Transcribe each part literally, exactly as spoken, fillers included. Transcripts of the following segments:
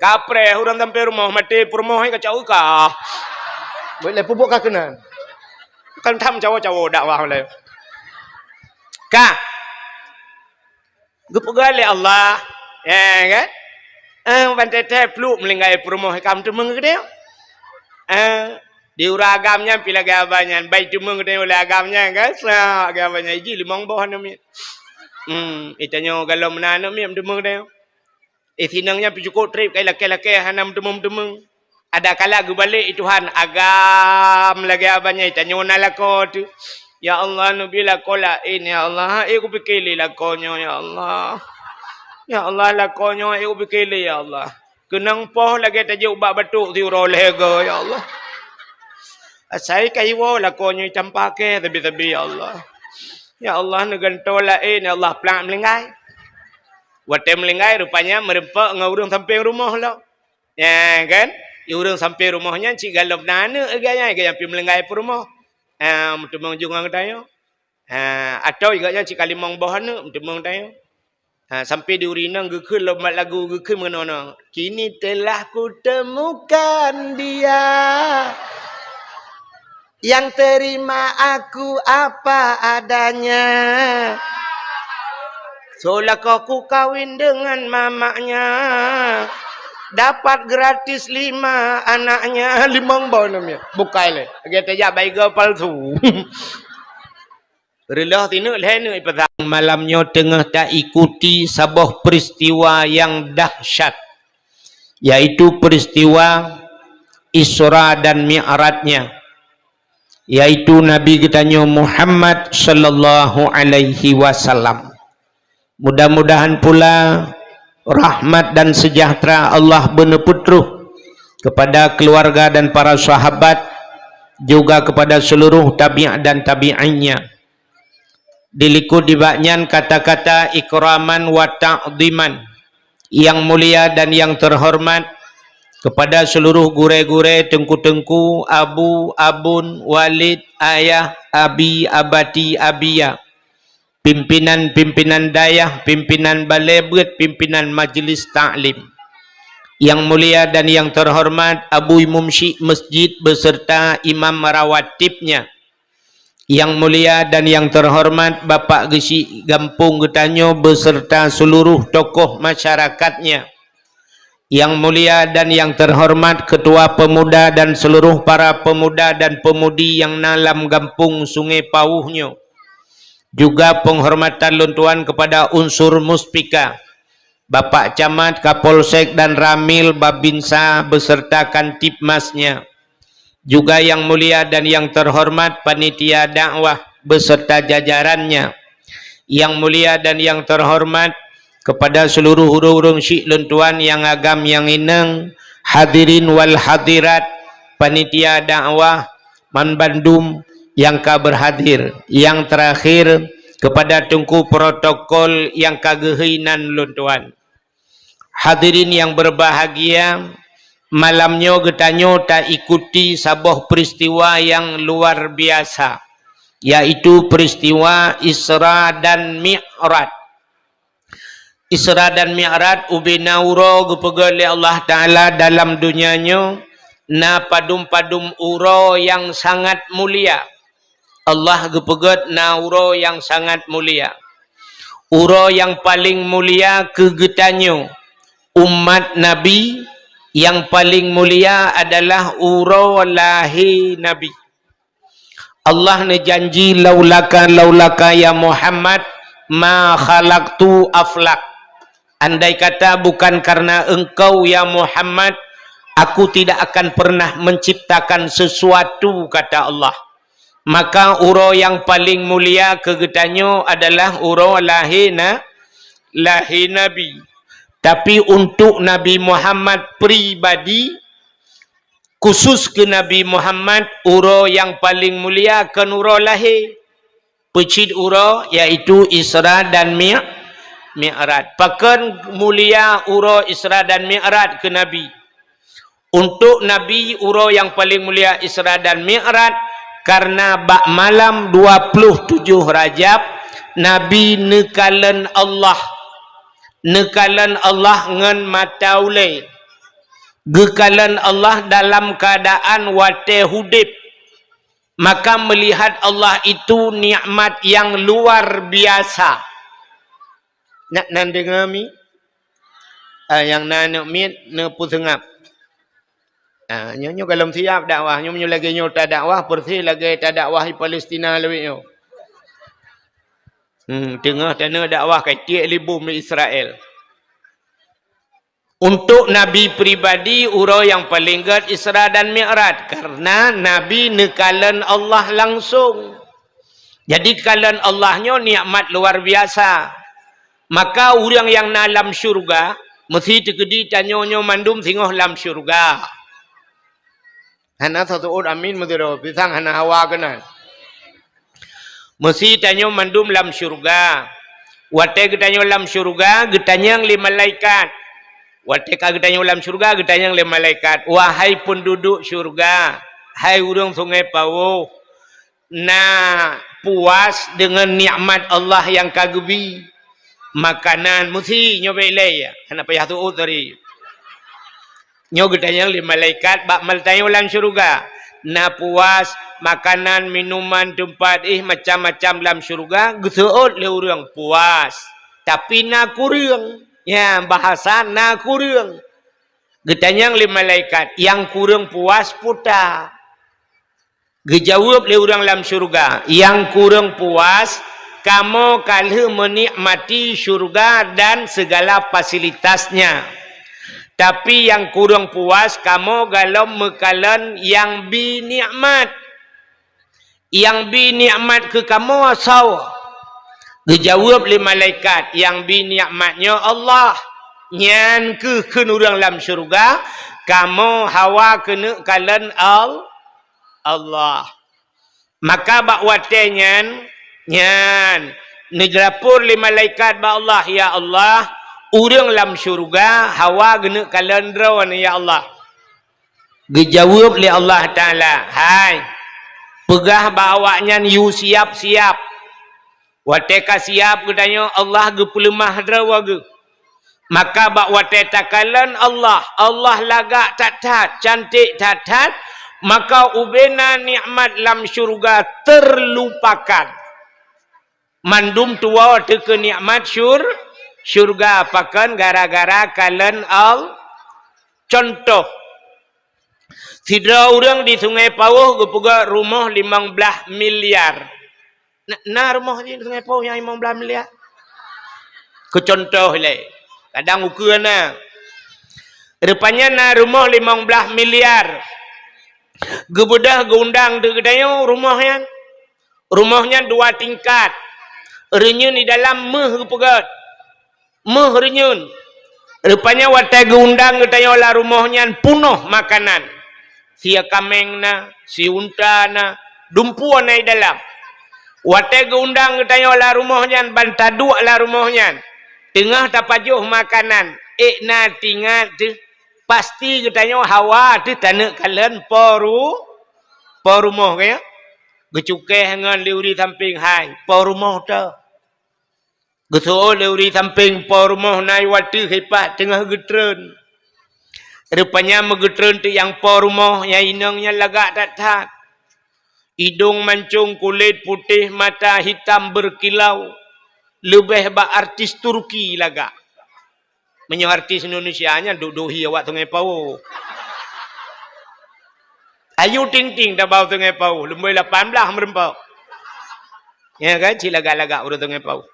Kapreh ureuëng sampai rumoh, maté peurumoh hai kacau ka. Boleh pupuk ka keunan. Kan tham cawo-cawo dakwah lé. Ka. Geupeugah lé Allah, ya kan? Eh, ban teuntèe pluek meulinggai peurumoh, ka meuteumèe keudéh. Eh, di ureueng agam nyan pih lagèe abang nyan, bai teumèe keudéh ulèe agam nyan kan? Sa agam nyan iji limong boh aneuk miet. Hmm, itanyoe galom na aneuk miet meuteumèe keudéh. Eh, sinong nyan pih cukôp trép kai lakèe-lakèe hana meuteumèe-meuteumèe. Ada kala geubalek i Tuhan, agam lagèe abang nyan, tanyoe na lakoe teuh. Ya Allah, neubi lakoe laén, ya Allah. Eh, kupike lé lakoe nyoe, ya Allah. Ya Allah, lakoe nyoe, eh, kupike lé, ya Allah. Keunong poh lagèe tajok bak batuk siuroe lhèe goe, ya Allah. Asai ka iwoe lakoe nyoe tampa kèe sabe-sabe, ya Allah. Ya Allah, neugantoe laén, ya Allah, plak meulinggai. Watèe meulinggai, rupanya meureumpok ngon ureueng sampéng rumoh lom. Ya kan? Di ureueng sampéng rumoh nyan cit galom na aneuk geuh nyan, geuh nyan pih meulinggai peurumoh. Ha, meuteumèe ju ngon geutanyoe. Ha, atau geuh nyan cit ka limong boh aneuk, meuteumèe geutanyoe. Ha, sampai di ureueng inong geukheun lom bak lagu, geukheun meunoe-noe. Kini telah kutemukan dia yang terima aku apa adanya. Soe lakoe kukawin dengan mamaknya, dapat gratis lima anaknya. Limong boh aneuk miet. Bukai lé. Lagèe tajak baigo palsu. Reuloh sineuk lhèe neuk ipasang. Malam nyoe teungoh taikuti saboh peristiwa nyang dahsyat, yaitu peristiwa Isra dan Mi'rajnya, yaitu Nabi geutanyoe Muhammad sallallahu alaihi wasallam. Mudah-mudahan pula rahmat dan sejahtera Allah beuneupeutroh kepada keluarga dan para sahabat, juga kepada seluruh tabi' dan tabi'innya. Dilikot di bak nyan kata-kata ikraman wa ta'dhiman, yang mulia dan yang terhormat kepada seluruh gurèe-gurèe, teungku-teungku, abu, abon, walid, ayah, abi, abati, abiya, pimpinan-pimpinan dayah, pimpinan balè beuet, pimpinan majlis taklim. Yang mulia dan yang terhormat Abu Imum Syik Masjid beserta imam rawatibnya. Yang mulia dan yang terhormat Bapak Geuchik Gampông geutanyoe beserta seluruh tokoh masyarakatnya. Yang mulia dan yang terhormat Ketua Pemuda dan seluruh para pemuda dan pemudi nyang na lam gampông Sungai Pauh nyoe. Juga penghormatan lôn tuan kepada unsur Muspika, Bapak Camat, Kapolsek dan Ramil, Babinsa beserta Kantibmasnya. Juga yang mulia dan yang terhormat panitia dakwah beserta jajarannya. Yang mulia dan yang terhormat kepada seluruh ureueng-ureueng syik lôn tuan nyang agam nyang inong, hadirin wal hadirat, panitia dakwah, man bandum nyang ka berhadir. Yang terakhir, kepada teungku protokol nyang ka geuhôi nan lôn tuan. Hadirin yang berbahagia, malam nyoe geutanyoe taikuti saboh peristiwa nyang luar biasa, yaitu peristiwa Isra dan Mi'raj. Isra dan Mi'raj ubé na uroe geupeugöt lé Allah Taala dalam donya nyoe, na padum-padum uroe nyang sangat mulia. Allah geupeugöt na uroe nyang sangat mulia. Uroe nyang paleng mulia keu geutanyoe, umat Nabi, nyang paleng mulia adalah uroe lahé Nabi. Allah neujanji, "Laulaka, laulaka ya Muhammad, ma khalaqtu aflak." Andai kata bukan karena engkau, ya Muhammad, aku tidak akan pernah menciptakan sesuatu, kata Allah. Maka uroe nyang paleng mulia keu geutanyoe adalah uroe lahé na-, lahé Nabi. Tapi untuk Nabi Muhammad pribadi, khusus keu Nabi Muhammad, uroe nyang paleng mulia kon uroe lahé. Peucit uroe, yaitu Isra dan Mi-, Mi'raj. Pakon mulia uroe Isra dan Mi'raj keu Nabi? Untuk Nabi, uroe nyang paleng mulia Isra dan Mi'raj, karena bak malam dua puluh tujoh Rajab, Nabi neukalon Allah. Neukalon Allah ngon mata ulèe. Geukalon Allah dalam keadaan watée udeb, maka melihat Allah itu nikmat yang luar biasa. Nak nan deungoe mi? Ah, nyang na aneuk miet neupeuseungab. Ah, nyoe, nyoe gohlom siab dakwah. Nyoe meunyoe lagée nyoe tadakwah, persis lagée tadakwah di Palestina lawét nyoe. Hmm, teungoh taneuk dakwah ka tiek lé bom lé Israel. Untuk Nabi pribadi, uroe nyang paleng gét Isra dan Mi'raj, karena Nabi neukalon Allah langsung. Jadi, kalon Allah nyoe nikmat luar biasa. Maka, ureuëng nyang na lam syeuruga, meusti teukeudi tanyoe nyoe mandum singoh lam syeuruga. Hana seuôt amin meudroe, pisang hana hawa keunan. Meusti tanyoe mandum lam syeuruga. Watée geutanyoe lam syeuruga, geutanyong lé malaikat. Watée ka geutanyoe lam syeuruga, geutanyong lé malaikat, "Wahai peunduduek syeuruga, hai ureuëng Sungai Pawôh, na puas deungon nikmat Allah nyang ka geubi?" Makanan, meusti nyoe bék lé, hana payah seuôt tadi. Nyoe geutanyong lé malaikat bak meutanyong lam syeuruga. Na puas, makanan, minuman, teumpat, ih, macam-macam lam syeuruga, geuseuôt lé ureuëng puas. Tapi na kureueng. Ya, bahasa na kureueng. Geutanyong lé malaikat, nyang kureueng puas peue ta? Geujaweueb lé ureuëng lam syeuruga, "Nyang kureueng puas, kamoe ka lheueh meunikmati syeuruga dan segala fasilitasnya. Tapi nyang kureueng puas, kamoe gohlom meukalon nyang bi nikmat. Nyang bi nikmat keu kamoe soe?" Geujaweueb lé malaikat, "Nyang bi nikmat nyoe Allah." "Nyan kheueh," kheun ureuëng lam syeuruga, "kamoe hawa keuneuk kalon Al-, Allah." Maka bak watée nyan, nyan, neujeulapor lé malaikat bak Allah, "Ya Allah, ureuëng lam syeuruga hawa geuneuk kalon Droeneuh, ya Allah." Geujaweueb lé Allah Taala, "Hai, peugah bak awaknyan yue siab-siab." Watée ka siab geutanyoe, Allah geupeuleumah droe geuh. Maka bak watée takalon Allah, Allah lagak that-that, cantik that-that, maka ubena nikmat lam syeuruga terlupakan. Mandum tuwoe teuh keu nikmat syur-, syeuruga, pakon gara-gara kalon Al-, contoh, sidroe ureuëng di Sungai Pawôh geupeugét rumoh limong blaih miliar. Na, na rumoh di Sungai Pawôh nyang limong blaih miliar? Keu contoh lé, kadang ukeue na. Rupanya na rumoh limong blaih miliar. Geubeudôh geuundang di geutanyoe rumoh nyan. Rumoh nyan dua tingkat. Reunyeun di dalam méuh geupeugét. Méuh reunyeun. Rupanya watée geuundang geutanyoe lam rumoh nyan punoh makanan. Sie kaméng na, sie unta na, dumpeue na di dalam. Watée geuundang geutanyoe lam rumoh nyan, ban taduek lam rumoh nyan, teungoh tapajoh makanan, ék na tingat teuh, pasti geutanyoe hawa teuh taneuk kalon po ru-, po rumoh, ka nyo? Geucukéh ngon lé ureuëng sampéng, "Hai, po rumoh teuh." Geuseuôt lé ureuëng sampéng, po rumoh na i watée hipat teungoh geutreun. Rupanya meugeutreun teuh nyang po rumoh, nyang inong nyan lagak that-that. Idong mancong, kulét putéh, mata hitam berkilau, leubeh bak artis Turki lagak. Meunyoe artis Indonesia nyan duek-duek hi awak Sungai Pawôh. Ayu Ting Ting tabau Sungai Pawôh, lumbôi lapan blaih meureumpok. Ya kan, cit lagak-lagak ureuëng Sungai Pawôh.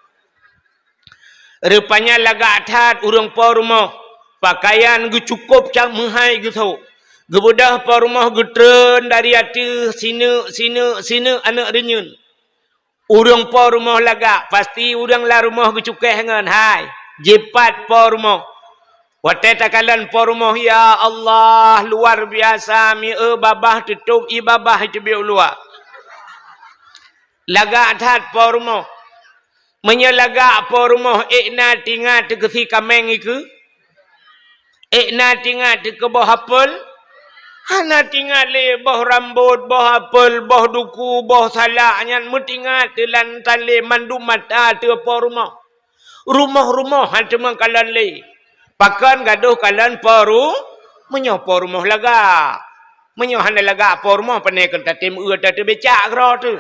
Rupanya lagak that ureuëng po rumoh, pakaian geucukôp cak meuhai geusôk. Geubeudôh po rumoh geutreun dari ateueh, sineuk, sineuk, sineuk aneuk reunyeun. Ureuëng po rumoh lagak, pasti ureuëng lam rumoh geucukéh ngon, "Hai, jipat po rumoh." Watée takalon po rumoh, ya Allah, luar biasa, mié babah teutôb ié babah iteubiet u luwa. Lagak that po rumoh. Meunyoe lagak po rumoh, ék na tingat teuh keu sie kaméng ikeue? Ék na tingat teuh keu boh apel? Hana tingat lé boh rambot, boh apel, boh duku, boh salak nyan meutingat teuh lam tali mandum mata teuh po rumoh. Rumoh-rumoh han teuma kalon lé. Pakon gadôh kalon po ru-, Meunyoe po rumoh lagak, meunyoe hana lagak po rumoh, pane keu tatem eu tateubecak keudroe teuh.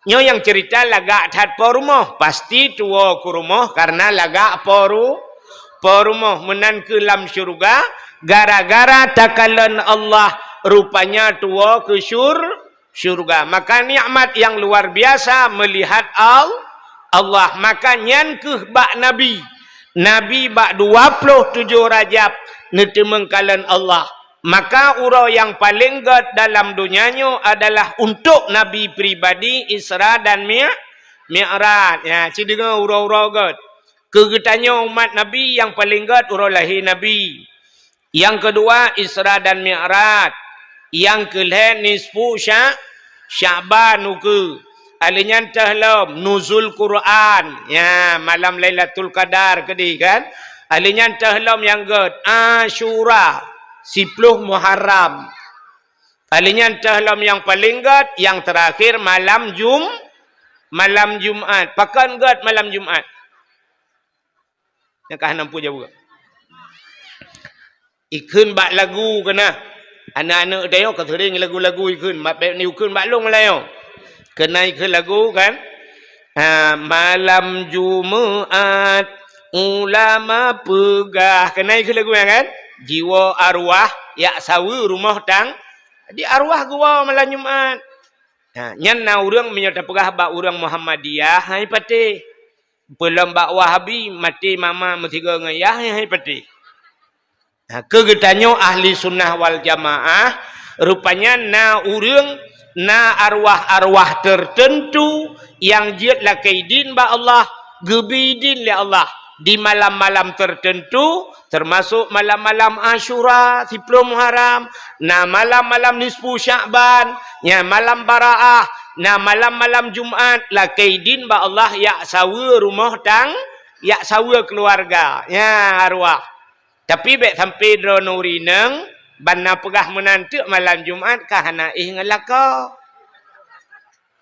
Nyoe nyang cerita lagak that po rumoh, pasti tuwoe keu rumoh karena lagak po ru-, po rumoh. Meunan keuh lam syeuruga, gara-gara takalon Allah, rupanya tuwoe keu syur-, syeuruga. Maka nikmat nyang luar biasa melihat Al-, Allah. Maka nyan keuh bak Nabi. Nabi bak dua ploh tujoh Rajab neuteumeung kalon Allah. Maka uroe nyang paleng gét dalam donya nyoe adalah untuk Nabi pribadi Isra dan Mi-, Mi'raj. Ya, ci deungoe uroe-uroe gét. Keu geutanyoe umat Nabi nyang paleng gét uroe lahé Nabi. Nyang keudua Isra dan Mi'raj. Nyang keulhèe nisfu Sya-, Sya'ban ukeue. Alheuh nyan teuh lom Nuzul Quran. Ya, malam Lailatul Qadar keudeh kan. Alheuh nyan teuh lom nyang gét Asyura, siploh Muharram. Alheuh nyan teuh lom nyang paleng gét, nyang teurakhir malam Jum-, malam Jumat. Pakon gét malam Jumat? Nyang ka hana peue jaweub. Ikheun bak lagu keunan. Aneuk-aneuk tanyoe ka seuring lagu-lagu ikheun, mak bèk ni ikheun bak lôn meulayeue. Keunan ikheun lagu kan? Ha, malam Jumat ulama peugah. Keunan ikheun lagu nyan kan? Jiwoe arwah jak saweue rumoh tang. Jadi arwah geuwoe malam Jumat. Ha, nyan na ureuëng meunyoe tapeugah bak ureuëng Muhammadiyah, hai patéh. Peulom bak Wahabi, maté mama meusigoe ngon yah, hai patéh. Ha, keu geutanyoe ahli sunnah wal jamaah, rupanya na ureuëng, na arwah-arwah tertentu nyang jeuet lakée idin bak Allah, geubri idin lé Allah di malam-malam tertentu, termasuk malam-malam Asyura, siploh Muharram, na malam-malam nisfu Sya'ban, nya malam Baraah, na malam-malam Jumat, lakée idin bak Allah jak saweue rumoh tang, jak saweue keuluwarga, nya arwah. Tapi bèk sampoe droeneuh rineueng, ban na peugah meunan teuk malam Jumat ka hana éh ngon lakoe.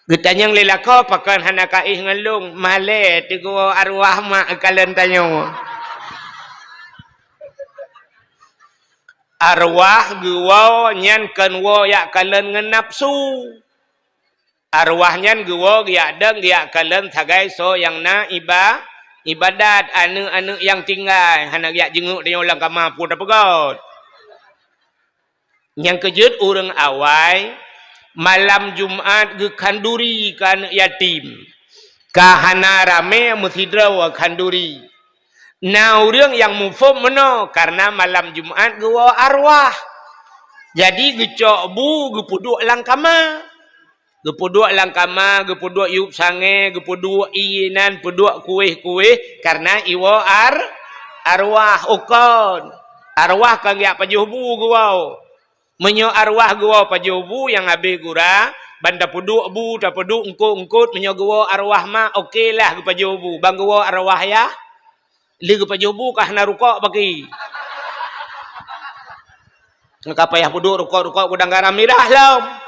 Geutanyong lé lakoe, pakon hana ka éh ngon lôn, malèe teuh geuwoe arwah mak kalon tanyoe. Arwah geuwoe nyan kon woe jak kalon ngon nafsu. Arwah nyan geuwoe geujak dong geujak kalon sagai soe nyang na iba-, ibadat, aneuk-aneuk nyang tinggai, hana geujak jeungeuk tanyoe lam kama peue tapeugöt. Nyang keujeuet ureuëng awai, malam Jumat geukhanduri keu aneuk yatim. Ka hana ramé meusidroe khanduri. Na ureuëng nyang muphom meunoe, kareuna malam Jumat geuwoe arwah. Jadi geucok bu geupeuduek lam kama. Geupeuduek lam kama, geupeuduek yup sangè, geupeuduek ié nan, peuduek kuéh-kuéh, kareuna iwoe ar-, arwah ukon. Arwah kon geujak pajoh bu geuwoe. Meunyoe arwah geuwoe pajoh bu nyang habéh gura, ban tapeuduek bu, tapeuduek eungkot-eungkot, meunyoe geuwoe arwah mak, oke lah geupajoh bu, ban geuwoe arwah yah. Lheueh geupajoh bu ka hana rukok baki. Ka payah peuduek rukok-rukok gudang garam mirah lom.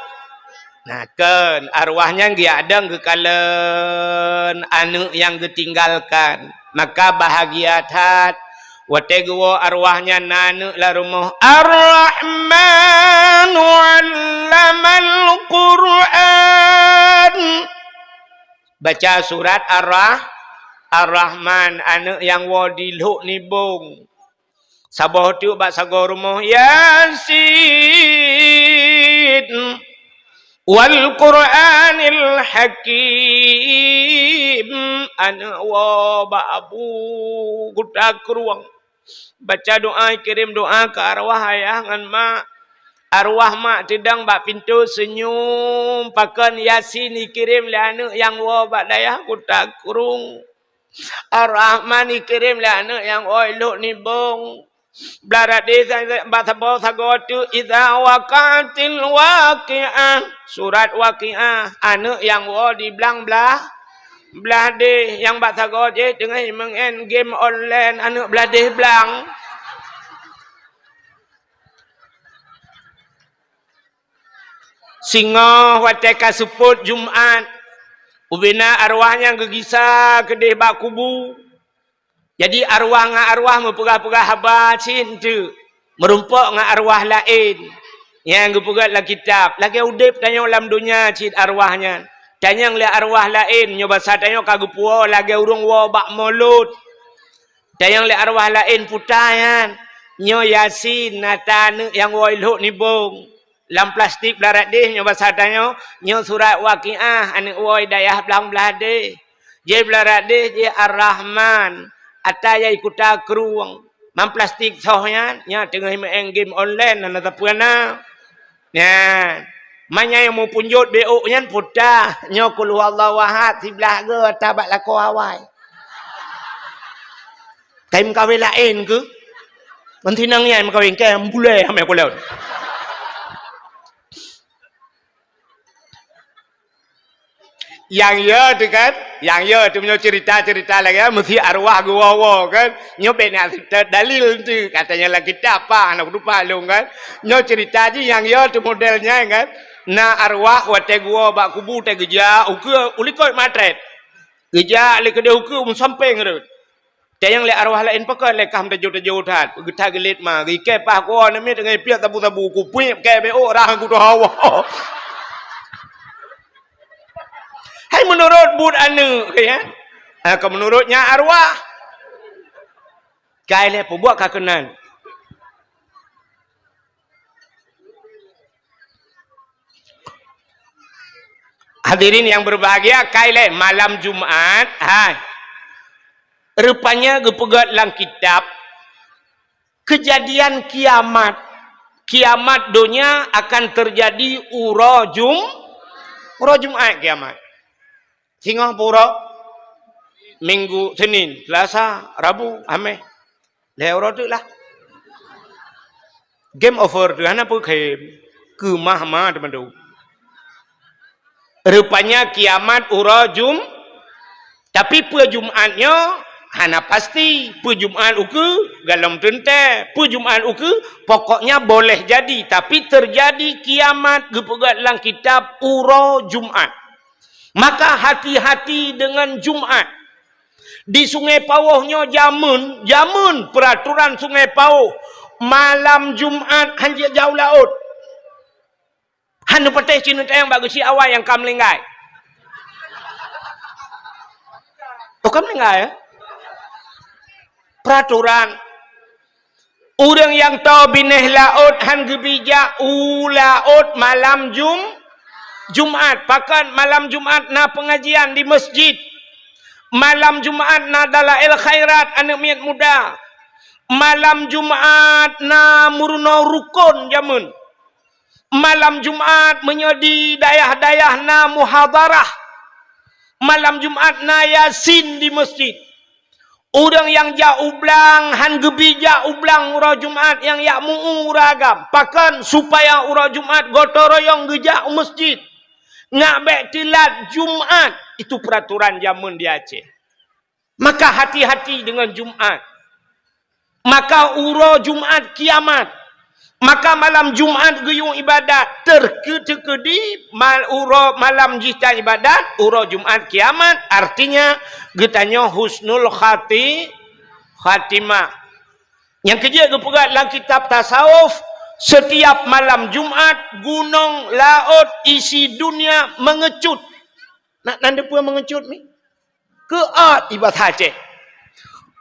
Nah, kon arwah nyan geujak dong geukalon aneuk nyang geutinggalkan. Maka bahagia that watèe geuwoe arwah nyan na aneuk lam rumoh. Ar-Rahmanu 'allamal Qur'an. Baca surat Ar-Rah-, Ar-Rahman, aneuk nyang woe di lhok nibong. Saboh teuk bak sagoe rumoh, Yasin, wal Qur'anil Hakim. Aneuk woe bak abu kuta krueng. Baca doa, kirém doa keu arwah ayah ngon mak. Arwah mak teudong bak pintoe seunyum, pakon Yasin ikirém lé aneuk nyang woe bak dayah kuta krueng. Ar-Rahman ikirém lé aneuk nyang woe lhok nibong. Blah deh bak saboh sagoe teuk, Idza waqa'atil waqi'ah. Surat Waqiah, aneuk nyang woe di blang blah, blah deh nyang bak sagoe jih teungoh jimeungen game online aneuk blah deh blang. Singoh watèe ka seupôt Jumat, ubena arwah nyan geugisa keudeh bak kubu. Jadi arwah ngon arwah meupeugah-peugah haba cit teuk. Meurumpok ngon arwah laén nyang geupeugét lam kitab. Lagée udeb tanyoe lam donya cit arwah nyan. Tanyong lé arwah laén, nyoe basa tanyoe ka geupuwoe lagée ureuëng woe bak mulod. Tanyong lé arwah laén puta nyan. Nyoe Yasin, ata aneuëk nyang woe lhok nibong. Lam plastik blah radeh, nyoe basa tanyoe, nyoe surat Waqiah, aneuëk woe dayah blang blah deh. Jih blah radeh, jih Ar-Rahman, ata yai kuta krueng. Lam plastik soh nyan, nyan teungoh meu'en game online, hana sapeue na. Nyan. Manyai nyang meupunjot B O nyan puta, nyoe Qul Huwallahu Ahad, siblah geu ata bak lakoe awai. Kai meukawen laén keu? Meutinang nyan meukawen, kai bulée hamé kulon. Nyang yo tu kan, nyang yo tu meunyoe cerita-cerita lagée meusti arwah geuwoe-woe kan. Nyoe bèk na dalil tu, katanya lam kitab apa, hana kutupat lôn kan. Nyoe cerita jih nyang yo tu model nyan kan. Na arwah watée geuwoe bak kubu teuh geujak ukeue ulikot matrét. Geujak lé keudeh ukeue meusampéng rot. Tanyong lé arwah laén pakon lé kah meuteujô-teujô that, geutha geulet ma, geukée paih kuwoe namiet ngon piet sabu-sabu, kupiep kée bék ôk rhah kutoh hawa. Hai meunurot buet aneuëk, ya. Ha, ka meunurot nyan arwah. Kai lé peubuet ka keunan. Hadirin yang berbahagia, kai lé malam Jumat, hai. Rupanya geupeugét lam kitab, kejadian kiamat. Kiamat donya akan terjadi uroe Jum-, uroe Jumat kiamat. Singoh pura Minggu, Senin, Selasa, Rabu, Hameh. Lhée uroe teuk lah. Game over tu, hana peue game. Keumah-mah teuma tu. Rupanya kiamat uroe Jum-, tapi peue Jumat nyoe hana pasti. Peue Jumat ukeue galom teuntée. Peue Jumat ukeue pokoknya boleh jadi, tapi terjadi kiamat geupeugét lam kitab uroe Jumat. Maka hati-hati dengan Jumat. Di Sungai Pawoh nyoe jameun, jameun peraturan Sungai Pawoh, malam Jumat hanjeuet jak u laôt. Hana patéh cit neutanyong bak geuchik awai nyang ka meuninggai. Oh, ka meuninggai, ya? Peraturan. Ureuëng nyang toe binéh laôt han geubijak u laôt malam Jum-, Jumat. Pakon malam Jumat na pengajian di masjid. Malam Jumat na dalail khairat aneuëk miet muda. Malam Jumat na meurunoe rukon jameun. Malam Jumat meunyoe di dayah-dayah na muhadharah. Malam Jumat na Yasin di masjid. Ureuëng nyang jak u blang han geubi jak u blang uroe Jumat nyang jak meu-uroe agam. Pakon? Supaya uroe Jumat gotong royong geujak u masjid. Nyak bék teulat Jumat. Itu peraturan jameun di Aceh. Maka hati-hati dengan Jumat. Maka uroe Jumat kiamat. Maka malam Jumat geuyue ibadat, teukeudi mal-, uroe malam jih tan ibadat, uroe Jumat kiamat, artinya geutanyoe husnul khati-, khatimah. Nyang keujeuet geupeugah lam kitab tasawuf, setiap malam Jumat gunong laôt isi dunia mengecut. Nak nan depeue mengecut ni? Keuat ibadah Aceh.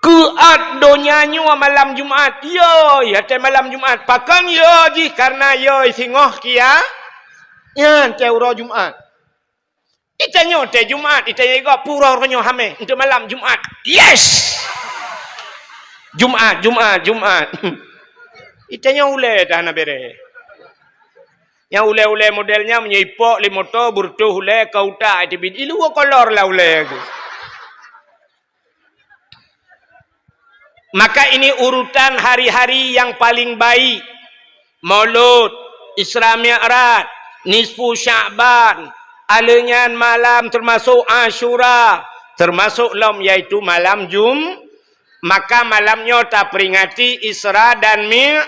Keuat donya nyoe malam Jumat. Yo, ya teuh malam Jumat. Pakon yo jih? Karena yo singoh kia. Nyan teuh uroe Jumat. Itanyoe teuh Jumat, itanyoe igoe pura uroe nyoe Hameh, untuk malam Jumat. Yes! Jumat, Jumat, Jumat. Itanyoe ulée dah na bere. Nyang ulée-ulée model nyan meunyoe ipok lé moto beureutoh ulée ka utak iteubiet iluwa kolor lah ulée tu. Maka ini urutan hari-hari yang paling baik. Maulud, Isra Mi'raj, nisfu Sya'ban, aleuh nyan malam termasuk Asyura, termasuk lom yaitu malam Jum-, maka malam nyoe taperingati Isra dan Mi-,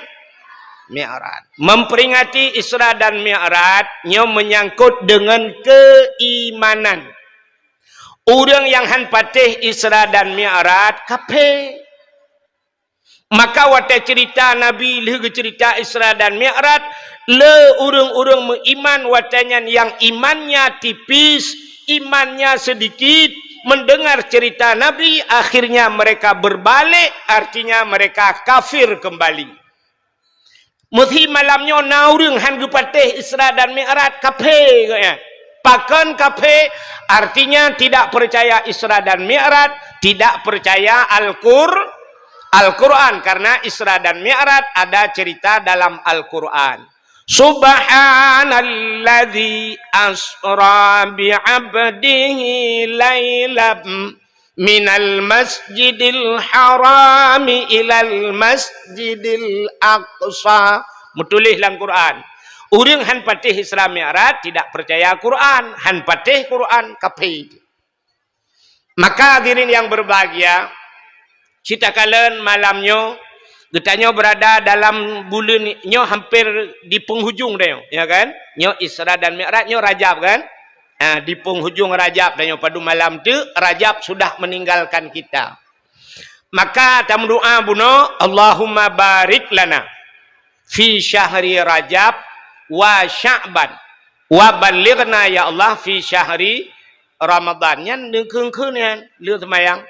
Mi'raj. Memperingati Isra dan Mi'raj nyoe menyangkut dengan keimanan. Ureuëng nyang han patéh Isra dan Mi'raj, kaphé. Maka watée cerita Nabi lheueh geucerita Isra dan Mi'raj, le ureuëng-ureuëng meuiman watée nyan nyang imannya tipis, imannya sedikit, mendengar cerita Nabi, akhirnya mereka berbalik, artinya mereka kafir kembali. Meusi malam nyoe na ureuëng han geupatéh Isra dan Mi'raj, kafé geuhnyan. Pakon kafé? Artinya tidak percaya Isra dan Mi'raj, tidak percaya Al-Qur-, Al-Quran, karena Isra dan Mi'raj ada cerita dalam Al-Quran. Subhanalladzi asra bi 'abdihi lailam minal masjidil harami ilal masjidil aqsa. Meutuléh lam Quran. Ureuëng han patéh Isra Mi'raj tidak percaya Quran, han patéh Quran, kafé. Maka hadirin yang berbahagia, citakalon malam nyoe, geutanyoe berada dalam buleuen nyoe hampir di penghujung dah nyoe, ya kan? Nyoe Isra dan Mi'raj, nyoe Rajab kan? Ha, di penghujung Rajab dah nyoe, padub malam tu Rajab sudah meninggalkan kita. Maka tameudoa bunoe, Allahumma barik lana fi syahri Rajab wa Sya'ban wa ballighna ya Allah fi syahri Ramadan. Nyan neukheun-kheun nyan, le seumayang.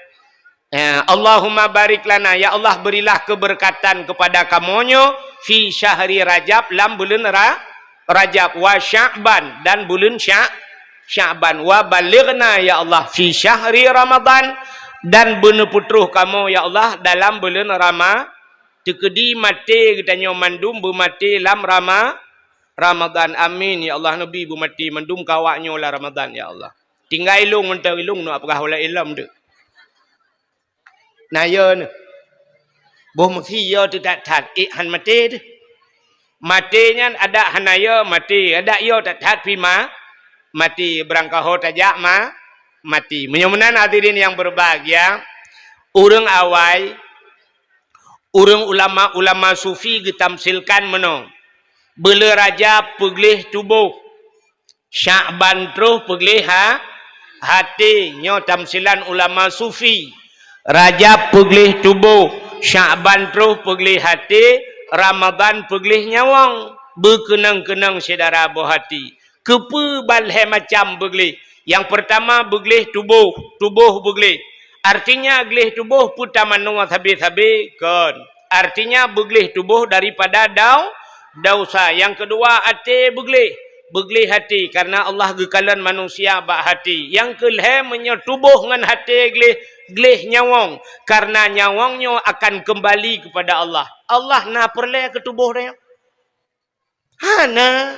Eh, Allahumma barik lana, ya Allah, berilah keberkatan kepada kamoe nyoe fi syahri Rajab, lam buleuen Ra-, Rajab, wa Sya'ban, dan buleuen Sya-, Sya'ban, wa ballighna, ya Allah, fi syahri Ramadan, dan beuneupeutroh kamoe, ya Allah, dalam buleuen Rama-, teukeudi maté geutanyoe mandum beumaté lam Rama-, Ramadan. Amin, ya Allah, neubi beumaté mandum keu awaknyoe lam Ramadan, ya Allah. Tinggai ilong mantong, ilong nyoe peugah ulée ilom tu. Na yo neuh. Boh meusi yo teuh that-that, ék han maté teuh. Maté nyan adak hana yo maté, adak yo that-that pih ma-, maté, beurangkaho tajak ma-, maté. Meunyoe meunan hadirin yang berbahagia, ureuëng awai, ureuëng ulama-ulama sufi geutamsilkan meunoe. Buleuen Rajab peugleh tuboh, Sya'ban troh peugleh ha-, haté, nyoe tamsilan ulama sufi. Rajab peugleh tuboh, Sya'ban troh peugleh haté, Ramadan peugleh nyawöng. Beukeunong-keunong syedara boh haté. Keupeue ban lhée macam beugleh? Nyang peurtama beugleh tuboh, tuboh beugleh. Artinya gleh tuboh peue tamanoe sabe-sabe? Kon. Artinya beugleh tuboh daripada dau-, dausa. Nyang keudua até beugleh. Beugleh haté karena Allah geukalon manusia bak haté. Nyang keulhée meunyoe tuboh ngon haté gleh, gleh nyawöng. Karena nyawöng nyoe akan keumbali keupada Allah. Allah na peureulée keu tuboh tanyoe? Hana.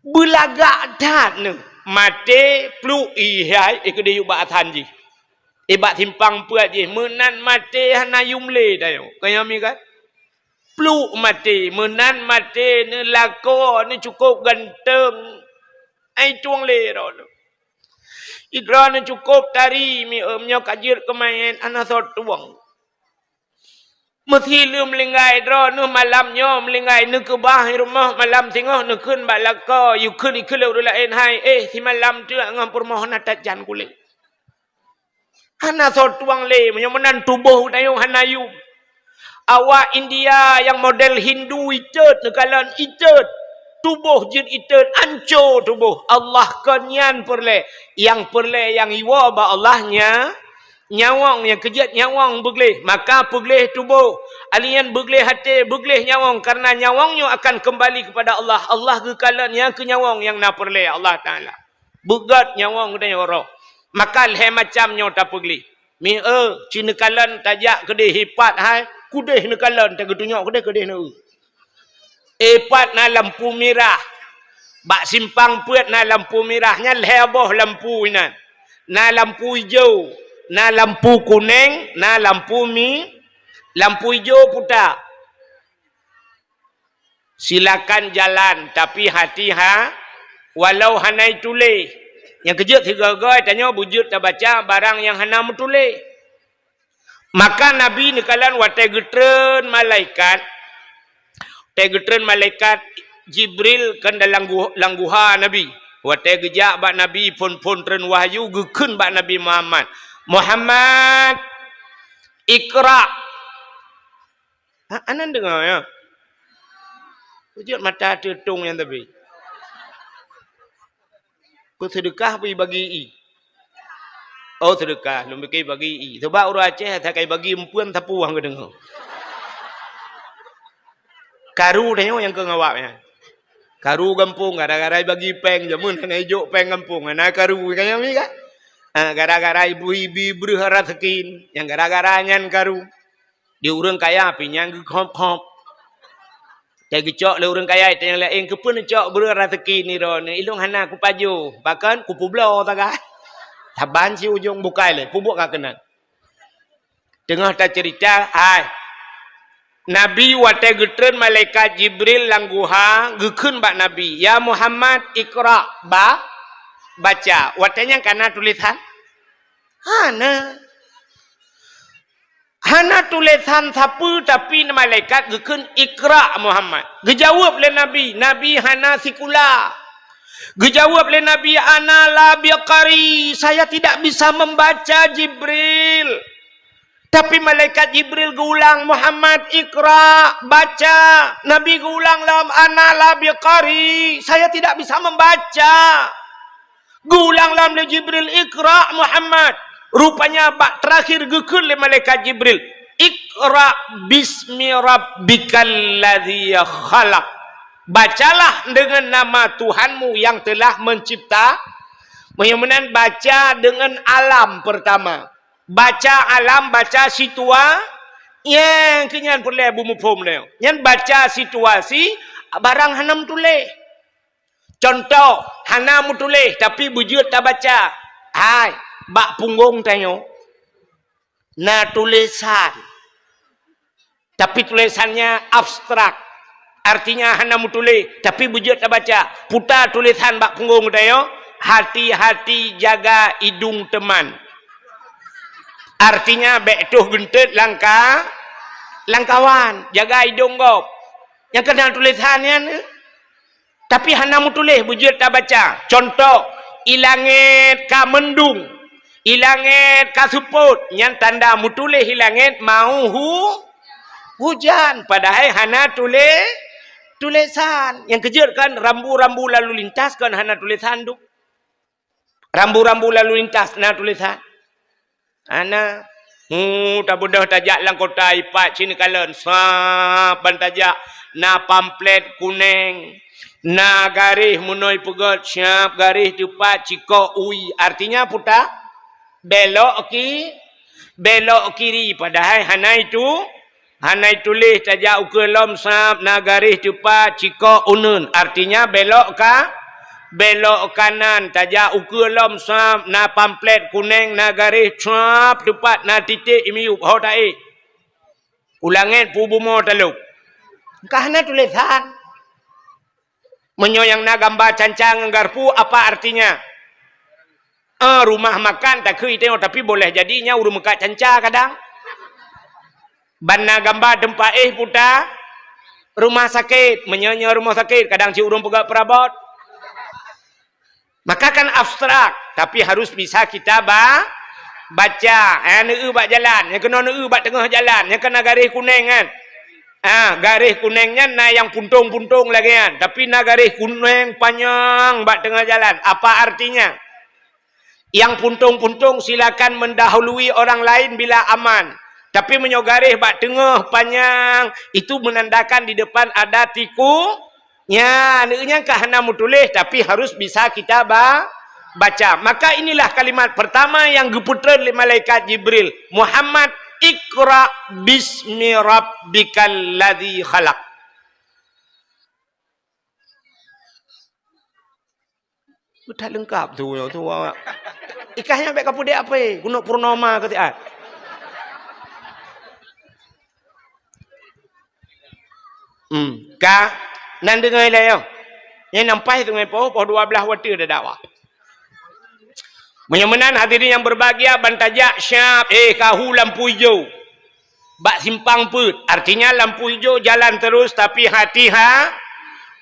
Beulagak that neuh. Maté, pluek, ihai, eh, keudeh yub bak asan jih. Eh, bak simpang peuet jih. Meunan maté hana yum lé tanyoe. Kaya mi kan? Pluek maté. Meunan maté neulakoe, neucukôp ganteng. Ai tueng lé droeneuh. Idroeneuh cukôp tari mi, eh, meunyoe ka jeuet keu manyét, hana soe tueng. Meusi lheueh meulinggai droeneuh malam nyoe, meulinggai neukeubah rumoh malam singoh, neukheun bak lakoe, yue kheun ikheun lé ureuëng laén, hai, eh, simalam teuk ngon peurumoh na tajan kulét. Hana soe tueng lé, meunyoe meunan tuboh tanyoe hana yum. Awak India nyang model Hindu itot, neukalon itot. Tuboh jeuet itot, anco tuboh. Allah kon nyan peureulée. Nyang peureulée nyang iwoe bak Allah nya, nyawöng, nyang keujeuet nyawöng beugleh, maka peugleh tuboh. Alien beugleh haté, beugleh nyawöng, karena nyawöng nyoe akan keumbali keupada Allah. Allah geukalon nyang keu nyawöng nyang na peureulée Allah Taala. Beugét nyawöng geutanyoe roh. Maka lhée macam nyoe tapeugleh. Mi eu, ci neukalon tajak keudeh ipat hai, keudeh neukalon tageutunyok keudeh, keudeh neu. Ipat na lampu mirah. Bak simpang peuet na lampu mirah, nyan lhée boh lampu inan. Na lampu ijo, na lampu kuneng, na lampu mi, lampu ijo puta. Silakan jalan, tapi hati-ha, walau hana ituléh. Nyang keujeuet sigoe-goe tanyoe beujeuet tabaca barang nyang hana meutuléh. Maka Nabi neukalon watée geutreun malaikat, watée geutreun malaikat Jibril kan dalam gu-, lam guha Nabi. Watée geujak bak Nabi phon-phon treun wahyu geukheun bak Nabi Muhammad, "Muhammad, iqra." Ha, anan deungoe, ya. Kujeuet mata teutong nyan tapi. Ku seudeukah bagi-bagi i. Oh, seudeukah, lôn pike bagi i. Sebab ureueng Aceh, asai ka bagi empeuen sapeue han geudeungoe. Karu tanyoe nyang keu ngawak nyan. Karu gampông, gara-gara bagi péng, jameun hana ijok péng gampông, hana karu, kan nyan mi kan? Ha, gara-gara ibu-ibu breuh raseuki, nyang gara-gara nyan karu. Di ureueng kaya pih nyang geukhop-khop. Teuh geucok lé ureueng kaya, teuh nyang laén, "Keupeue neucok breuh raseuki nirone? Ilôn hana kupajoh, bahkan kupubloe sagai." Saban si ujong bukai lé, peubuet ka keunan. Teungoh taceurita, hai. Nabi watée geutreun malaikat Jibril lam guha, geukheun bak Nabi, "Ya Muhammad, iqra, ba, baca." Watée nyan ka na tulésan? Hana. Hana tulésan sapeue, tapi malaikat geukheun, "Iqra, Muhammad." Geujaweueb lé Nabi, Nabi hana sikula. Geujaweueb lé Nabi, "Ana la biqari, saya tidak bisa membaca, Jibril." Tapi malaikat Jibril geuulang, "Muhammad, iqra, baca." Nabi geuulang lom, "Ana la biqari, saya tidak bisa membaca." Geuulang lom lé Jibril, "Iqra, Muhammad." Rupanya bak terakhir geukheun lé malaikat Jibril, "Iqra bismi rabbikal ladzi khalaq." Bacalah dengan nama Tuhanmu yang telah mencipta. Meunyoe meunan, baca dengan alam pertama. Baca alam, baca situa-, nyang keu nyan peureulée beumuphom nyoe. Nyan baca situasi barang hana meutuléh. Contoh, hana meutuléh tapi beujeuet tabaca. Hai, bak punggong tanyoe na tulésan. Tapi tulésannya abstrak. Artinya hana meutuléh, tapi beujeuet tabaca. Puta tulésan bak punggong tanyoe, "Hati-hati jaga idung teman." Artinya, bék toh geunteut langka-, langkawan, jaga idong gob. Nyang keunan tulésan nyan, eh? Tapi hana meutuléh, beujeuet tabaca. Contoh, i langét ka meundung, i langét ka seupôt, nyan tanda meutuléh i langét mau hu-, hujan. Padahai hana tulé-, tulésan. Nyang keujeuet kan rambu-rambu lalu lintas kan hana tulésan tu. Rambu-rambu lalu lintas na tulésan? Hana. Hu, tabeudôh tajak lam kota, ipat sineuk kalon, sab ban tajak, na pamflet kunéng, na garéh meunoe peugét, siab garéh teupat, cikok ui. Artinya puta, belok ki-, belok kiri. Padahai hana itu, hana ituléh, tajak ukeue lom sab na garéh teupat, cikok uneun. Artinya belok ka-, belok kanan, tajak ukeue lom sab na pamflet kunéng, na garéh sab teupat, na titék i miyueb ho taéh. U langét pu bumoe talop. Ka hana tulésan. Meunyoe nyang na gamba canca ngon garpu, apa artinya? Eh, rumah makan takheun tanyoe, tapi boleh jadi nyan ureuëng meukat canca kadang. Ban na gamba teumpat éh puta rumah sakét, meunyoe nyoe rumah sakét, kadang cit ureuëng peugah peurabot. Maka kan abstrak, tapi harus bisa kita ba-, baca. Eh, neueu bak jalan, nyang keunoe neueu bak teungoh jalan, nyang keunoe garéh kunéng kan. Ah, garéh kunéng nyan na nyang puntông-puntông lagée nyan, tapi na garéh kunéng panyang bak teungoh jalan. Apa artinya? Yang puntông-puntông silakan mendahului orang lain bila aman. Tapi meunyoe garéh bak teungoh panyang, itu menandakan di depan ada tiku. Nyan, nyang ka hana meutuléh, tapi harus bisa kita ba-, baca. Maka inilah kalimat pertama yang geupeutreun lé malaikat Jibril, "Muhammad, iqra bismi rabbikal ladzi khalaq." That leungkap tu, tu awak. Ikah nyan bék ka peudeh ape, gunok purnama keu siat. Hmm, ka nan deungoe lé nyoe. Nyan nampai sungai poh, poh dua belas watèe dah dakwah. Meunyoe meunan hadirin yang berbahagia, ban tajak siap, eh, ka hu lampu ijo. Bak simpang peuet, artinya lampu ijo jalan terus, tapi hati ha,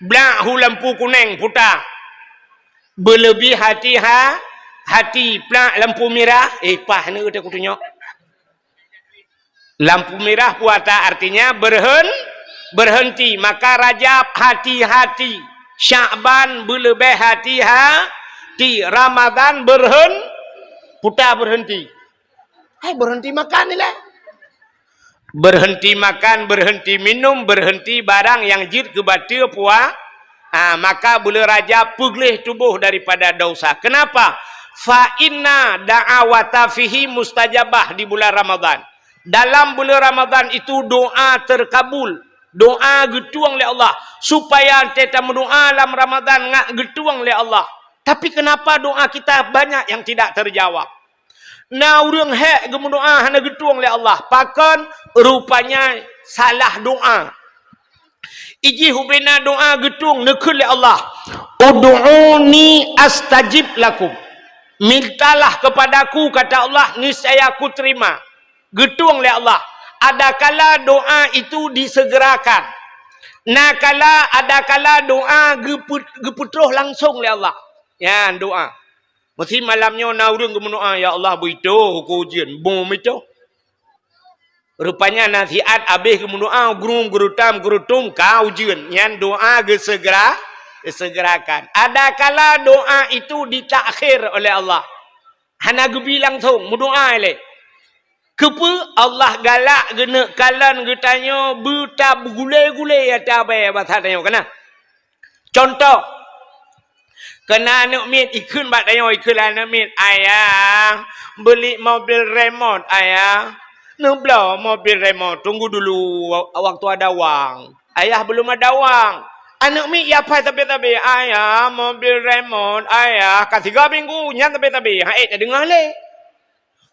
blak hu lampu kunéng puta. Beuleubeh hati ha, hati plak lampu mirah, eh, pah ni udah kutunyok. Lampu merah puasa artinya berhen-, berhenti. Maka Rajab hati-hati. Syakban beuleubeh hati-hati. Ramadan berhen-, puta berhenti. Hai, berhenti makan ni lah. Berhenti makan, berhenti minum, berhenti barang nyang jeuet keu bateue pua-, ah, maka buleuen Rajab peugleh tuboh daripada dosa. Kenapa? Fa inna da'awata fihi mustajabah di bulan Ramadan. Dalam buleuen Ramadan itu doa terkabul, doa geutueng lé Allah, supaya teuta meudoa lam Ramadan ngat geutueng lé Allah. Tapi kenapa doa kita banyak yang tidak terjawab? Na ureuëng hék geumeudoa hana geutueng lé Allah. Pakon? Rupanya salah doa. Ijih ubena doa geutueng neukheun lé Allah, "Ud'uni astajib lakum." Mintalah kepadaku, kata Allah, niscaya aku terima. Geutueng lé Allah. Adakala doa itu disegerakan. Nakala, adakala doa geupeu-, geupeutroh langsung lé Allah. Nyan doa. Meusi malam nyoe na ureuëng geumeudoa, "Ya Allah, beuitoh uku ujeuen." Bom itoh. Rupanya nasihat habéh geumeudoa, gurung, geurutam, geurutum, ka ujeuen. Nyan doa geusegera-, geusegerakan. Adakala doa itu ditakhir oleh Allah. Hana geubi langsung, meudoa ilée. Keupeue? Allah galak geuneuk kalon geutanyoe beuta beugulée-gulée ata bée basa tanyoe, kana? Contoh, keu na aneuëk miet ikheun bak tanyoe, ikheun lé aneuëk miet, "Ayah, beli mobil remot, Ayah." "Neubloe mobil remot, tunggu dulu wa-, waktu ada wang." "Ayah, belum ada wang." Aneuëk miet ya pai sabe-sabe, "Ayah, mobil remot, Ayah." Ka siga minggu, nyan sabe-sabe, han ék tadeungoe lé.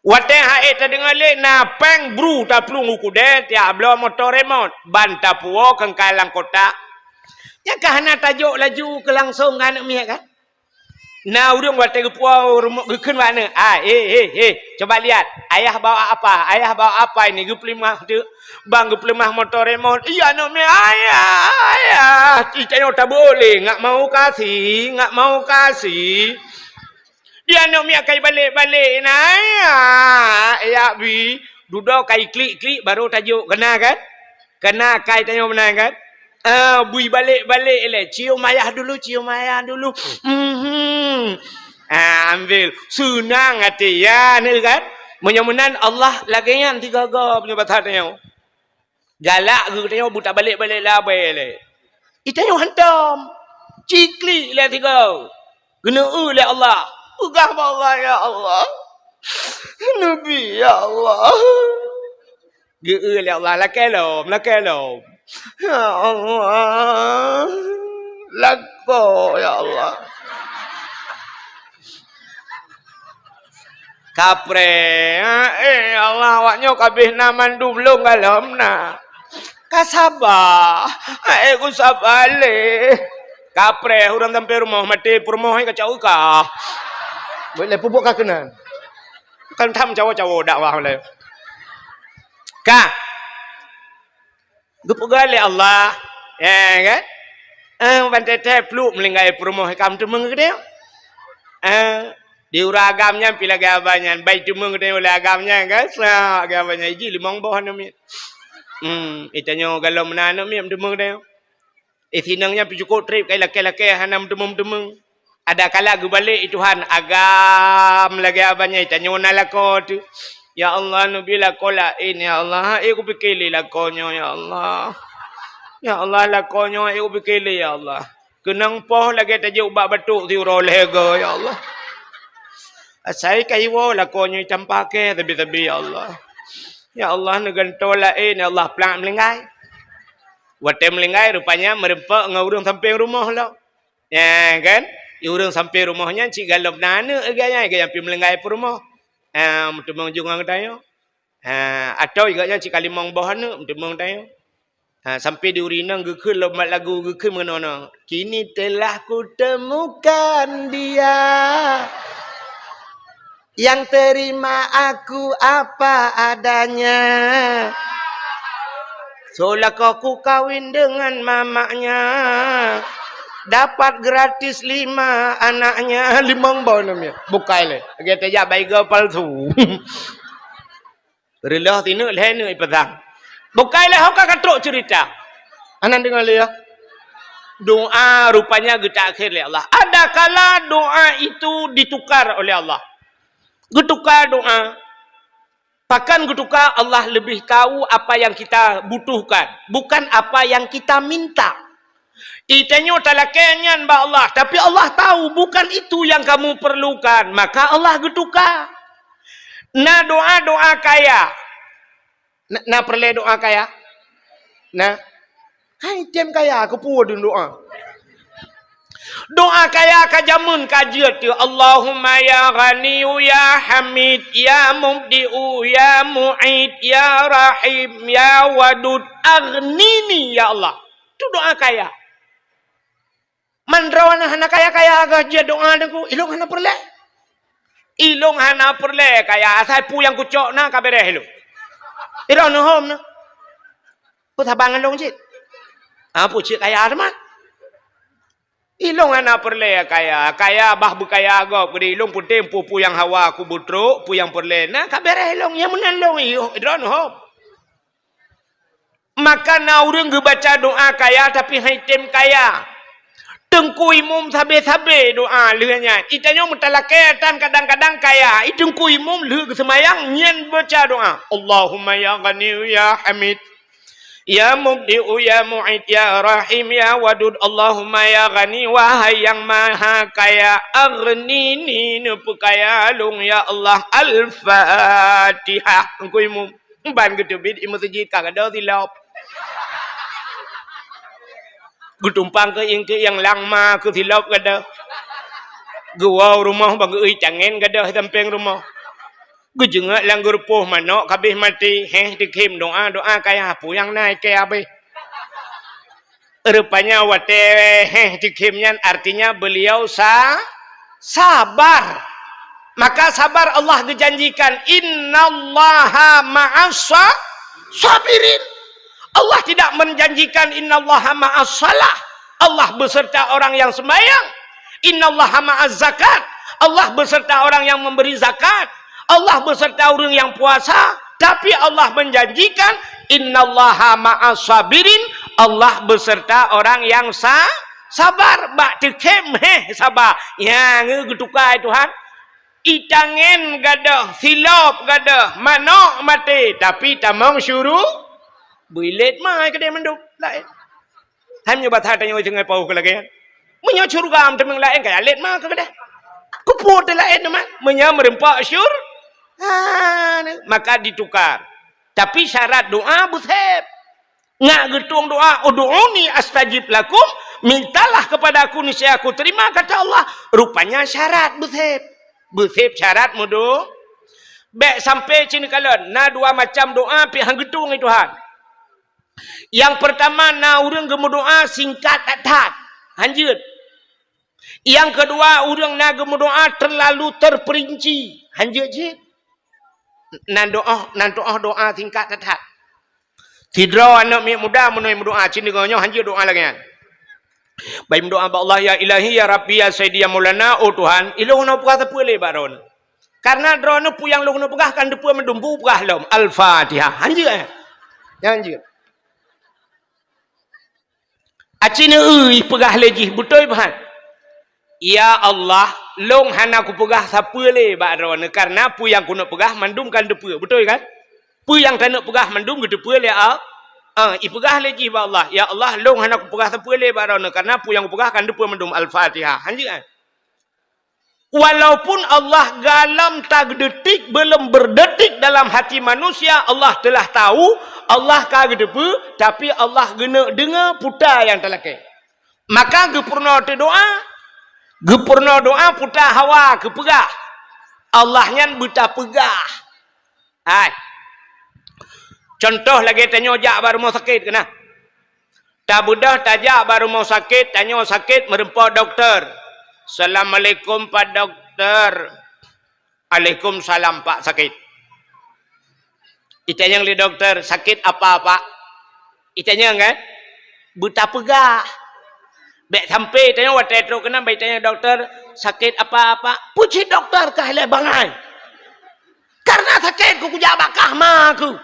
Watée han ék tadeungoe lé, na péng bru taplueng u keudè, tiak bloe moto remot, ban tapuwoe keungkai lam kotak. Nyan ka hana tajok laju keu langsong ngon aneuëk miet kan? Na ureuëng watée geupuwoe rumoh geukheun bak aneuëk, "Ah, eh, eh, eh, coba lihat, ayah bawa apa? Ayah bawa apa ini?" Geupeuleumah teuk, ban geupeuleumah moto remot. Iya aneuëk miet, "Ayah, ayah, ci tanyoe tabeuôt lé, nggak mau kasih, nggak mau kasih." Di aneuëk miet kai balek-balek na, ya, ya bi, dudoe kai klik-klik baru tajok, kena kan? Kena kai tanyoe meunan kan? Ah, bui balek-balek lé, cium ayah dulu, cium ayah dulu. Mhm. Ah, ambil. Seunang até ya, ni kan? Meunyoe meunan Allah lagée nyan tiga-tiga punya basa tanyoe. Galak geutanyoe beuta balek-balek labai lé. Itanyoe hantom. Ciklik lé tiga. Geuneu lé Allah. Peugah bak Allah, "Ya Allah. Neubi, ya Allah." Geu lé Allah, lakée lom, lakée lom. "Ya Allah. Lakoe, ya Allah." Kapreh, eh, ya Allah, awak nyoe ka abéh na mandum lôn galom na. Ka saba, eh, ku saba lé. Kapreh, ureuëng sampai rumoh, maté peurumoh, eh, kacau ka. Boleh pubuk ka keunan. Kan tham cawo-cawo dakwah lé. Ka. Geupeugah lé Allah, ya kan? Eh, ban teuntèe pluek meulinggai peurumoh ka meuteumèe geutanyoe. Eh, di ureueng agam nyan pih lagèe abang nyan, ban teumèe geutanyoe lé agam nyan kan? Sa lagèe abang nyan, iji limong boh aneuk miet. Hmm, itanyoe galom meunan aneuk miet meuteumèe geutanyoe. Eh, sinong nyan pih cukôp trép kai lakèe-lakèe hana meuteumèe-meuteumèe. Ada kala geubalek i Tuhan, agam lagèe abang nyan, tanyoe na lakoe teuh. Ya Allah, neubi lakoe laén, ya Allah. Eh, kupike lé lakoe nyoe, ya Allah. Ya Allah, lakoe nyoe, eh, kupike lé, ya Allah. Keunong poh lagèe tajok bak batok siuroe lhèe goe, ya Allah. Asai ka iwoe lakoe nyoe campa kèe sabe-sabe, ya Allah. Ya Allah, neugantoe laén, ya Allah, plak meulinggai. Watèe meulinggai, rupanya meureumpok ngon ureueng sampéng rumoh lom. Ya kan? Di ureueng sampéng rumoh nyan cit galom na aneuk geuh nyan, geuh nyan pih meulinggai peurumoh. Ha, meuteumèe ju ngon geutanyoe. Ha, atau geuh nyan cit ka limong boh aneuk, meuteumèe geutanyoe. Ha, sampai di ureueng inong geukheun lom mat lagu, geukheun meunoe-noe. Kini telah kutemukan dia yang terima aku apa adanya. Soe lakoe kukawin dengan mamaknya, dapat gratis lima anaknya. Limong boh aneuk miet. Bukai lé. Lagèe tajak bak igoe palsu. Reuloh sineuk lhèe neuk ipeusang. Bukai lé ho ka katrok ceurita. Anan deungoe lé ya. Doa rupanya geutakhir lé Allah. Ada kala doa itu ditukar oleh Allah. Geutukar doa. Pakon geutukar? Allah lebih tahu apa yang kita butuhkan, bukan apa yang kita minta. Itanyoe talakée nyan bak Allah, tapi Allah tahu bukan itu yang kamu perlukan, maka Allah geutukar. Na doa-doa kaya. Na, na peureulée doa kaya? Na. Hai tem kaya, keupeue deuh doa? Doa kaya ka jameun ka jeuet teuh, Allahumma ya Ghaniyu ya Hamid, ya Mubdi'u, ya Mu'id, ya Rahim, ya Wadud, aghnini ya Allah. Tu doa kaya. Man droeneuh hana kaya-kaya geuh jeuet doa Teungku, ilong hana peureulée. Ilong hana peureulée kaya, asai peue nyang kucok na ka beres ilong. Droeneuh hom na. Peue saban ngon lôn cit? Ah, peue cit kaya teuma? Ilong hana peureulée kaya, kaya bah beukaya gob keudeh ilong, peunteng peue-peue nyang hawa kubeutrok, peue nyang peureulée na ka beres ilong, nyang meunan lôn, iyo, droeneuh hom. Maka na ureuëng geubaca doa kaya tapi hai tem kaya. Teungku imum sabe-sabe doa lheueh nyan. Itanyoe meutalakée tan kadang-kadang kaya. I teungku imum lheueh geuseumayang nyan baca doa. Allahumma ya Ghaniyu ya Hamid. Ya Mubdi'u ya Mu'id ya Rahim ya Wadud. Allahumma ya Ghani, wahai yang maha kaya, aghnini, neupeukaya lôn ya Allah. Al-Fatihah. Teungku imum. Ban geuteubiet i meuseujid ka gadôh silop. Geutumpang keu ieng-ieng lam ma keu silop gadôh. Geuwoe rumoh bak geuui tangen gadôh sampéng rumoh. Geujeungok lam geurupoh manok kabéh maté, héh, teukhém doa, doa kaya peue nyang na ikée habéh. Rupanya watée héh teukhém nyan artinya beliau sa-, sabar. Maka sabar Allah geujanjikan, "Innallaha ma'as sa-, sabirin." Allah tidak menjanjikan, "Innallaha ma'as salah." Allah beserta orang yang sembahyang. "Innallaha ma'az zakat." Allah beserta orang yang memberi zakat. Allah beserta ureuëng nyang puasa, tapi Allah menjanjikan, "Innallaha ma'as sabirin," Allah beserta orang yang sa-, sabar. Bak teukhém héh saba. Nyang geutukai Tuhan. I tangen gadôh, silop gadôh, manok maté, tapi tamong syuru-, beuilet mai keudeh mandum laén. Hai meunyoe basa tanyoe singoh paoh keu lagée nyan. Meunyoe syeuruga meuteumèe laén, ka lét ma keu geudah. Keupeue teu laén teuma? Meunyoe meurumpok syur-, ha, maka ditukar. Tapi syarat doa beusép. Ngat geutueng doa, "Ud'uni astajib lakum," mintalah kepada Aku, niscaya Aku terima, kata Allah. Rupanya syarat beusép. Beusép syarat meudo-, bék sampai cit neukalon, na dua macam doa pih han geutueng lé Tuhan. Nyang peurtama na ureuëng geumeudoá singkat that-that, hanjeuet. Nyang keudua, ureuëng na geumeudoá teurlalu teurpeurinci, hanjeuet jih. Nan doá, nan doá, doá singkat that-that. Sidroe aneuëk miet muda meunyoe meudoá, cit deungoe nyoe hanjeuet doá lagée nyan. Bai meudoá bak Allah, "Ya Ilahi, ya Rabbi, ya Sayyidi, ya Maulana, oh Tuhan, ilôn hana peugah sapeue lé bak Droeneuh. Karena Droeneuh peue nyang lôn hana peugah kan dipeue meudumbu peugah lom." Al-Fatihah. Hanjeuet, eh? Hanjeuet. Aci neueu peugah lé jih, beutôi meuhan? "Ya Allah, lôn hana kupeugah sapeue lé bak Droeneuh, karena peue nyang keuneuk peugah mandum kan dipeue." Beutôi kan? Peue nyang taneuk peugah mandum geuteupeue lé Al-, ah, ipeugah lé jih bak Allah, "Ya Allah, lôn hana kupeugah sapeue lé bak Droeneuh, karena peue nyang kupeugah kan dipeue mandum." Al-Fatihah. Hanjeuet kan? Walaupun Allah galam tageudetik, belum berdetik dalam hati manusia, Allah telah tahu, Allah ka geuteupeue, tapi Allah geuneuk deungoe peue nyang talakée. Maka geupeurunoe teudoá, geupeurunoe doá peue hawa keupeugah. Allah nyan beutapeugah. Hai. Contoh lagée tanyoe jak bak rumoh sakét keunan. Tabeudôh tajak bak rumoh sakét, tanyoe sakét meurumpok dokto. "Assalamualaikum, Pak Dokto." "Alaikumsalam, Pak, sakét." Itanyong lé dokto, "Sakét apa, Pak?" Itanyong kan? Beutapeugah. Bék sampai tanyoe watée trok keunan bai tanyong dokto, "Sakét apa, Pak?" Puji dokto ka lé bangai. Karena sakét Ku kujak bak kah ma ku.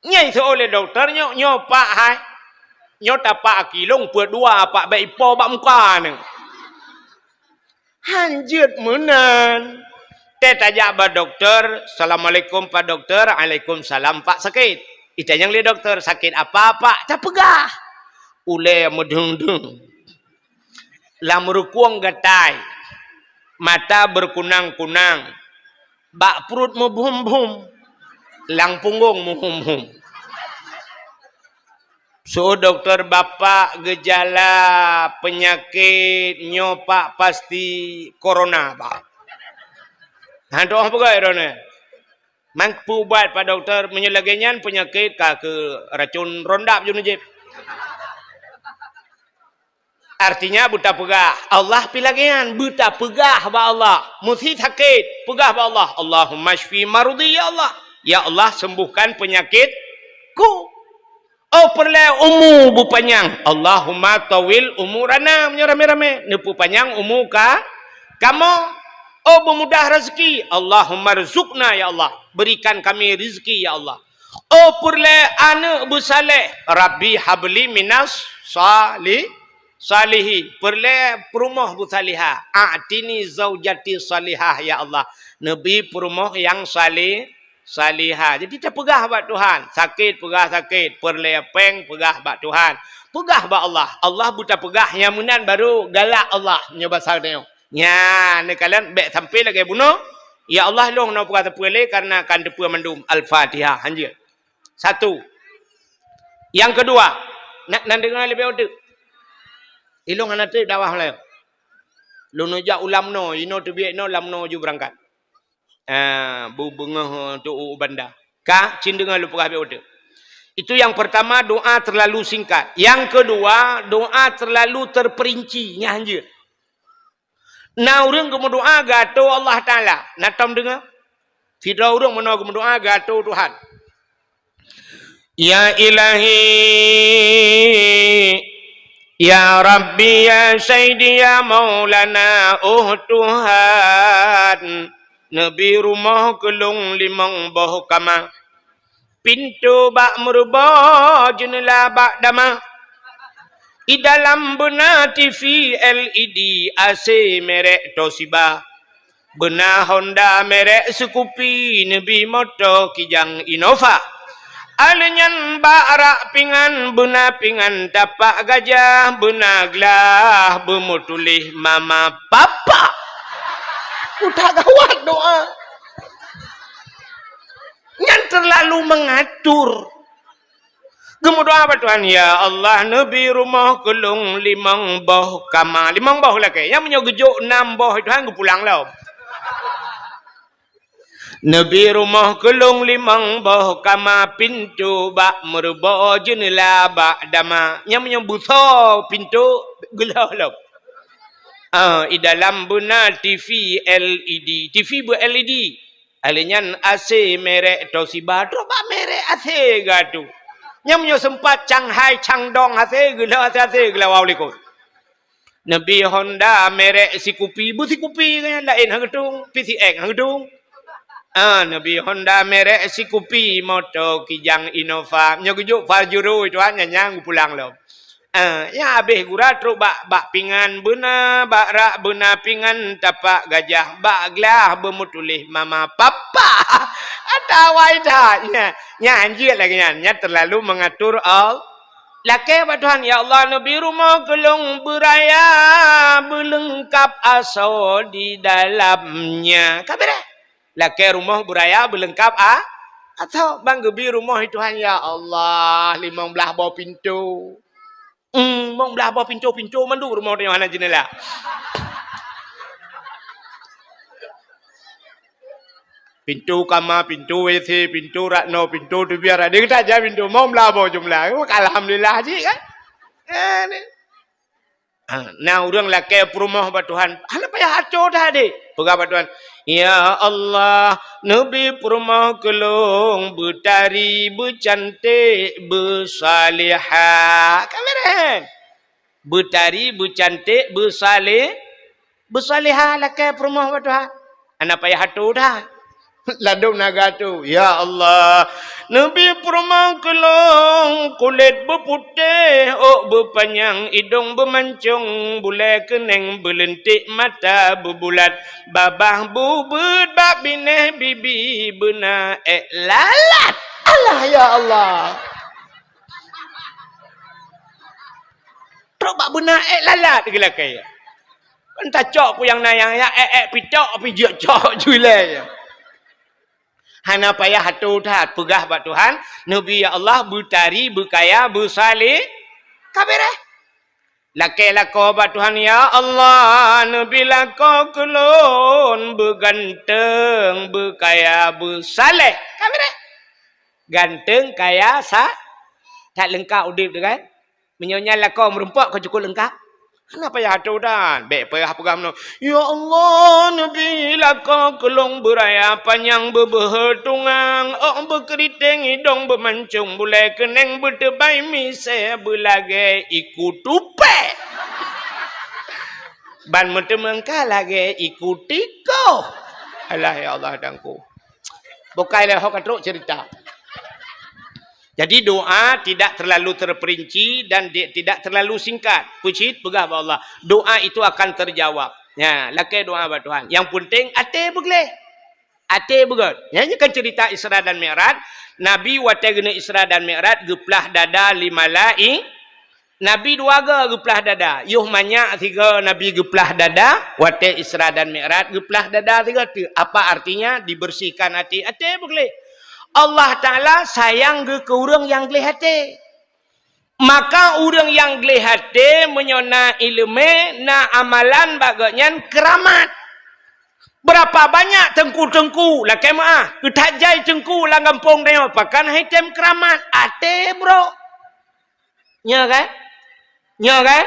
Nyai seuôt lé dokto nyoe, nyoe pak hai. Nyoe tapak aki lôn peuet dua pak bèk ipo bak muka nyoe. Han jeuet meunan. Teuh tajak bak dokto, "Assalamualaikum Pak Dokto." "Waalaikumsalam Pak, sakét." Itanyong lé dokto, "Sakét apa Pak?" Tapeugah. Ulèe meudeueng-deueng. Lam rukueng gatai, mata beukunang-kunang, bak pruet meubuem-buem, lam punggong meuhum-hum. Seuôt dokto, "Bapak geujala peunyakét nyoe Pak pasti corona Pak." Han tu'oh peugah droeneuh. Man peuubat Pak Dokto, meunyoe lagèe nyan peunyakét ka keu racun rondap jeuet neujieb. Artinya beutapeugah, Allah pih lagèe nyan, beutapeugah bak Allah. Meusé sakét, peugah bak Allah, "Allahumma syfi maradhi ya Allah." Ya Allah, sembuhkan penyakitku. Oh, peureulèe umu beupanyang. Allahumma tawil umurana. Meunyoe ramé-ramé, neupeupanyang umu ka kamoe. Oh, beumudah rezeki. Allahumma rzuqna ya Allah. Berikan kami rezeki ya Allah. Oh, peureulèe aneuk beusaleh. Rabbi habli minas sali-, salihin. Peureulèe peurumoh beusalihah. A'tini zaujati salihah ya Allah. Neubi peurumoh nyang sali-, salihah. Jadi tapeugah bak Tuhan. Sakét peugah sakét, peureulèe pèng peugah bak Tuhan. Peugah bak Allah. Allah beutapeugah nyang meunan baru galak Allah nyoe basa tanyoe. Nyan, neukalon bèk sampai lagèe bunoe, "Ya Allah, lôn hana peugah sapeue lé karena kan teupeue mandum." Al-Fatihah, hanjeuet. Satu. Nyang keudua, na-, nan deungö leubeh uteuk. Ilôn hana trép dakwah Meulayu. Lôn neujak u Lamno, inoe teubiet inoe Lamno ju beurangkat. Ah, bu-, beungoh tu u banda. Ka, cit deungö lôn peugah bèk uteuk. Itu yang pertama, doa terlalu singkat. Yang kedua, doa terlalu terperinci. Nyan hanjeuet. Na ureueng geumeudoa geuatô Allah Taala. Na tom deungö? Sidroe ureueng meunoe geumeudoa geuatô Tuhan. Ya Ilahi, ya Rabbi, ya Sayyidi, ya Maulana, oh Tuhan, neubi rumoh keu lôn limong boh kama. Pintoe bak meuruboh, jeuneula bak dama. I dalam beuna T V L E D, A C merek Toshiba. Beuna Honda merek Scoopy, neubi moto Kijang Innova. Alèh nyan bak rak pingan, beuna pingan tapak gajah, beuna glah beumeutuléh mama papa. Udah gawat doa. Nyan terlalu mengatur. Geumeudoa bak Tuhan, "Ya Allah, neubi rumoh keu lôn limong boh kama." Limong boh lakèe. Nyan meunyoe geujok nam boh, Tuhan geupulang lom. "Neubi rumoh keu lôn limong boh kama, pintoe bak meuruboh, jeuneula bak dama." Nyan meunyoe beusoe pintoe, geulhôh lom. Ah, i dalam beuna T V L E D. T V beu L E D. Alèh nyan A C merek Toshiba, trok bak merek A C geuatô. Nyan meunyoe seumpat Shanghai, Shandong A C, geulhôh A C, A C geulawa u likot. Neubi Honda merek Scoopy, beu Scoopy nyan laén han geutung, P C X han geutung. Ah, neubi Honda merek Scoopy, moto Kijang Innova. Nyoe geujok Pajero itu nyan, nyan geupulang lom. Ah, nyan habéh gura trok bak, bak pingan beuna, bak rak beuna pingan tapak gajah, bak glah beumeutuléh mama papa. Ata wai that. Nyan, nyan hanjeuet lagèe nyan. Nyan terlalu mengatur Allah. Lakèe bak Tuhan, "Ya Allah, neubi rumoh keu lôn beuraya, beuleungkap asoe di dalamnya." Ka beureh. Lakèe rumoh beuraya beuleungkap a-, asoe. Ban geubi rumoh i Tuhan, "Ya Allah, limong blah boh pintoe." Hmm, limong blah boh pintoe, pintoe mandum rumoh tanyoe hana jeuneula. Pintoe kama, pintoe W C, pintoe rak noe, pintoe teubiet rak deh, geutanyoe pintoe limong blah boh jumlah. Alhamdulillah jih kan? Eh, ni. Ha, na ureueng lakèe peurumoh bak Tuhan, hana payah aco that deh. Peugah bak Tuhan, "Ya Allah, neubi peurumoh keu lôn beutari, beucanték, beusalihah." Ka beureh. Beutari, beucanték, beusalih-, beusalihah lakèe peurumoh bak Tuhan. Hana payah ato that. Ladôm naga tu, "Ya Allah, neubi peurumoh keu lôn, kulét beuputéh, ôk beupanyang, idông beumancông, bulèe keunèng beuleuntik, mata beubulat, babah bubeuet, bak binéh bibi beuna èk lalat." Allah, ya Allah. Trok bak beuna èk lalat geulakèe. Kan tacok peue nyang na nyang ya, èk-èk pitok pih jeuet cok ju ilèe. Hana payah atoe that, peugah bak Tuhan, "Neubi ya Allah, beutari, beukaya, beusaleh." Ka beureh. Lakèe lakoe bak Tuhan, "Ya Allah, neubi lakoe keu lôn, beuganteng, beukaya, beusaleh." Ka beureh. Ganteng, kaya, sa-, that leungkap udép tu kan? Meunyoe nyan lakoe meurumpok ka cukup leungkap. Hana payah atoe that. Bèk payah peugah meunoe, "Ya Allah, neubi lakoe keu lôn beuraya panyang, beubeuhe tungang, ôk beukeuriténg, idông beumancông, bulèe keunèng beuteubai misé, beulagèe iku tupèe, ban meuteumèe ka lagèe iku tikoh." Alah, ya Allah, Tuhanku. Bukai lé ho ka trok cerita. Jadi, doa tidak terlalu terperinci dan di-, tidak terlalu singkat. Peucit peugah bak Allah, doa itu akan terjawab. Ya, lakèe doa bak Tuhan. Yang penting, até beugleh. Até beugöt. Ya, ini kan cerita Isra dan Mi'raj. Nabi watèe geuneuk Isra dan Mi'raj, geuplah dada lé malai-, Nabi dua go geuplah dada. Yoh manyak sigo Nabi geuplah dada, watèe Isra dan Mi'raj geuplah dada sigo teuk. Apa artinya? Dibersihkan até. Até beugleh. Allah Taala sayang geuh keu ureueng nyang gleh até. Maka ureueng nyang gleh até meunyoe na ileumèe, na amalan bak gobnyan keuramat. Berapa banyak teungku-teungku, lakèe meu'ah, keu that jai teungku lam gampông tanyoe, pakon han item keuramat, até brok. Nyo kan? Nyo kan?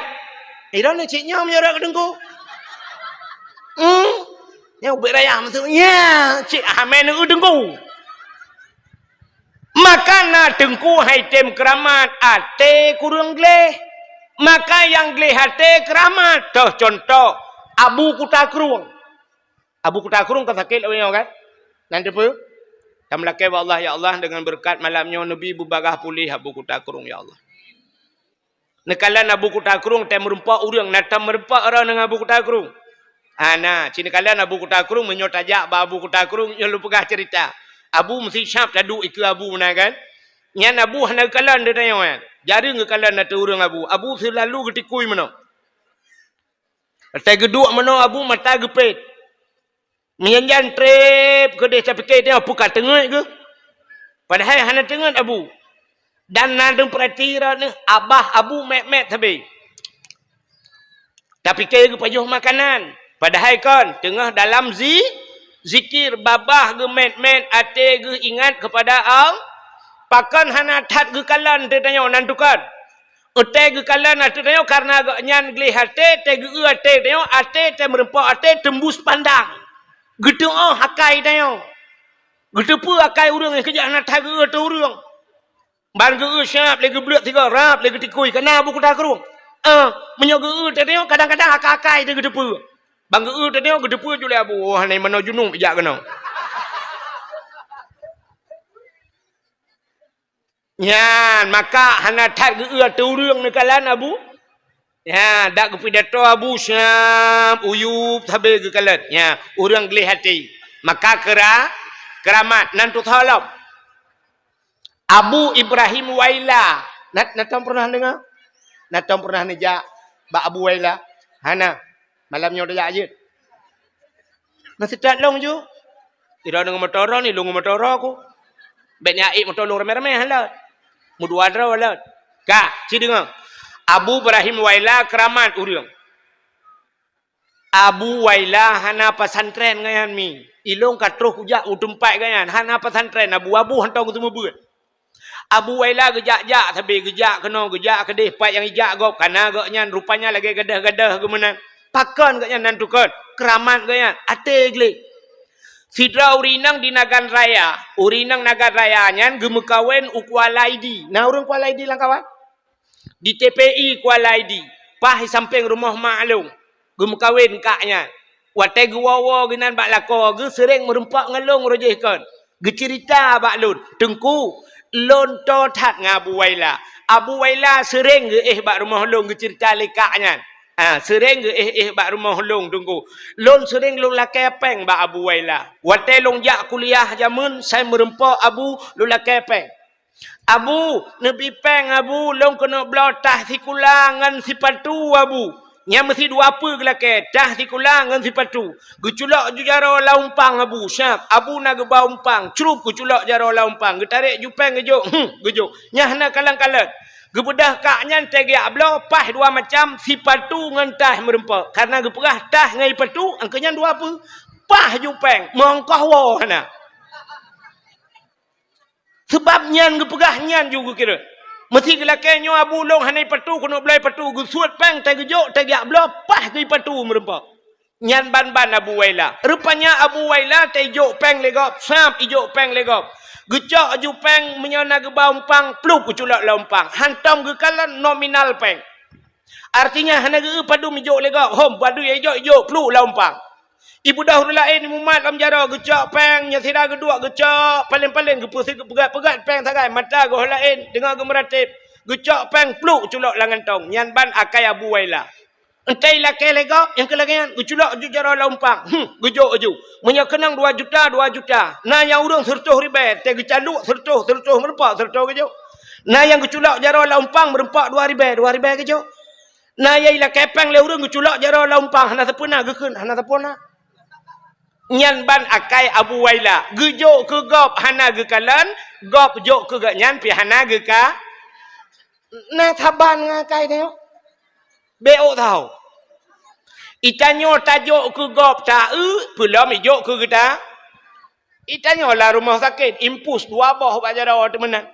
Eh, droeneuh cit nyoe meunyoe rot keu teungku. Hmm? Nyoe ubit raya maksud. Nya, cit hamé neu teungku. Maka na teungku han item keuramat, até kureueng gleh. Maka nyang gleh até keuramat. Toh contoh, Abu Kuta Krueng. Abu Kuta Krueng ka sakét lagèe nyoe kan? Nan teupeue? Tameulakèe bak Allah, "Ya Allah, deungon beureukat malam nyoe neubi beubagaih puléh Abu Kuta Krueng, ya Allah." Neukalon Abu Kuta Krueng, tém meurumpok ureueng, na tém meurumpok droe ngon Abu Kuta Krueng. Ah, na, ci neukalon Abu Kuta Krueng, meunyoe tajak bak Abu Kuta Krueng, nyoe lôn peugah cerita. Abu meusti sab taduek ikeue Abu meunan kan? Nyan Abu hana geukalon di tanyoe nyan. Jareueng geukalon ateueh ureueng Abu. Abu seulalu geutikui meunoe. Watèe geuduek meunoe Abu mata geupét. Meunyan-nyan trép keudeh tapike tanyoe peue ka teungeut geuh. Padahai hana teungeut Abu. Dan na deuh peurati droeneuh, babah Abu mèt-mèt sabe. Tapike geupajoh makanan. Padahai kon, teungoh dalam zi-, zikir, babah geuh mèt-mèt, até geuh ingat keupada Allah. Pakon hana that geukalon ateueh tanyoe nan tukon. Watèe geukalon ateueh tanyoe kareuna gobnyan gleh até, watèe geu-eu até tanyoe, até watèe meurumpok até teumbus pandang. Geuteuôh akai tanyoe. Geuteupeue akai ureueng nyang keujak hana that geu-eu ateueh ureueng. Ban geu-eu siab lé geubleuet sigoe rab lé geutikui kana Abu Kuta Krueng. Eh, meunyoe geu-eu ateueh tanyoe kadang-kadang akai-akai teuh geuteupeue. Ban geu-eu ateueh tanyoe geuteupeue ju lé Abu, "Oh, hana manoe junub jak keunoe." Nyan, maka hana that geu-eu ateueh ureueng neukalon Abu. Nyan, dak geupidato Abu siab, uyueb sabe geukalon. Nyan, ureueng gleh até. Maka keura-, keuramat nan tutoe lom. Abu Ibrahim Waila. Na, na tom pernah deungoe? Na tom pernah neujak bak Abu Waila? Hana. Malam nyoe tajak jeuet. Meuseutôt lôn ju. Sidroe ngon moto droe ni, lôn ngon moto droe ku. Bèk nyan ék moto lôn ramé-ramé han lôt. Meudua droe lôt. Ka, ci deungoe. Abu Ibrahim Waila keuramat ureueng. Abu Waila hana pesantren ngon nyan mi. Ilôn ka troh kujak u teumpat gobnyan. Hana pesantren, Abu, Abu hantom geuseumeubeuet. Abu Waila geujak-jak sabe, geujak keunoe, geujak keudeh, pat nyang ijak gob, kana gobnyan rupanya lagèe gadôh-gadôh geumeunan. Pakon gobnyan nan tukon? Keuramat gobnyan, até gleh. Sidroe ureueng inong di Nagan Raya, ureueng inong Nagan Raya nyan geumeukawen u Kuala Idi. Na ureueng Kuala Idi lam kawan? Di T P I Kuala Idi, paih sampéng rumoh mak lôn, geumeukawen kak nyan. Watée geuwoe-woe geunan bak lakoe, geuh seuréng meureumpok ngon lôn roh jih kon. Geuceurita bak lôn, "Teungku, lôn toe that ngon Abu Waila. Abu Waila seuréng geuéh bak rumoh lôn," geuceurita lé kak nyan. "Ha, seuréng geuéh-éh bak rumoh lôn, Teungku. Lôn seuréng lôn lakée péng bak Abu Waila. Watée lôn jak kuliah jameun, sai meureumpok Abu, lôn lakée péng." "Abu, neubi péng, Abu, lôn keuneuk bloe tah sikula ngon sipatu, Abu." Nyan meusi dua peue geulakée, tah sikula ngon sipatu. Geuculok ju jaroe lam umpang, Abu, siab. Abu na geuba umpang, crup geuculok jaroe lam umpang. Geutarek ju péng geujok, hmm, geujok. Nyan hana kalon-kalon. Geubeudôh kak nyan teugiak bloe, paih dua macam, sipatu ngon tah meureumpok. Kareuna geupeugah tah ngon sipatu, angkeu nyan dua peue. Paih ju péng, meungkoh woe hana. Seubab nyan geupeugah nyan ju geukira. Meusi geulakée nyoe, "Abu, lôn hana sipatu, keuneuk bloe sipatu." Geusuet péng, teugeujok, teugiak bloe, paih keu sipatu meureumpok. Nyan ban-ban Abu Waila. Rupanya Abu Waila teujok péng lé gob, sab ijok péng lé gob. Geucok ju péng meunyoe na geuba umpang, pluek geuculok lam umpang. Hantom geukalon nominal péng. Artinya hana geu padum ijok lé gob, hom padum ijok, ijok pluek lam umpang. Ibeudôh ureuëng laén imumat lam jaroe, geucok péng, nyoe sira geuduek geucok, paleng-paleng geupeusi-, geupeugét-peugét péng sagai, mata geuh laén, deungoe geumeuratéb, geucok péng pluek culok lam gantong, nyan ban akai Abu Waila. Entée ilakée lé gob, nyang keu lagée nyan, geuculok ju jaroe lam umpang, hmm, geujok ju. Meunyoe keunong dua juta, dua juta. Na nyang ureuëng seureutôh ribée, teuh geucaluk seureutôh, seureutôh meureumpok, seureutôh geujok. Na nyang geuculok jaroe lam umpang meureumpok dua ribée, dua ribée geujok. Na nyang ilakée péng lé ureuëng geuculok jaroe lam umpang, hana sapeue na geukheun, hana sapeue na. Nyan ban akai Abu Waila, geujok keu gob hana geukalon, gob jok keu gobnyan pih hana geuka-, na saban ngon akai nyoe. Bék ôk tau. Itanyoe tajok keu gob ta-eu, peulom ijok keu geuta. Itanyoe lam rumoh sakét, impus dua boh bak jaroe teumeunan.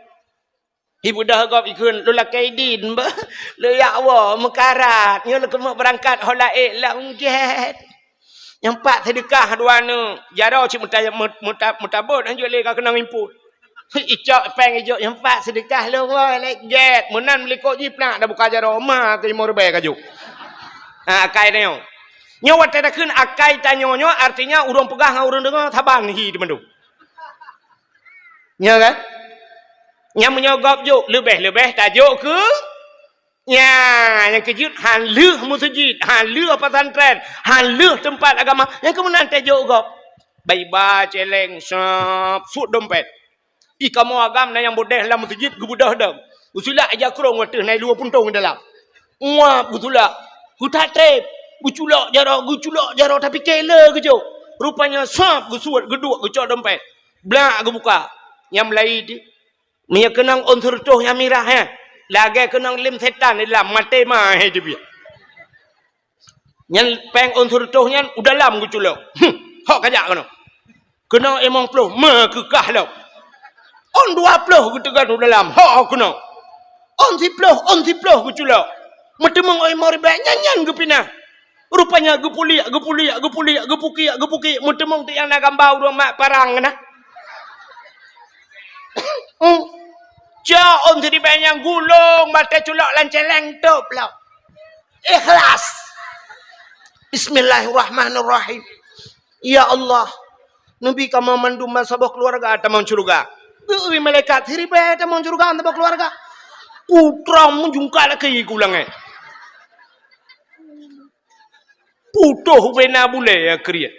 Ibeudôh gob ikheun, "Lôn lakée idin beuh, lôn jak woe meukarat, nyoe lôn keumeung beurangkat ho laén lam gét." Nyang pat seudeukah dua neuk, jaroe cit meuta-, meuta-, meutabot, hanjeuet lé ka keunong impus. Icok péng ijok, nyang pat seudeukah lôn woe lé gét. Meunan meulikot jih peunak dah buka jaroe, ma teurimong ribée ka jok. Ha, akai tanyoe. Nyoe watée takheun akai tanyoe nyoe, artinya ureuëng peugah ngon ureuëng deungoe saban hi teumandum. Nyo kan? Nyang meunyoe gob jok, leubeh-leubeh tajok keu nya, nyang keujeuet han lheueh meuseujid, han lheueh pesantren, han lheueh teumpat agama, nyang keumeunang tajok gob. Baiba, céléng, sab, suet dompet. Ih, kamoe agam na nyang bodeh lam meuseujid geubeudôh dong. Geusulak ija krong ateueh na i luwa puntông dalam. Nguap geusulak. Geutat treb. Geuculok jaroe, geuculok jaroe, tapi kée le geujok. Rupanya sab geusuet, geuduek, geucok dompet. Blak geubuka. Nyang meulayi di. Meunyoe keunong ôn seureutôh nyang mirah, eh. Lagée keunong lem setan di lam, maté ma, eh, teubiet. Nyan péng ôn seureutôh nyan u dalam geuculok. Huh, hok kajak keunoe. Keunoe limong ploh, meukeukah lom. Ôn dua ploh geuteugon u dalam, hok keunoe. Ôn siploh, ôn siploh geuculok. Meuteumong limong ribée, nyan-nyan geupinah. Rupanya geupuliek, geupuliek, geupuliek, geupukiek, geupukiek. Meuteumong teuk nyang na gamba ureuëng mat parang keunan. Hmm. Cok ôn siribée nyang gulong, batée culok lam céléng, tôb lom. Ikhlas. Bismillahirrahmanirrahim. Ya Allah, neubi kamoe mandum bansaboh keuluwarga tamong syeuruga. Geuri malaikat siribée tamong syeuruga bansaboh keuluwarga. Putroe meujungkat lagée ku langét. Putôh ubena bulée kriet.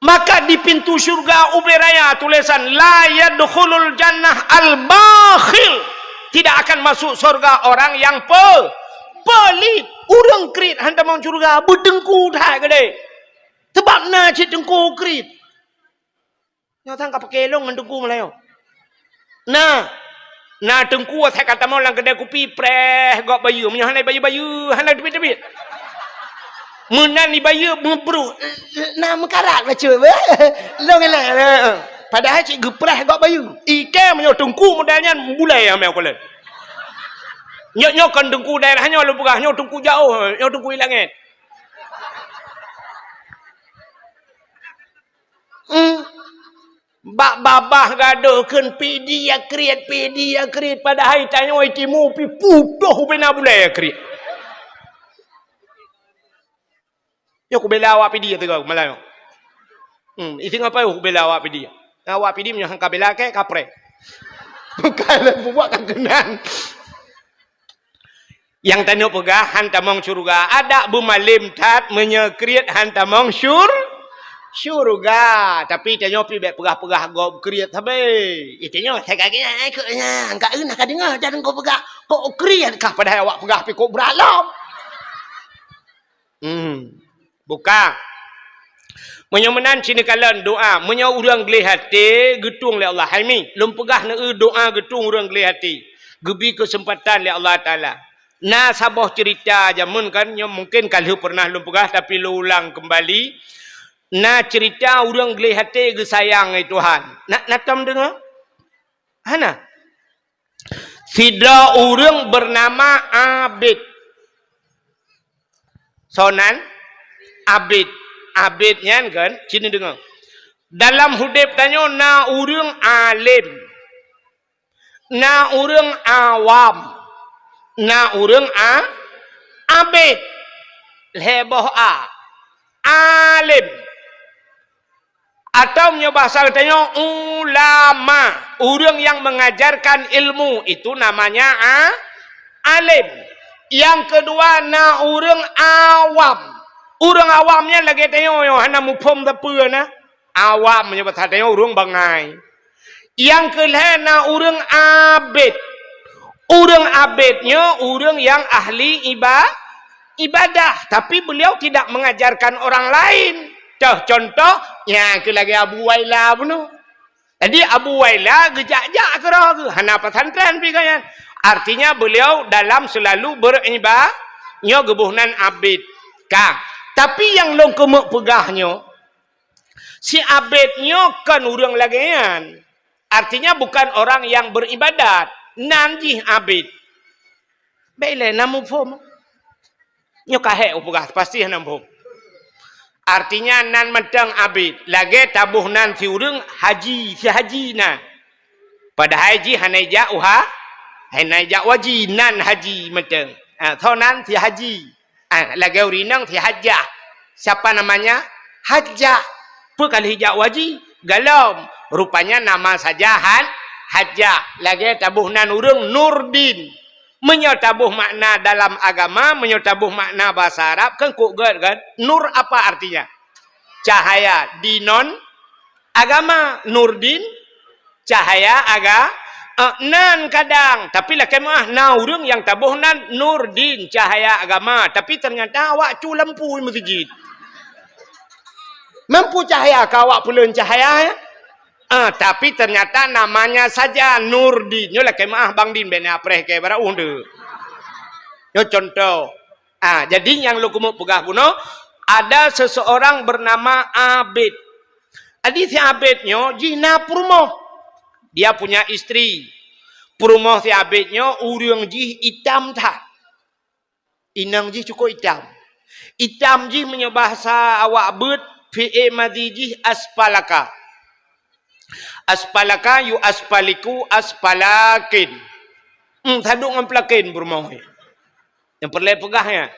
Maka di pintu syurga ubé raya tulésan, "La yadkhulul jannah al-bakhil." Tidak akan masuk surga orang yang pe-, pelit. Ureuëng kriet han tamong syurga, beuteungku that keudeh. Sebab na cit teungku kriet. Nyoe sang ka pake lôn ngon teungku meulayeue. Na, na teungku asai ka tamong lam keudai kupi, preh gob bayeue. Meunyoe hana bayeue-bayeue, hana teubiet-teubiet. Meunan ibayeue meubruh, na meukarat bacut. Lôn ilée. Padahai cit geupreh gob bayeue. Ikée meunyoe teungku model nyan bulée amé ukalon. Nyoe, nyoe kon teungku daerah nyoe lôn peugah, nyoe teungku jaoh, nyoe teungku ilangét. Hmm. Bak babah gadôh kheun pidi ya kriet, pidi ya kriet, padahai tanyoe timu pi putôh ubena bulée ya kriet. Nyoe kubela awak Pidie teuga malam nyoe. Hmm, isi ngapai kubela awak Pidie? Awak Pidie meunyoe han kabela kèe, kapreh. Bukan lé bubuak ka keunan. Nyang tanyoe peugah han tamong syeuruga. Adak beumalem that meunyoe kriet han tamong syur-, syeuruga. Tapi tanyoe pih bèk peugah-peugah gob kriet sabe. Ih, tanyoe, saya kaki, eh, kok, ya, angkat, eh, nak ka deungoe, jangan kau peugah. Kok kriet kah padahai awak peugah pih kok brat lom. Hmm. Buka. Meunyoe meunan cit neukalon doa, meunyoe ureueng gleh até geutueng lé Allah. Hai mi, lôn peugah neueu doa geutueng ureueng gleh até. Geubi keuseumpatan lé Allah Taala. Na saboh ceurita jameun kan, nyoe mungken ka lheueh peureunah lôn peugah, tapi lôn ulang keumbali. Na ceurita ureueng gleh até geusayang lé Tuhan. Na, na tom deungoe? Hana. Sidroe ureueng beunama Abid. Soe nan? Abid. Abid nyan kan, sini deungoe. Dalam udép tanyoe na ureueng além, na ureueng awam, na ureueng a-, abid. Lhèe boh a. Além. Atau meunyoe bahasa geutanyoe, ulama, ureueng nyang mengajarkan ilmu, itu namanya a-, alim. Nyang keudua na ureueng awam. Ureueng awam nyan lagèe tanyoe nyoe hana muphom sapeue na. Awam meunyoe bahasa tanyoe ureueng bangai. Nyang keulhèe na ureueng abid. Ureueng abid nyoe ureueng nyang ahli iba-, ibadah, tapi beliau tidak mengajarkan orang lain. Toh contoh, nyan keuh lagèe Abu Waila bunoe. Jadi Abu Waila geujak-jak keudroe geuh, hana pesantren pih gobnyan. Artinya beliau dalam selalu beriba-, nyoe geuboh nan abid. Ka. Tapi nyang lôn keumeuk peugah nyoe, si abid nyoe kon ureueng lagèe nyan. Artinya bukan orang yang beribadat. Nan jih abid. Bèk ilèe na muphom. Nyoe ka hék kupeugah, pasti hana muphom. Artinya nan mantong abid. Lagèe taboh nan si ureueng haji, si haji na. Padahai jih hana ijak u ha-, hana ijak u haji, nan haji mantong. Ha, soe nan si haji. Ah, lagèe ureueng inong si hajah. Siapa namanya? Hajah. Peue ka lheueh ijak u haji? Golom. Rupanya nama saja han-, hajah. Lagèe taboh nan ureueng Nurdin. Meunyoe taboh makna dalam agama, meunyoe taboh makna bahasa Arab, kan kok gèt kan? Nur apa artinya? Cahaya. Din non agama, Nurdin, cahaya aga-, eh, nan kadang. Tapi lakèe meu'ah na ureueng nyang taboh nan Nurdin, cahaya agama. Tapi ternyata awak cu lampu meuseujid. Lampu cahaya ka awak peuleuen cahaya, ya? Ah, tapi ternyata namanya saja Nurdin. Nyoe lakèe meu'ah Bang Din, bèk na preh kèe barô deuh. Nyoe contoh. Ah, jadi nyang lôn keumeuk peugah bunoe, ada seseorang bernama Abid. Jadi si Abid nyoe jih na peurumoh. Dia punya istri. Peurumoh si Abid nyoe ureueng jih itam that. Inong jih cukôp itam. Itam jih meunyoe bahasa awak beuet, fi'il madhi jih aspalaka. Aspalaka, yu aspaliku, aspalakin. Hmm, saduek ngon pelakin peurumoh nyoe. Nyang peureulèe peugah nyan.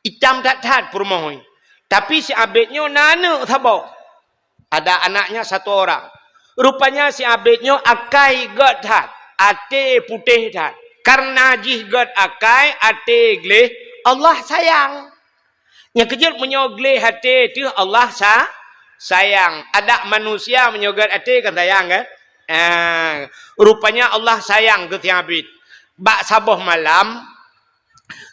Itam that-that peurumoh nyoe. Tapi si Abid nyoe na aneuk saboh. Ada anaknya satu orang. Rupanya si Abid nyoe akai gèt that, até putéh that. Karena jih gèt akai, até gleh, Allah sayang. Nyang keujeuet meunyoe gleh até teuh Allah sa-, sayang. Adak manusia meunyoe gèt até kan sayang kan? Ah, rupanya Allah sayang keu si Abid. Bak saboh malam,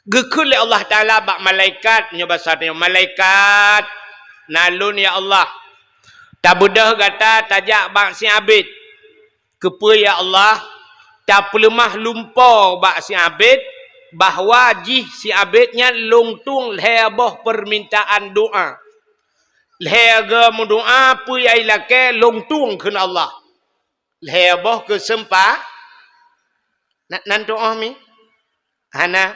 geukheun lé Allah Taala bak malaikat, nyoe basa tanyoe, "Malaikat, na lôn ya Allah, tabeudôh gata tajak bak si Abid." Keupeue ya Allah? Tapeuleumah lumpoe bak si Abid, bahwa jih si Abid nyan lôn tueng lhèe boh peumintaan doa. Lhèe geuh meudoa peue nyang ilakèe lôn tueng kheun Allah. Lhèe boh keuseumpa-, na-, nan tuoh mi? Hana.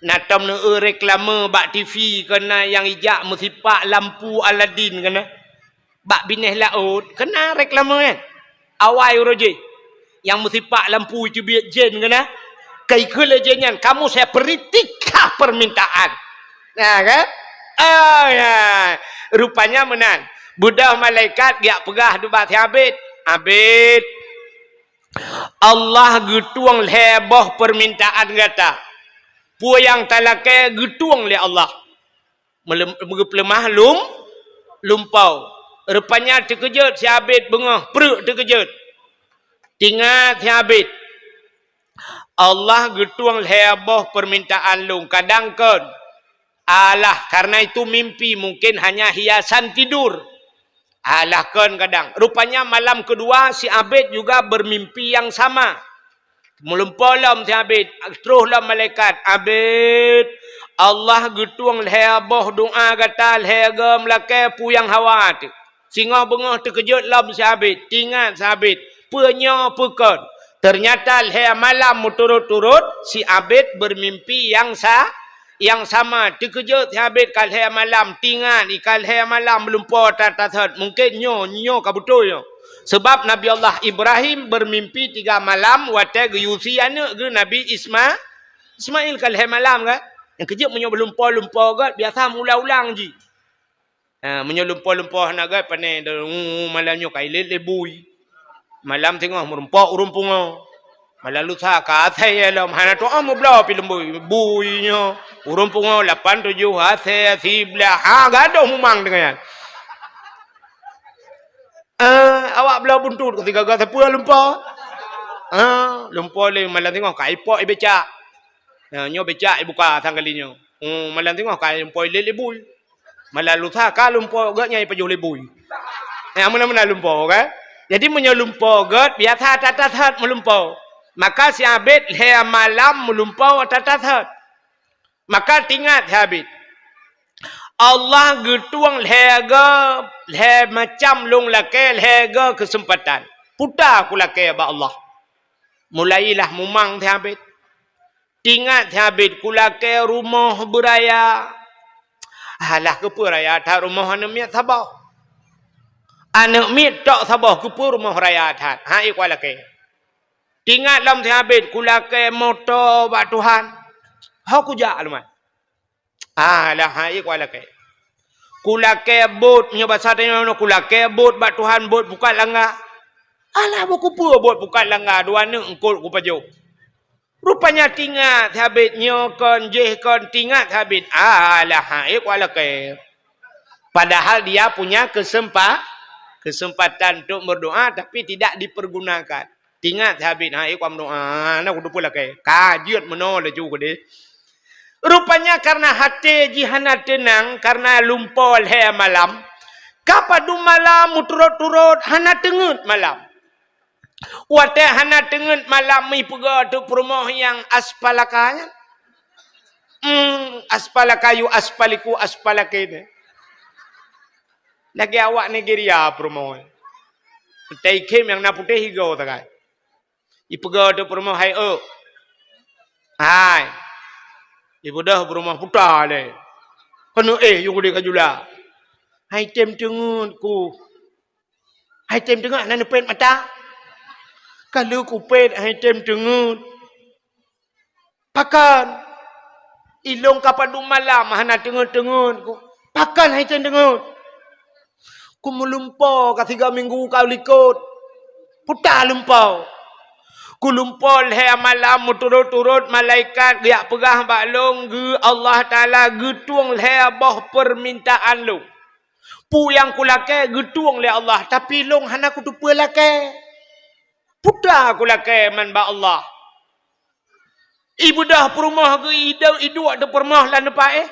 Na tom neueu reklame bak T V keunan nyang ijak meusipak lampu Aladin keunan. Bak binéh laôt keunan reklame nyan. Awai uroe jih. Nyang meusipak lampu teubiet jén keunan. Ka ikheun lé jén nyan, "Kamu saya beri tiga permintaan." Nah, kan? Oh, ya. Rupanya meunan. Beudôh malaikat geujak peugah ubak si Abid, "Abid, Allah geutueng lhée boh peumintaan gata. Peue nyang talakée geutueng lé Allah." Meulem-, meugeupeuleumoh lum-, lumpoe. Rupanya teukeujot si Abid beungoh, preuk teukeujot. Teuingat si Abid, "Allah geutueng lhée boh peumintaan lôn, kadang kon. Alah, karena itu mimpi, mungkin hanya hiasan tidur. Alah, kon kadang." Rupanya malam kedua si Abid juga bermimpi yang sama. Meulumpoe lom si Abid, troh lom malaikat, "Abid, Allah geutueng lhée boh doa gata lhée goe meulakée peue nyang hawa teuh." Singoh beungoh teukeujot lom si Abid, teuingat si Abid, peue nyoe peue kon. Ternyata lhée malam meuturot-turot si Abid bermimpi yang sa-, yang sama. Teukeujot si Abid ka lhée malam, teuingat i ka lhée malam meulumpoe that-that. Mungkin nyoe, nyoe ka beutôi nyoe. Sebab Nabi Allah Ibrahim bermimpi tiga malam watée geuyue sie aneuëk geuh Nabi Isma-, Ismail ka lhée malam kan. Nyang keujeuet meunyoe lumpoe-lumpoe gét biasa meuulang-ulang jih. Ha, meunyoe lumpoe-lumpoe hana gét, pane, uh, malam nyoe ka ilét lé bui. Malam singoh meurumpok ureuëng pungo. Malam lusa ka asai lom, hana tu'oh meubloe pi lom bui. Bui nyoe, ureuëng pungo lapan tujoh asai, siblaih. Ha, gadôh mumang deungon nyan. Ah, awak bloe buntut ka sigaga sapeue lumpoe. Ah, lumpoe lé malam singoh ka ipok i becak. Ha, nyoe becak ibuka sang kali nyoe. Oh, malam singoh ka lumpoe ilét lé bui. Malam lusa ka lumpoe gét nyang ipajoh lé bui. Nyang meunan-meunan lumpoe, kan? Jadi, meunyoe lumpoe gét, biasa that-that meulumpoe. Maka si Abid lhée malam meulumpoe that-that. Maka teuingat si Abid, Allah geutueng lhée goe, lhée macam lôn lakée, lhée goe keuseumpatan. Puta kulakée bak Allah. Mulailah mumang si Abid. Teuingat si Abid, kulakée rumoh beuraya. Alah, keupeue raya that rumoh aneuëk miet saboh? Aneuëk miet tok saboh, keupeue rumoh raya that? Ha, i kulakée. Teuingat lom si Abid, kulakée moto bak Tuhan. Ho kujak lom. Alah, ha, i kulakée. Kulakée bot, meunyoe basa tanyoe, kulakée bot bak Tuhan, bot pukat langga. Alah, bukeupeue bot pukat langga, dua aneuëk eungkot kupajoh. Rupanya teuingat si Abid nyoe kon, jéh kon, teuingat si Abid. Alah, ha, i kulakée. Padahal dia punya kesempa-, kesempatan untuk berdoa, tapi tidak dipergunakan. Teuingat si Abid, ha, i kuam doa, na kuteupeu lakée. Ka jeuet meunoe laju keudeh. Rupanya karena até jih hana teunang, karena lumpoe lhée malam, ka padum malam meuturot-turot hana teungeut malam. Watée hana teungeut malam, ipeugah teuk peurumoh nyang aspalaka nyan. Hmm, aspalaka yu aspaliku aspalake nyan. Lagée awak Nigeria peurumoh. Taikhém nyang na putéh igoe sagai. Ipeugah teuk peurumoh, "Hai, ôk." "Hai." Ibeudôh peurumoh, "Puta lé." "Keuneuk éh yue gudée ka jula." "Hai tem teungeut ku." "Hai tem teungeut, hana neupét mata?" "Ka lheueh kupét, hai tem teungeut." "Pakon?" "Ilôn ka padum malam hana teungeut-teungeut ku." "Pakon hai tem teungeut?" "Ku meulumpoe ka siga minggu ka likot." "Puta lumpoe." "Ku lumpoe lhée malam meuturot-turot, malaikat geujak peugah bak lôn, geu Allah Taala geutueng lhée boh peumintaan lôn. Peue nyang kulakée geutueng lé Allah, tapi lôn hana kuteupeu lakée. Puta kulakée man bak Allah." Ibeudôh peurumoh geuh, idôk, iduek teuk peurumoh lam teumpat éh.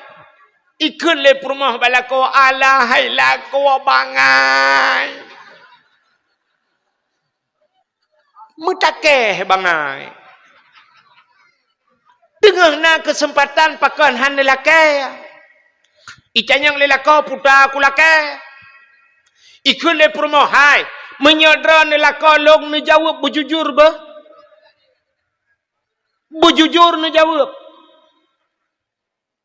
Ikheun lé peurumoh bak lakoe, "Alah hai lakoe bangai. Meutakée bangai. Teungoh na keuseumpatan pakon hana lakée." Itanyong lé lakoe, "Puta kulakée." Ikheun lé peurumoh, "Hai, meunyoe droeneuh lakoe lôn neujaweueb beujujur beuh?" Beujujur neujaweueb.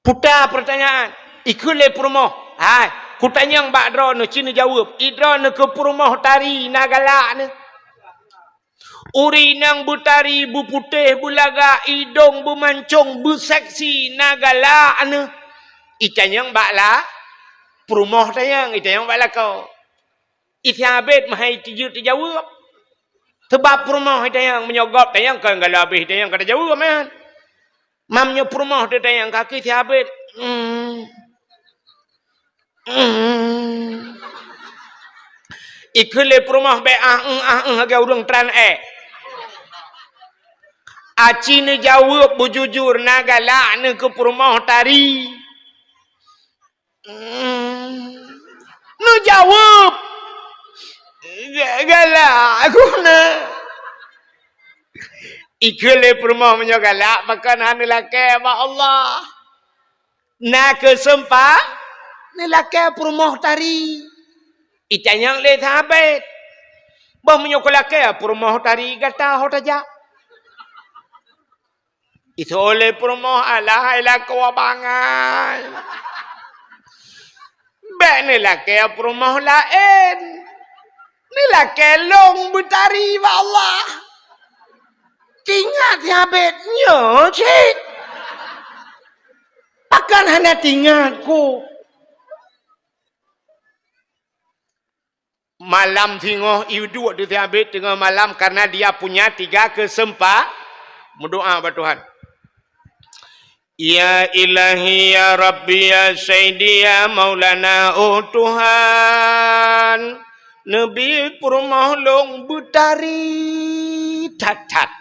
Puta peurtanyaan. Ikheun lé peurumoh, "Hai, kutanyong bak droeneuh, ci neujaweueb. I droeneuh keu peurumoh tari na galak neuh? Ureuëng inong beutari, beuputéh, beulagak, idong beumancong, beuseksi, na galak neuh?" Itanyong bak la, peurumoh tanyong, itanyong bak lakoe. Ithabet meuhai tijeuet tijaweueb. Sebab peurumoh itanyong, meunyoe gob tanyong kon galak habéh itanyong ka tajaweueb, man. Mam nyoe peurumoh teutanyong kaki thabet. Hmm. Hmm. Ikheun lé peurumoh bèk ah, eung, ah, eung, lagèe ureueng tran èk. Aci neujaweueb beujujur, na galak neukeu peurumoh tari. Hmm. Neujaweueb. Ga-, galak guna. Ikheun lé peurumoh meunyoe galak, pakon hana lakèe bak Allah. Na keuseumpa-, neulakèe peurumoh tari. Itanyong lé sahabat. Bah meunyoe kulakèe peurumoh tari gata ho tajak. Isolé peurumoh alah hai lakoe bangai. Bèk neulakèe peurumoh laén. Neulakèe lôn beutari bak Allah. Tingat sahabat nyoe cit. Pakon hana tingat ku. Malam singoh iduek di siabit teungoh malam, karena dia punya tiga keuseumpa-, meudoa bak Tuhan. Ya Ilahi, ya Rabbi, ya Sayyidi, ya Maulana, oh Tuhan, neubi peurumoh lôn beutari that-that.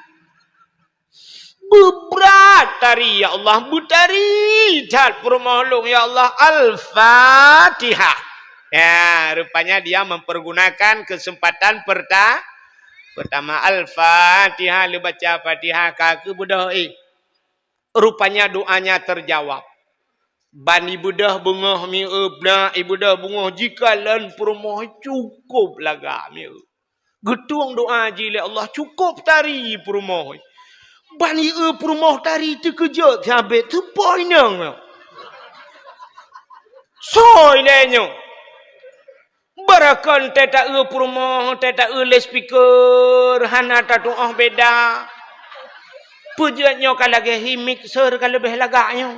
Beubrat tari, ya Allah, beutari that peurumoh lôn, ya Allah. Al-Fatihah. Ya, rupanya dia mempergunakan kesempatan perta-, pertama. Al-Fatihah, lheuh baca Fatihah, ka keubeudôh, eh. Rupanya doanya terjawab. Ban ibeudôh beungoh mieu, blah ibeudôh beungoh jikalon peurumoh cukôp lagak mieu. Geutueng doa jih lé Allah, cukôp tari peurumoh. Ban ié peurumoh tari teukeujot sabe teupoi nang. Soi lé nyoe. Barakon teuta-eu peurumoh, teuta-eu loudspeaker, hana tatuoh beda. Peujeuet nyoe ka lagée hi mixer ka leubeh lagak nyoe.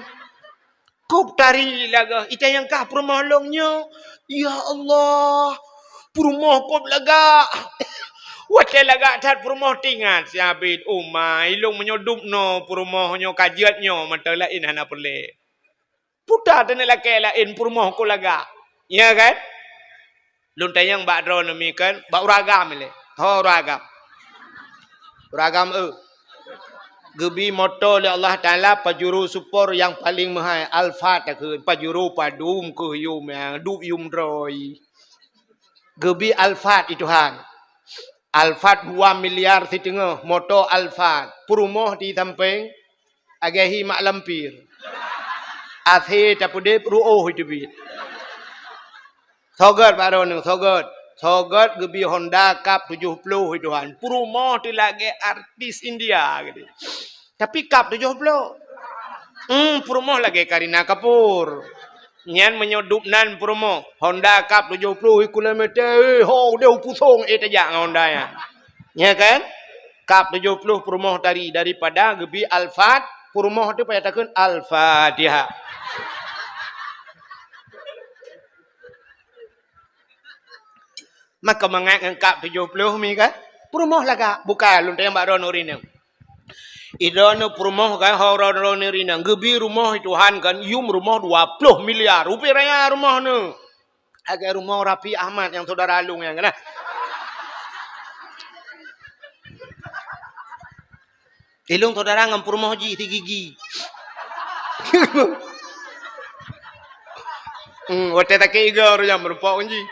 Kôb tari lagak, itanyong kah peurumoh lôn nyoe. Ya Allah, peurumoh kôb lagak. Watée lagak that peurumoh teuingat, siabit, umai, lôn meunyoe dub noe peurumoh nyoe ka jeuet nyoe, mantong laén hana peureulée. Puta teuneuk lakée laén peurumoh kôb lagak. Ya kan? Lôn tanyong bak droeneuh mi kan, bak ureueng agam ilée. Ho ureueng agam. Ureueng agam, eu. Geubi moto lé Allah Taala Pajero Sport nyang paleng meuhai, Alphard takheun, Pajero padum keuh yum nyang duek yum droe. Geubi Alphard i Tuhan. Alphard dua miliar siteungoh, moto Alphard. Peurumoh di sampéng, lagée hi mak lampir. Asé tapeudeb, ruoh teubiet. Sogot bak droeneuh, sogot. Sogot geubi Honda Cup tujoh ploh i Tuhan. Peurumoh teu lagée artis India geude. Tapi Cup tujoh ploh. Hmm, peurumoh lagée Kareena Kapoor. Nyan meunyoe dub nan peurumoh, Honda Cup tujoh ploh kilometer, eh, ho, udeh u pusong, eh, tajak ngon Honda nyan. Ya kan? Cup tujoh ploh peurumoh tari daripada geubi Alphard, peurumoh teu payah takheun Al-Fatihah. Maka mangat ngon Cup tujoh ploh mi kan? Peurumoh lagak, bukan lôn tanyong bak droeneuh rineueng. I droeneuh peurumoh kan, ho droeneuh rineueng. Geubi rumoh i Tuhan kan, yum rumoh dua ploh miliar. Rupiah raya rumoh neuh. Lagée rumoh Raffi Ahmad nyang saudara lôn nyan kan. Ilôn saudara ngon peurumoh jih sigigi. Hmm, watée sakét igoe ureueng nyan meurumpok ngon jih.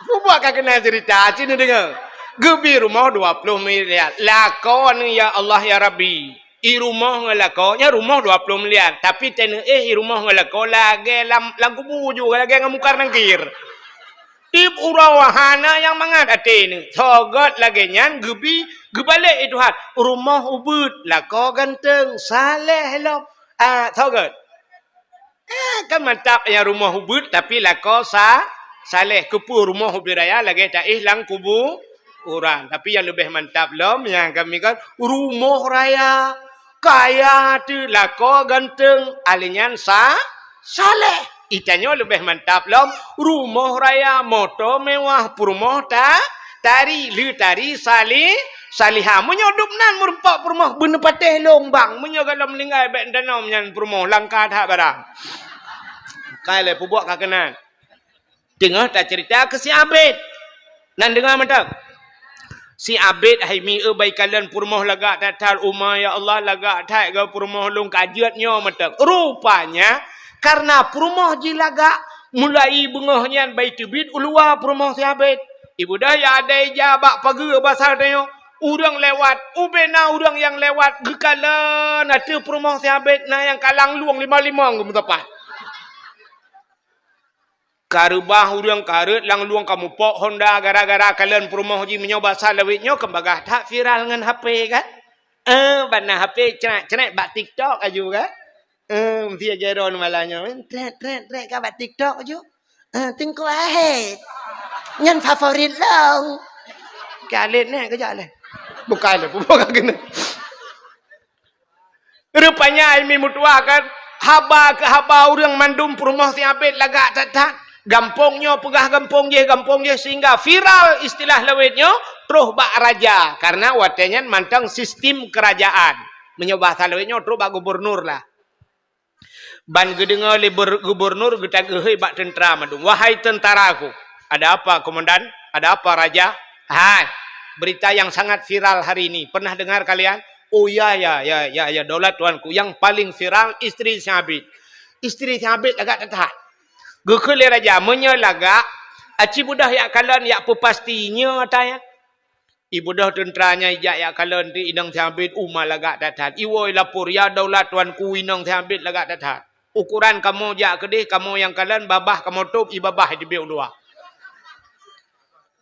Mubuat ka keunan ceurita, ci neudeungoe. Geubi rumoh dua ploh miliar. Lakoe neuh, ya Allah, ya Rabbi. I rumoh ngon lakoe, nyan rumoh dua ploh miliar. Tapi teuneuk éh i rumoh ngon lakoe lagée lam, lam kubu ju, lagée ngon Mungkar Nangkir. Tieb uroe hana nyang mangat até neuh. Sogot lagée nyan geubi, geubalek i Tuhan. Rumoh ubeuet, lakoe ganteng, saleh lom. Ah, sogot. Eh, kan mantap nyang rumoh ubeuet, tapi lakoe sa-, saleh. Keupeue rumoh ubit raya lagée taéh lam kubu urang. Tapi nyang leubeh mantap lom, nyang kami kan rumoh raya, kaya teuh, lakoe ganteng, alèh nyan sa-, Saleh. Itanyoe leubeh mantap lom, rumoh raya, moto mewah, peurumoh ta-, tari, le tari, sali-, salihah. Meunyoe dum nan meureumpok peurumoh beuneupatéh lôn bang, meunyoe gohlom meuninggai bèk tanom nyan peurumoh, langka that barang. Kai lé peubuet ka keunan. Teungoh taceurita keu si Abed. Nan deungoe mantong. Si Abed hai mi eu bai kalon peurumoh lagak that-that, uma ya Allah, lagak that geu peurumoh lôn ka jeuet nyoe mantong. Rupanya karena peurumoh jih lagak, mulai beungoh nyan bai teubiet u luwa peurumoh si Abed. Ibu dah ya ada ija bak pageue basa tanyoe, ureuëng lewat, ubena ureuëng nyang lewat geukalon ateueh peurumoh si Abed na nyang kalang lueng lima-lima geumeusapat. Ka reubah ureuëng ka rhot lam lueng ka mupok Honda gara-gara kalon peurumoh jih meunyoe basa lawét nyoe kan bagah that viral ngon H P kan? Eh, bak na H P cret-cret bak TikTok aju kan? Eh, mesti aja droe malam nyoe kan? Tret, tret, tret ka bak TikTok aju. Eh, Teungku Ahet. Nyan favorit lôn. Ka lét neh kejak leh. Bukan leh, bukan kena. Rupanya ai mi meutuah kan, haba keu haba ureuëng mandum peurumoh si Abed lagak that-that. Gampông nyoe peugah gampông jih, gampông jih sehingga viral istilah lawét nyoe troh bak raja. Karena watée nyan mantong sistem kerajaan. Meunyoe bahasa lawét nyoe troh bak gubernur lah. Ban geudeungoe lé ber-, gubernur geutageuhôi bak teuntara mandum, "Wahai teuntaraku!" "Ada apa, komandan?" "Ada apa, raja?" "Hai, berita yang sangat viral hari ini. Pernah dengar kalian?" "Oh ya, ya, ya, ya, ya, daulat tuanku, yang paling viral istri si Abed." Istri si Abed lagak that-that. Geukheun lé raja, "Meunyoe lagak, aci beudôh jak kalon jak peupasti nyoe ata nyan." Ibeudôh teuntara nyan ijak jak kalon di inong si Abed uma lagak that-that. Iwoe lapor, "Ya daulat tuanku, inong si Abed lagak that-that. Ukuran kamoe jak keudeh, kamoe nyang kalon, babah kamoe tôb, i babah iteubiet u luwa."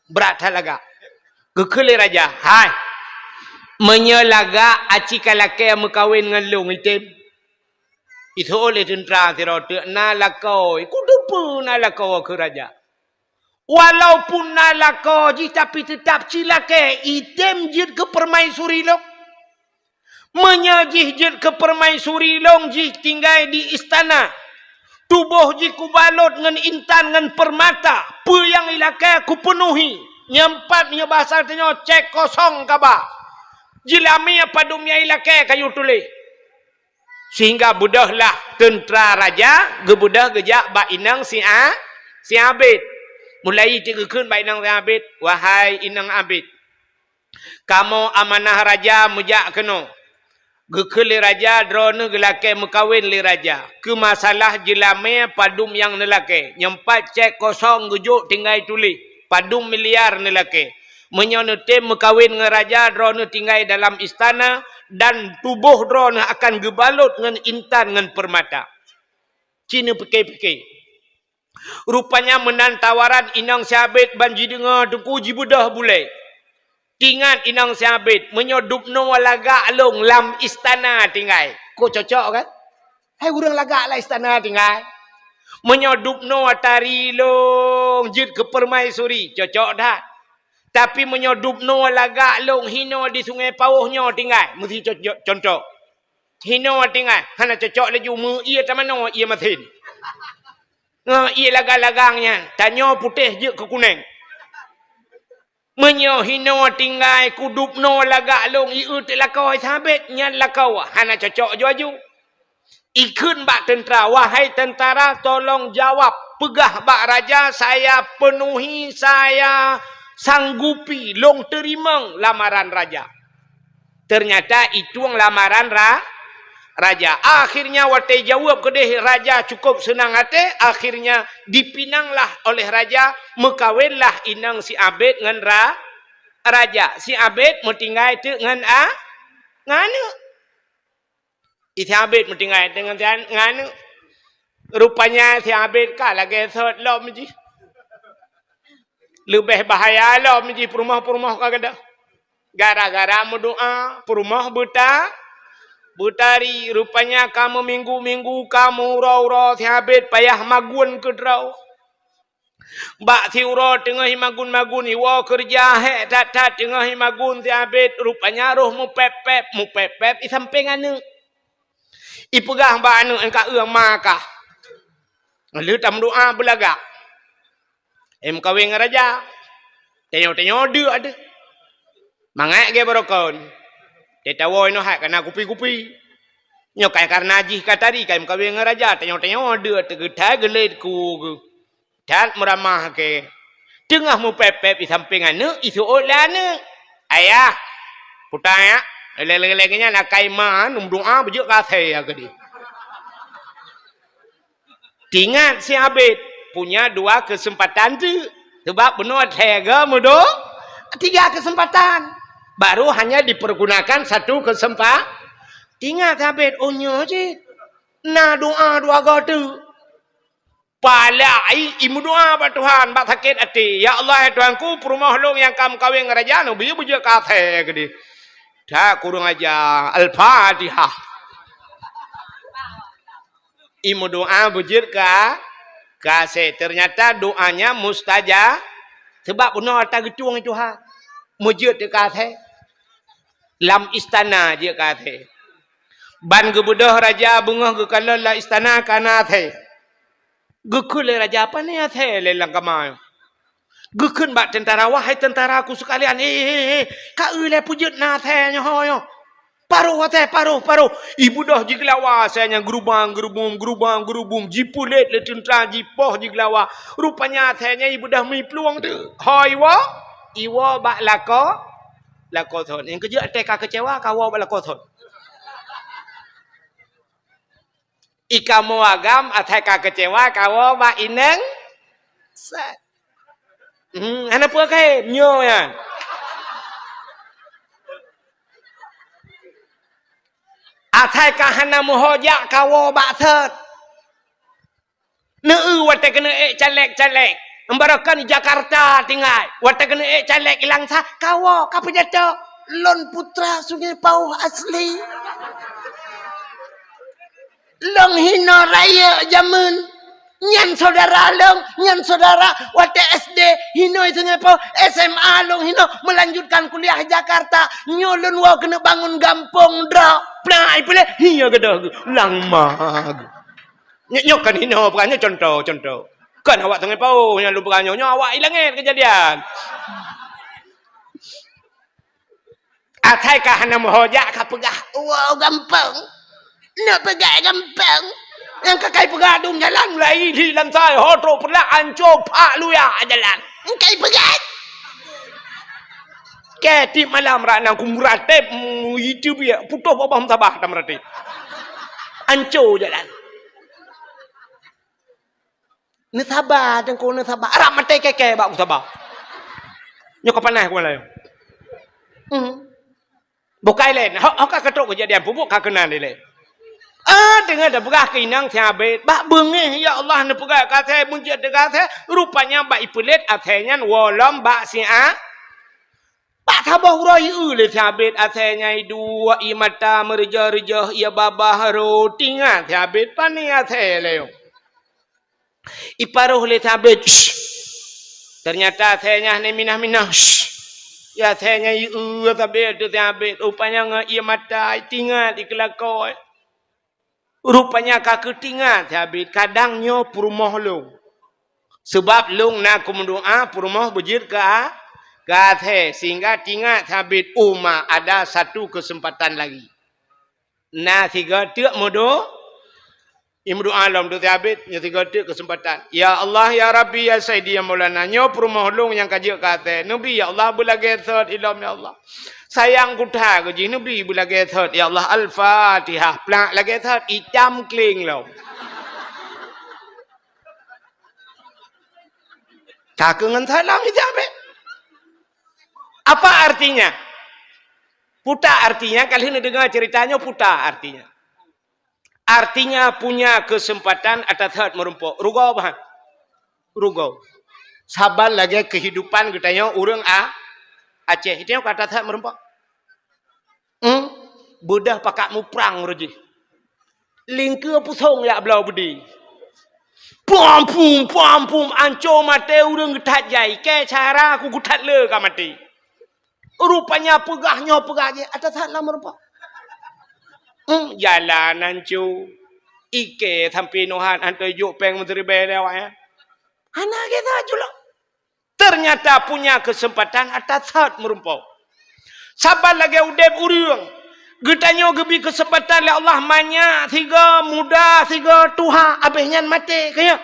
Brat that lagak. Geukheun lé raja, "Hai, meunyoe lagak aci ka lakée meukawen ngon lôn item." Iseuôt lé teuntara sidroe teuk, "Na lakoe, kuteupeue na lakoe," kheun raja. "Walaupun na lakoe jih, tapi teutap ci lakée item jeuet keu peurumaisuri lôn. Meunyoe jih jeuet keu peurumaisuri lôn, jih tinggai di istana. Tuboh jih kubalot ngon intan ngon peurmata, peue nyang ilakée kupeunuhi. Nyoe pat meunyoe basa tanyoe cek kosong kaba. Jeulamé padum nyang ilakée kayue tuléh." Sehingga beudôhlah teuntara raja geubeudôh geujak bak inong si A-, si Abed. Mulai teuk geukheun bak inong si Abed, "Wahai inong Abed, kamoe amanah raja meujak keunoe." Geukheun lé raja, "Droeneuh geulakée meukawen lé raja. Keu masalah jeulamé padum nyang neulakée, nyoe pat cek kosong geujok tinggai tuléh padum miliar neulakée. Meunyoe neutem meukawen ngon raja, droeneuh tinggai dalam istana dan tuboh droeneuh akan geubalot ngon intan ngon peurmata." Ci neupike-pike. Rupanya meunan tawaran inong si Abed ban jideungoe teungku jibeudôh bulée. Tingat inong si Abed, "Meunyoe dubnoe lagak lôn lam istana tinggai." Kok cocok kan? Hai ureuëng lagak lam istana tinggai. "Meunyoe dubnoe tari lôn jeuet keu peurumaisuri," cocok that. Tapi meunyoe dubnoe lagak lôn hinoe di Sungai Paoh nyoe tinggai, meusti co-, contoh. Hinoe tinggai, hana cocok laju meu ié tamanoe ié masin. Ngon ié lagang-lagang nyan, tanyoe putéh jeuet keu kuneng. Meunyoe hinoe tinggai kudubnoe lagak lôn ié teuk lakoe si Abed nyan lakoe, hana cocok aju-aju. Ikheun bak teuntara, "Wahai teuntara, tolong jawab, peugah bak raja, saya penuhi, saya sanggupi, lôn teurimong lamaran raja." Ternyata itueng lamaran ra-, raja. Akhirnya watée jaweueb keudeh raja cukup seunang até, akhirnya dipinanglah oleh raja, meukawenlah inong si Abed ngon ra-, raja. Si Abed meutinggai teuk ngon a-, ngon aneuk. Si Abed meutinggai teuk ngon si an-, ngon aneuk. Rupanya si Abed ka lagée sot lom jih. Leubeh bahaya lom jih peurumoh-peurumoh ka gadôh. Gara-gara meudoá, peurumoh beuta-, beutari. Rupanya ka meuminggu-minggu, ka meuuroe-uroe si Abed payah magun keudroe. Bak siuroe teungoh imagun-magun, iwoe keureuja hék that-that teungoh imagun si Abed, rupanya roh meupép-pép, meupép-pép i sampéng aneuk. Ipeugah bak aneuk, "Engka eu ma kah." Lheueh tameudoa beulagak. Em kawén ngon raja. Tanyoe-tanyoe deuk deuh. Mangat gé barokon. Teuh tawoe inoe hai kana kupi-kupi. Nyoe kan karna jih ka tadi, ka em kawén ngon raja, tanyoe-tanyoe deuk teugeutha geulét ku geuh. That meuramah ke. Teungoh meupép-pép di sampéng aneuk, iseuôt lé aneuk. "Ayah, puta ya, lé-lé nyan akai ma, neumeudoa beujeuet keu asèe ya keudeh." Tingat si Abid punya dua kesempatan tu. Sebab bunoe lhèe go meudo-, tiga kesempatan. Baru hanya dipergunakan satu kesempa-, tingat si Abid, oh nyoe cit. Na doa dua go tu. Palai imeudoa bak Tuhan, bak sakét até. "Ya Allah, ya Tuhanku, peurumoh lôn nyang ka meukawén ngon raja, neubi beujeuet keu asèe keudeh." That kurang aja. Al-Fatihah. Imeudoa beujeuet keu, keu asèe. Ternyata doanya mustajab. Sebab bunoe ata geutueng Tuhan. Meujeuet keu asèe. Lam istana jeuet keu asèe. Ban geubeudôh raja beungoh geukalon lam istana kana asèe. Geukheun lé raja, "Pane asèe lé lam kama nyoe?" Geukheun bak teuntara, "Wahai teuntara ku seukalian, he, he, he, ka eu lé peujeuet na asèe nyoe ho nyoe. Paroh asèe, paroh, paroh." Ibeudôh jigeulawa asèe nyan geurubang-geurubum, geurubang-geurubum, jipulet lé teuntara, jipoh jigeulawa. Rupanya asèe nyan ibeudôh miplueng tu. Ho iwoe, iwoe bak lakoe, lakoe thon. Nyang keujeuet asèe ka keucewa, kawoe bak lakoe thon. Ikamoe agam asai ka keucewa kawoe bak inong sat. Hmm, hana peue kayém nyoe nyan. Asai ka hana meuhojak kawoe bak sat. Neu watèe keuneuk ék caleg-caleg. Barokon Jakarta tinggai. Watèe keuneuk ék caleg ilang sa, kawoe ka peujato. Lôn putra Sungai Pauh asli. Lôn hinoe rayeuk jameun. Nyan saudara lôn, nyan saudara watèe S D hinoe Sungai Pauh, S M A lôn hinoe melanjutkan kuliah Jakarta. Nyoe lôn woe keuneuk bangun gampông droe. Plak, ipeulét, hiya gadoh geuh. Lang ma geuh. Nyoe, nyoe kon hinoe, bukan nyoe contoh, contoh. Kon awak Sungai Pauh nyang lôn peugah nyoe, nyoe awak i langét keujadian. Asai ka hana meuhojak ka peugah, "Wow, gampông. Neuk peugah gampông." Nyang ka kai peugah dum jalan mulai di lansai, ho trok peulak anco phak luya jalan. Kai peugah. Kèe tiep malam rak nang ku meuratép, mu, itu biak, putôh babah meutabah tam raté. Anco jalan. Neusaba, Teungku, neusaba. Arap maté kèe-kèe bak kusaba. Nyoe ka panas ku malai. Hmm. Bukai lé. Ho, ho ka keutrok keujadian pubuk ka keunan dilèe. Ah, deungon tapeugah keu inong si Abid. Bak beungéh, ya Allah, neupeugah keu asèe, meujeuet keu asèe. Rupanya bak ipeulét asèe nyan woe lom bak si A-, Bak saboh uroe ieu lé si Abid asèe nyan iduek, ié mata meureujoh-reujoh, ié babah rhot, ingat si Abid pane asèe lé nyoe. Iparoh lé si Abid, "Shh." Ternyata asèe nyan hana minah-minah. "Shh." Ya asèe nyan ieu si Abid, tu si Abid. Rupanya ngon ié mata, itingat, ikeulakoe. Rupanya ka keutingat si Abid, kadang nyoe peurumoh lôn. Seubab lôn na kumeudoa peurumoh beujeuet keu a-, keu asèe, sehingga tingat si Abid, "Oh ma, ada satu kesempatan lagi." Na sigoe teuk meudo-, imeudoa lom tu si Abid, nyoe sigoe teuk kesempatan. "Ya Allah, ya Rabbi, ya Sayyidi, ya Maulana, nyoe peurumoh lôn nyang ka jeuet keu asèe. Neubi, ya Allah, beulagèe sot ilom, ya Allah." Sayang kuta keu jih, neubi beulagèe sot, ya Allah. Al-Fatihah. Plak lagèe sot, itam kling lom. Ka keu ngon salam ijab, eh? Apa artinya? Puta artinya, kalian dengar ceritanya, puta artinya. Artinya punya kesempatan ata sot meurumpok. Rugoe bah. Rugoe. Saban lagèe kehidupan geutanyoe ureueng A-, Aceh. Geutanyoe ka ata sot meurumpok. Hmm? Beudah pakat muprang uroe jih. Lingkeue pusong jak bloe beudé. Pum, pum, pum, pum, anco maté ureueng geuthat jai. Kèe cara ku geuthat le ka maté. Rupanya peugah nyoe peugah jih, ata sot lam rupa. Hmm, jalan anco. Ike sampai nuhan antoh ijok pèng meusiribèe lé awak nyan. Hana gata culok. Ternyata punya kesempatan ata that meurumpok. Saban lagèe udép ureueng. Geutanyoe geubri keuseumpatan lé Allah manyak sigoe muda sigoe tuha, abéh nyan maté, ka nyo.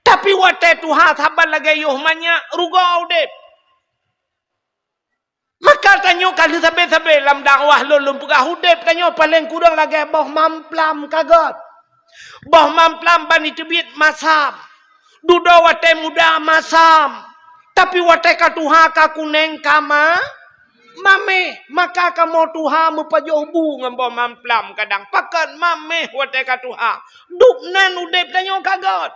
Tapi watèe tuha saban lagèe yoh manyak rugoe udép. Maka tanyoe ka lheueh sabé-sabé lam dakwah lôn, lôn peugah udép tanyoe paleng kureueng lagèe boh mamplam ka göt. Boh mamplam ban jiteubiet masam. Dudoe watèe muda masam, tapi watèe ka tuha ka kunèng ka ma-, maméh. Maka kamoe tuha meupajoh bu ngon boh mamplam kadang. Pakon maméh watèe ka tuha. Dub nan udép tanyoe ka göt.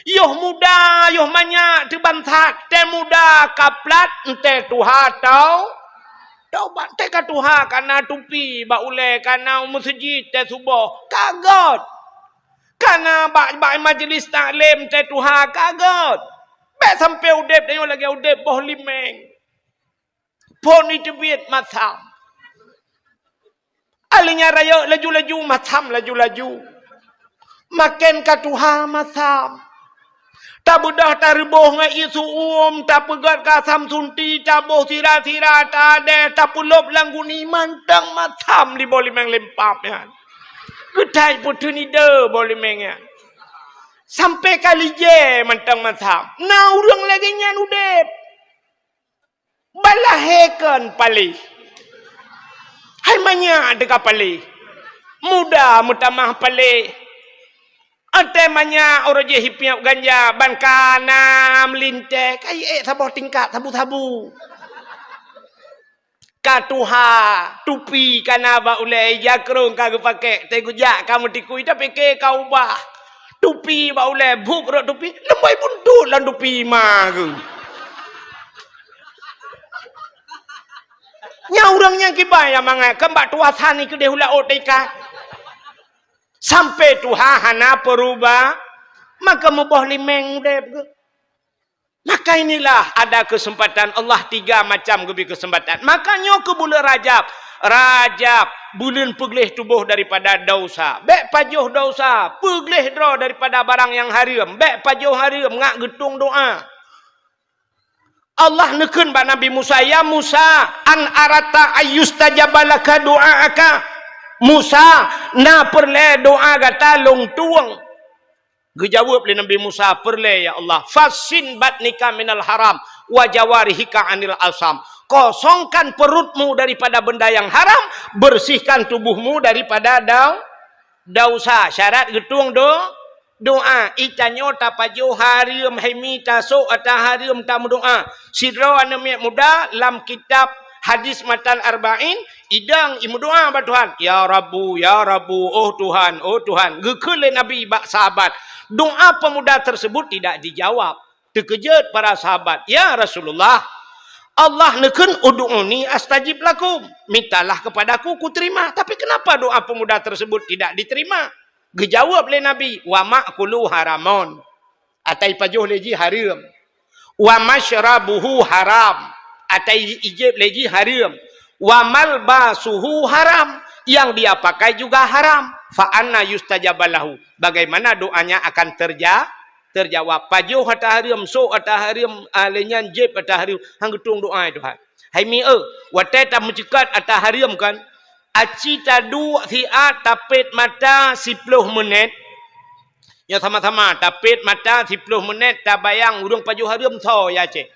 Yoh muda, yoh manyak teuh ban that, teuh muda ka plat, teuh tuha tau. Taubat, teuh ka tuha ka na tupi bak ulèe, ka na u meuseujid teuh suboh, ka göt. Ka na bak, bak majlis taklim teuh tuha, ka göt. Bèk sampoe udép tanyoe lagèe udép boh limeng. Phôn jiteubiet masam. Ahli nyan rayeuk laju-laju masam laju-laju. Maken ka tuha masam. Tabeudôh tareuboh ngon ié su'um, tapeugöt keu asam sunti, taboh sira-sira, tadèh, tapeulôb lam guni mantong masam di boh limeng lempap nyan. Geuthai peuteun ide boh limeng nyan. Sampoe ka lijèe mantong masam. Na ureueng lagèe nyan udép. Ban lahé kon paléh. Hai manyak teuka paléh. Muda meutamah paléh. Watèe manyak uroe jih ipiep ganja ban ka na meulintèe, ka iék saboh tingkat sabu-sabu. Ka tuha, tupi ka na bak ulèe, ija krông ka geupakèk, teuh geujak ka meutikui, tapiké ka ubah. Tupi bak ulèe, buet rot tupi, leumoi buntut lam tupi ma geuh. Nyan ureueng nyang kiban nyang mangat, kon bak tuha sani keudéh u laôt teuikat. Sampoe tuha hana peuruba, maka meuboh limeng udép geuh. Maka inilah ada kesempatan Allah, tiga macam geubri kesempatan. Maka nyoe keu buleuen Rajab. Rajab, buleuen peugleh tuboh daripada dosa. Bèk pajoh dosa, peugleh droe daripada barang nyang hareuem. Bèk pajoh hareuem, ngat geutueng doa. Allah neukheun bak Nabi Musa, "Ya Musa, an aradta ayyustajaba laka du'aaka?" Musa, na peureulèe doa gata lôn tueng? Geujaweueb lé Nabi Musa, "Peureulèe, ya Allah." "Fassin batnika minal haram, wa jawarihika anil asam." Kosongkan perutmu daripada benda yang haram, bersihkan tubuhmu daripada dau-, dosa. Syarat geutueng do-, doa. Itanyoe tapajoh hareuem, hai mi tasok ata hareuem tameudoa. Sidroe aneuk miet muda lam kitab hadis matan arba'in, idong imeudoa bak Tuhan, "Ya Rabbu, ya Rabbu, oh Tuhan, oh Tuhan." Geukheun lé Nabi bak sahabat, doa pemuda tersebut tidak dijawab. Teukeujot para sahabat, "Ya Rasulullah, Allah neukheun, 'Ud'uni astajib lakum,' mintalah kepadaku, kuterima. Tapi kenapa doa pemuda tersebut tidak diterima?" Geujaweueb lé Nabi, "Wa ma'kuluhu haramun." Ata ipajoh lé jih hareuem. "Wa masyrabuhu haram." Ata ijép lé jih hareuem. "Wa malbasuhu haram." Yang dia pakai juga haram. "Fa anna yustajabu lahu?" Bagaimana doanya akan terja-, terjawab? Pajoh ata hareuem, sok ata hareuem, ah, lé nyan jép ata hareuem. Han geutueng doa, ya Tuhan. Hai mi eu, watèe tameuceukat ata hareuem kan, aci taduek siat tapét mata siploh meunét. Nyoe sama-sama tapét mata siploh meunét, tabayang ureueng pajoh hareuem soe ya cék.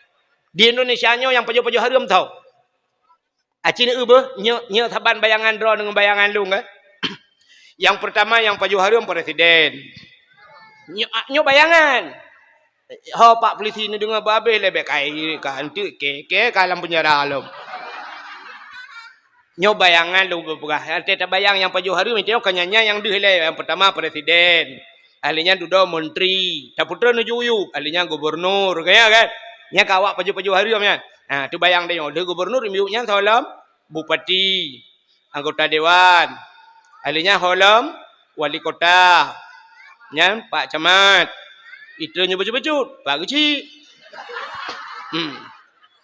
Di Indonesia nyoe nyang pajoh-pajoh hareuem soe? Aci neueu beuh, nyoe, nyoe saban bayangan droe deungon bayangan lôn, eh. Nyang peurtama nyang pajoh hareuem presiden. Nyoe, nyoe bayangan. Ho pak polisi neudeungoe beu abéh lé bèk kai ka anteuk ke, ke ka lam penjara lom. Nyoe bayangan lôn beupeugah. Watèe tabayang nyang pajoh hareuem, nyoe ka nyan nyang deuh lé. Nyang peurtama presiden. Ahli nyan dudoe menteri. Tapeutrön u jih uyueb. Ahli nyan gubernur. Ka nyan kan? Nyan ka awak pajoh-pajoh hareuem nyan. Ha, teubayang tanyoe. Lheueh gubernur, miyueb nyan soe lom? Bupati. Anggota dewan. Ahli nyan soe lom? Wali kota. Nyan, Pak Camat. Itrön nyoe bacut-bacut. Pak Geuchik. Hmm.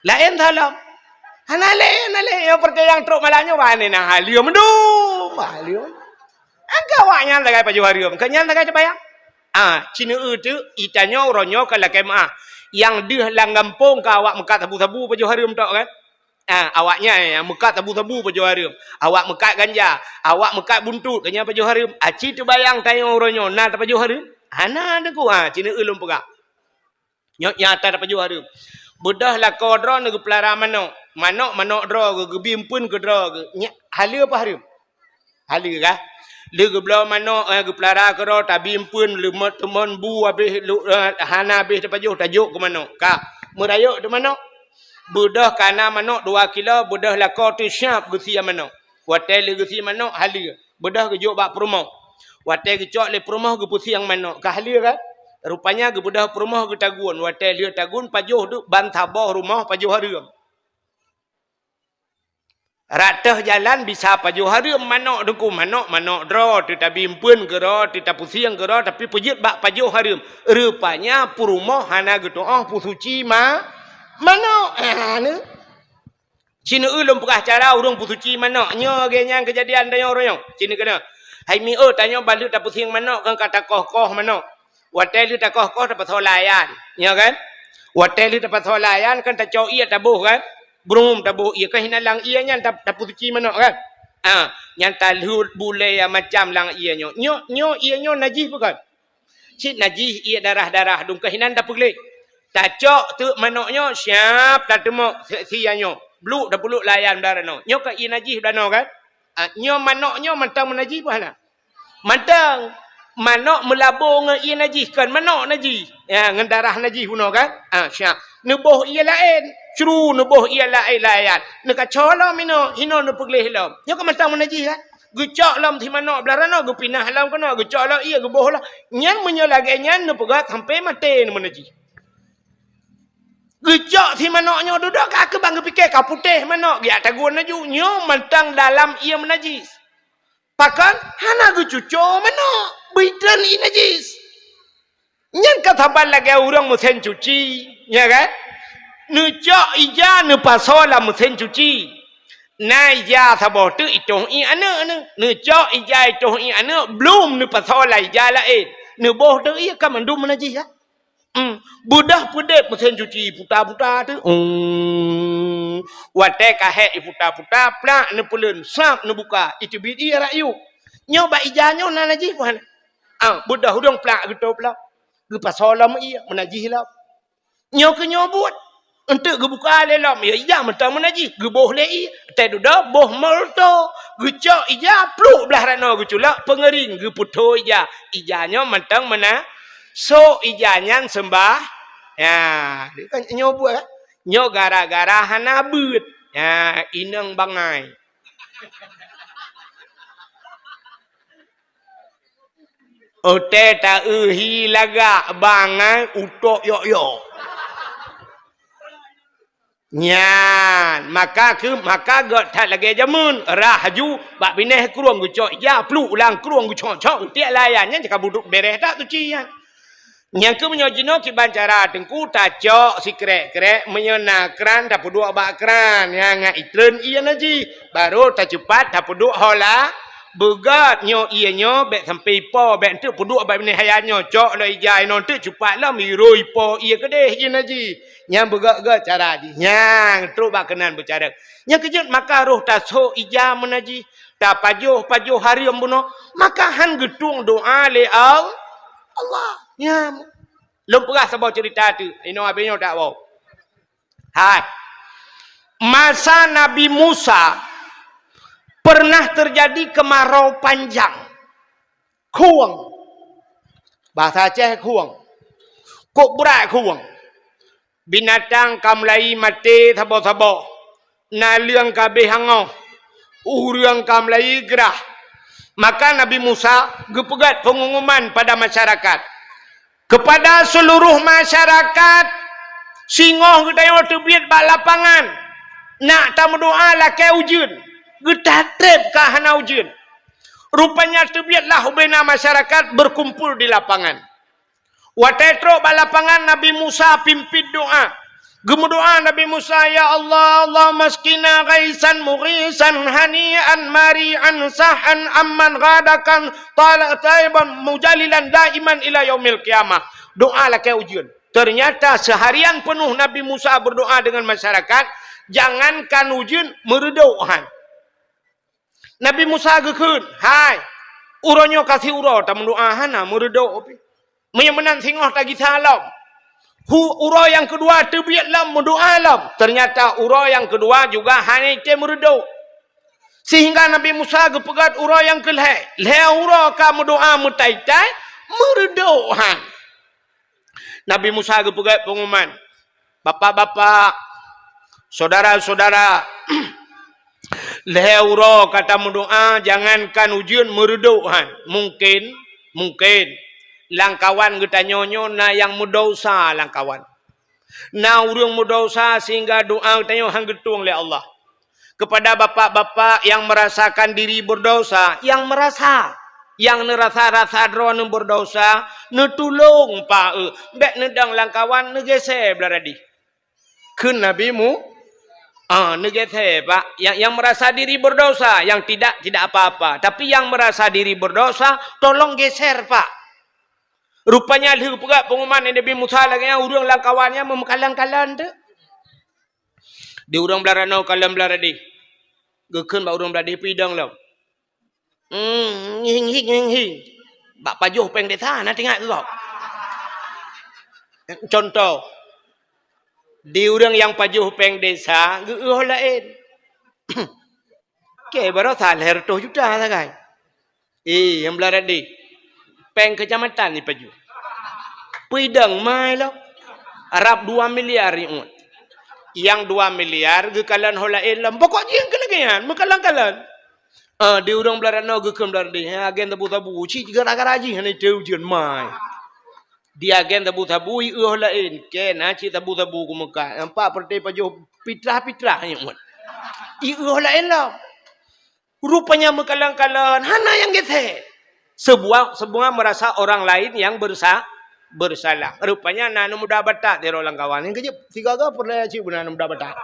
Laén soe lom? Hana lé, hana lé. Nyang peureulèe nyang trok malam nyoe, wah, ni na hareuem dum. Hareuem. Angka awak nyan sagai pajoh hareuem, keu nyan sagai teubayang. Ah, cineue teuk, itanyoe uroe nyoe ka lakée meu'ah. Nyang deuh lam gampông ka awak meukat sabu-sabu pajoh hareuem tok kan? Ah, awak nyan nyang meukat sabu-sabu pajoh hareuem. Awak meukat ganja, awak meukat buntut, keu nyan pajoh hareuem. Aci teubayang tanyoe uroe nyoe na tapajoh hareuem? Hana teungku, ah, cineue lôn peugah. Nyoe nyata tapajoh hareuem. Beudôh lakoe droe neugeupeulara manok. Manok, manok droe geuh, geubi eumpeuen keu droe geuh. Nyak haleue apa hareuem? Haleue kah? Lheueh geubloe manok, eh, geupeulara keudroe, tabi eumpeuen, leumot teumon bu habéh lu-, eh, hana habéh tapajoh, tajok keu manok. Kah? Meurayeuk teuk manok. Beudôh kana manok dua kilo, beudôh lakoe teuh siab geusie manok. Watée lheueh geusie manok, haleue. Beudôh geujok bak peurumoh. Watée geucok lé peurumoh geupeusieng manok. Kah haleue kan? Rupanya geubeudôh peurumoh geutagun. Watée lheueh tagun pajoh teuk ban saboh rumoh pajoh hareuem. Rot teuh jalan bisa pajoh hareuem manok teungku, manok, manok droe, teutabi eumpeuen keudroe, teutapeusieng keudroe, tapi peujeuet bak pajoh hareuem. Rupanya peurumoh hana geutu'oh peusuci ma-, manok. Ha, neu. Cineue lôn peugah cara ureuëng peusuci manok. Nyoe lagée nyan keujadian tanyoe uroe nyoe. Cineue keunoe. Hai mi-, oh, tanyoe ban lheueh tapeusieng manok kan ka takoh-koh manok. Watée lheueh takoh-koh tapasoe layan, nyo kan? Watée lheueh tapasoe layan kan tacok ié taboh kan? Brum taboh ié kan hinan lam ié nyan ta-, tapeusuci manok kan? Ah, nyan talheuet bulée nyang macam lam ié nyoe. Nyoe, nyoe ié nyoe najih bukan? Cit najih ié darah-darah dum keuh hinan tapeugléh. Tacok teuk manok nyoe siab tateumok si-, sia nyoe. Bluk tapeuluk layan darah nyoe. Nyoe ka ié najih darah nyoe kan? Ah, nyoe manok nyoe mantong meunajih bah na? Mantong. Manok meulabo ngon ié najih, kon manok najih. Ya, ngon darah najih bunoe kan? Ah, siab. Neuboh ié laén, cru neuboh ié laén layan. Neukaco lom inoe, inoe neupeugléh lom. Nyoe kan mantong meunajih kan? Geucok lom si manok blah ranoe, geupinah lom keunoe, geucok lom ié, geuboh lom. Nyan meunyoe lagée nyan neupeugah sampoe maté neumeunajih. Geucok si manok nyoe dudoe ka keuh ban geupike ka putéh manok, geujak tagun laju. Nyoe mantong dalam ié meunajih. Pakon? Hana geucuco manok, beuitreun ié najih. Nyan ka saban lagée ureuëng meusén cuci, nya kan? Neucok ija neupasoe lam meusén cuci. Na ija saboh teuk itoh ié aneuëk neu. Neucok ija itoh ié aneuëk, blum neupasoe lam ija laén. Neuboh teuk ié ka mandum meunajih ya. Hmm. Beudôh peudeb meusén cuci puta-puta teuk. Hmm. Watée ka hék iputa-puta, plak neupeuleuen, sab neubuka, iteubiet ié rayuek. Nyoe bak ija nyoe na najih buhan. Ah, beudôh udong plak geutôb lom. Geupasoe lom ié, meunajih lom. Nyoe keuh nyoe buet. Eunteuk geubuka lé lom, ya ija mantong meunajih. Geuboh lé ié, teududoe boh molto. Geucok ija, pluk blah ranoe geuculok, peungeuring, geupeutho ija. Ija nyoe mantong meuna-, sok ija nyan seumbah. Ya, kan nyoe buet, kan? Nyoe gara-gara hana beuet. Ya, inong bangai. Ote ta-eu hi lagak bangai utok yok-yok. Nyan, maka keu, maka gét that lagée jameun, rhah aju bak binéh krueng geucok ija, pluk lam krueng geucok-cok, tiek layan nyan cakap buduk bereh that tuci nyan. Nyang keu meunyoe jinoe kiban cara teungku tacok sikrek-krek, meunyoe na kran tapeuduek bak kran, nyan ngat itreun ié najih, barô tacupat tapeuduek hola beugét nyoe ié nyoe bék sampai ipo, bék eunteuk peuduek bak binéh haya nyoe, cok lom ija inoe eunteuk cupat lom irô ipo ié keudeh ié najih. Nyan beugét-gét cara jih. Nyang trok bak keunan beucara. Nyang keujeuet maka roh tasok ija meunajih, tapajoh-pajoh hareuem bunoe, maka han geutueng doá lé Al-, Allah. Nyan. Lôn peugah saboh ceurita teuk, inoe abéh nyoe dak woe. Hai. Masa Nabi Musa pernah terjadi kemarau panjang. Khueng. Bahasa Aceh khueng. Kok brat khueng. Binatang ka mulai maté saboh-saboh. Naleueng ka abéh angoh. Ureuëng ka mulai grah. Maka Nabi Musa geupeugét pengumuman pada masyarakat. Kepada seluruh masyarakat, singoh geutanyoe teubiet bak lapangan. Nak tameudoá lakée ujeuen. Geutatreb ka hana ujeuen. Rupanya teubietlah ubena masyarakat berkumpul di lapangan. Watée trok bak lapangan Nabi Musa pimpin doá. Geumeudoa Nabi Musa, "Ya Allah, Allahumma asqina ghaisan mughisan hani'an mari'an sah'an amman ghadakan talak taiban mujalilan daiman ila yaumil qiyamah." Doa lakée ujeuen. Ternyata seharian penuh Nabi Musa berdoa dengan masyarakat, jangankan ujeuen, meureudok han. Nabi Musa geukheun, "Hai, uroe nyoe ka siuroe tameudoa hana meureudok pih. Meunyoe meunan singoh tagisa lom." Hu-, uroe nyang keudua teubiet lom meudoa lom. Ternyata uroe nyang keudua juga hana item meureudok. Sehingga Nabi Musa geupeugét uroe nyang keulhée, lhée uroe ka meudoa meutai-tai, meureudok han. Nabi Musa geupeugét pengumuman, "Bapak-bapak, saudara-saudara, lhée uroe ka tameudoa, jangankan ujeuen, meureudok han. Mungkin, mungkin lamkawan geutanyoe nyoe na nyang meudesya lamkawan. Na ureuëng meudesya sehingga doa geutanyoe han geutueng lé Allah. Kepada bapak-bapak yang merasakan diri berdosa, yang merasa, yang neurasa-rasa droeneuh berdosa, neutulông, Pak, eh, bék neudong lamkawan, neugése blah radih." Kheun Nabi Mu-, ah, neugése, Pak. Yang, yang merasa diri berdosa, yang tidak, tidak apa-apa. Tapi yang merasa diri berdosa, tolong geser, Pak. Rupanya lheueh peugah pengumuman Nabi Musa lagée nyan, ureuëng lamkawan nyan meumeukalon-kalon teuk. Di ureuëng blah ranoe kalon blah radih. Geukheun bak ureuëng blah radih, "Peue idong lom?" "Hmm, hing, hing, hing, hing." Bak pajoh péng desa na teuingat keu gob. Contoh, di ureuëng nyang pajoh péng desa geu-eu ho laén. Oke, baroesa lhée reutôh juta sagai. Eh, nyang blah radih. Péng keucamatan jipajoh. Peue idong mai lom. Rab dua miliar iuet. Nyang dua miliar geukalon ho laén lom. Pokok jih keu lagée nyan, meukalon-kalon. Ah, di ureuëng blah ranoe geukheun blah radih. Ha, agen sabu-sabu. Cit gara-gara jih hana itém ujeuen mai. Di agen sabu-sabu, ieu ho laén. Keu na cit sabu-sabu keu Mekah. Nampak peureute pajoh pitrah-pitrah iuet. Ieu ho laén lom. Rupanya meukalon-kalon, hana nyang geusé. Sebuah, semua merasa orang lain yang bersa-, bersalah. Rupanya na aneuk muda Batak sidroe lamkawan. Nyang keujeuet, sigoe-goe peureulée cit beuna aneuk muda Batak.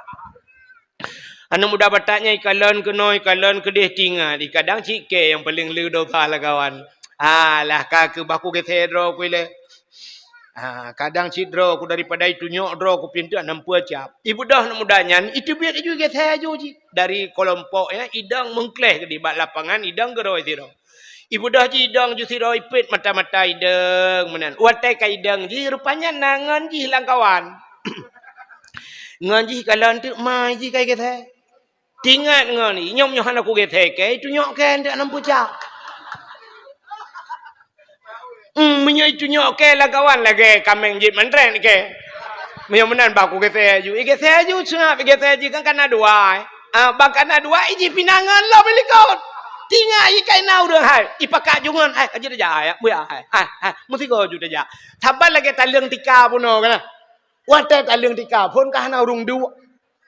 Aneuk muda Batak nyan ikalon keunoe, ikalon keudeh, teuingat, kadang cit kée nyang paleng le desya lamkawan. Alah, ka keuh bah kugése droe ku ilée. Ah, kadang cit droe ku daripada itunyok droe ku pintoe hana peue cap. Ibeudôh aneuk muda nyan, iteubiet laju igése laju jih. Dari keulompok nyan, idong meungkléh keudeh bak lapangan, idong geurôi sidroe. Ibeudôh jih idong ju sidroe, ipét mata-mata idong meunan. Watée ka idong jih, rupanya na ngon jih lamkawan. Ngon jih kalon teuk mai jih ka igése. Teuingat ngon i, nyoe meunyoe hana kugése kée, itunyok kée, ndak nam peucah. Hmm, meunyoe itunyok kée lamkawan lagée kaméng jieb mantrek kée. Meunyoe meunan bah kugése laju. Igése laju seungab, igése laju kan kana dua, eh. Ah, bah kana dua, ijih pih na ngon lom i likot. Teuingat i kaina ureuëng hai, ipakat ju ngon hai, ka jeuet tajak hai, buya hai. Hai, hai, meusigoe ju tajak. Saban lagée taleueng tika bunoe kana. Watée taleueng tika phon ka hana ureuëng duek.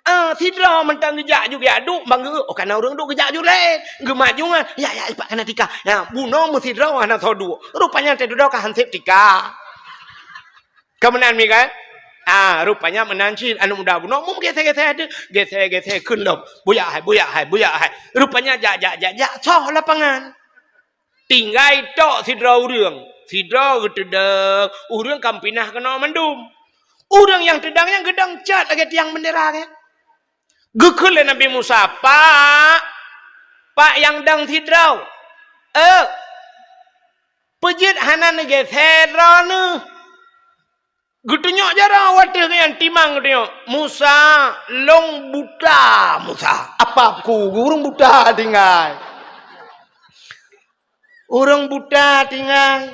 Ah, sidroe mantong geujak ju geujak duek, bang geu-, oh, kana ureuëng duek geujak ju laén. Geumat ju ngon, ya, ya, ipat kana tika. Ya, bunoe meusidroe hana soe duek. Rupanya teududoe ka hanseb tika. Ka meunan mi kan? Ah, rupanya meunan cit aneuk muda bunoe meugése-gése até. Gése-gése kheun lom. Buya hai, buya hai, buya hai. Rupanya jak, jak, jak, jak, soh lapangan. Tinggai tok sidroe ureuëng. Sidroe geuteudong, ureuëng ka meupinan keunoe mandum. Ureuëng nyang teudong nyan geudong cot lagée tiang beundera nyan. Geukheun lé Nabi Musa, "Pak, Pak nyang dong sidroe. Eh, peue jeuet hana neugése droeneuh?" Geutunyok jaroe watée nyan timang geutunyok. "Musa, lôn buta, Musa." Apa ku, ureuëng buta tinggai. Ureuëng buta tinggai.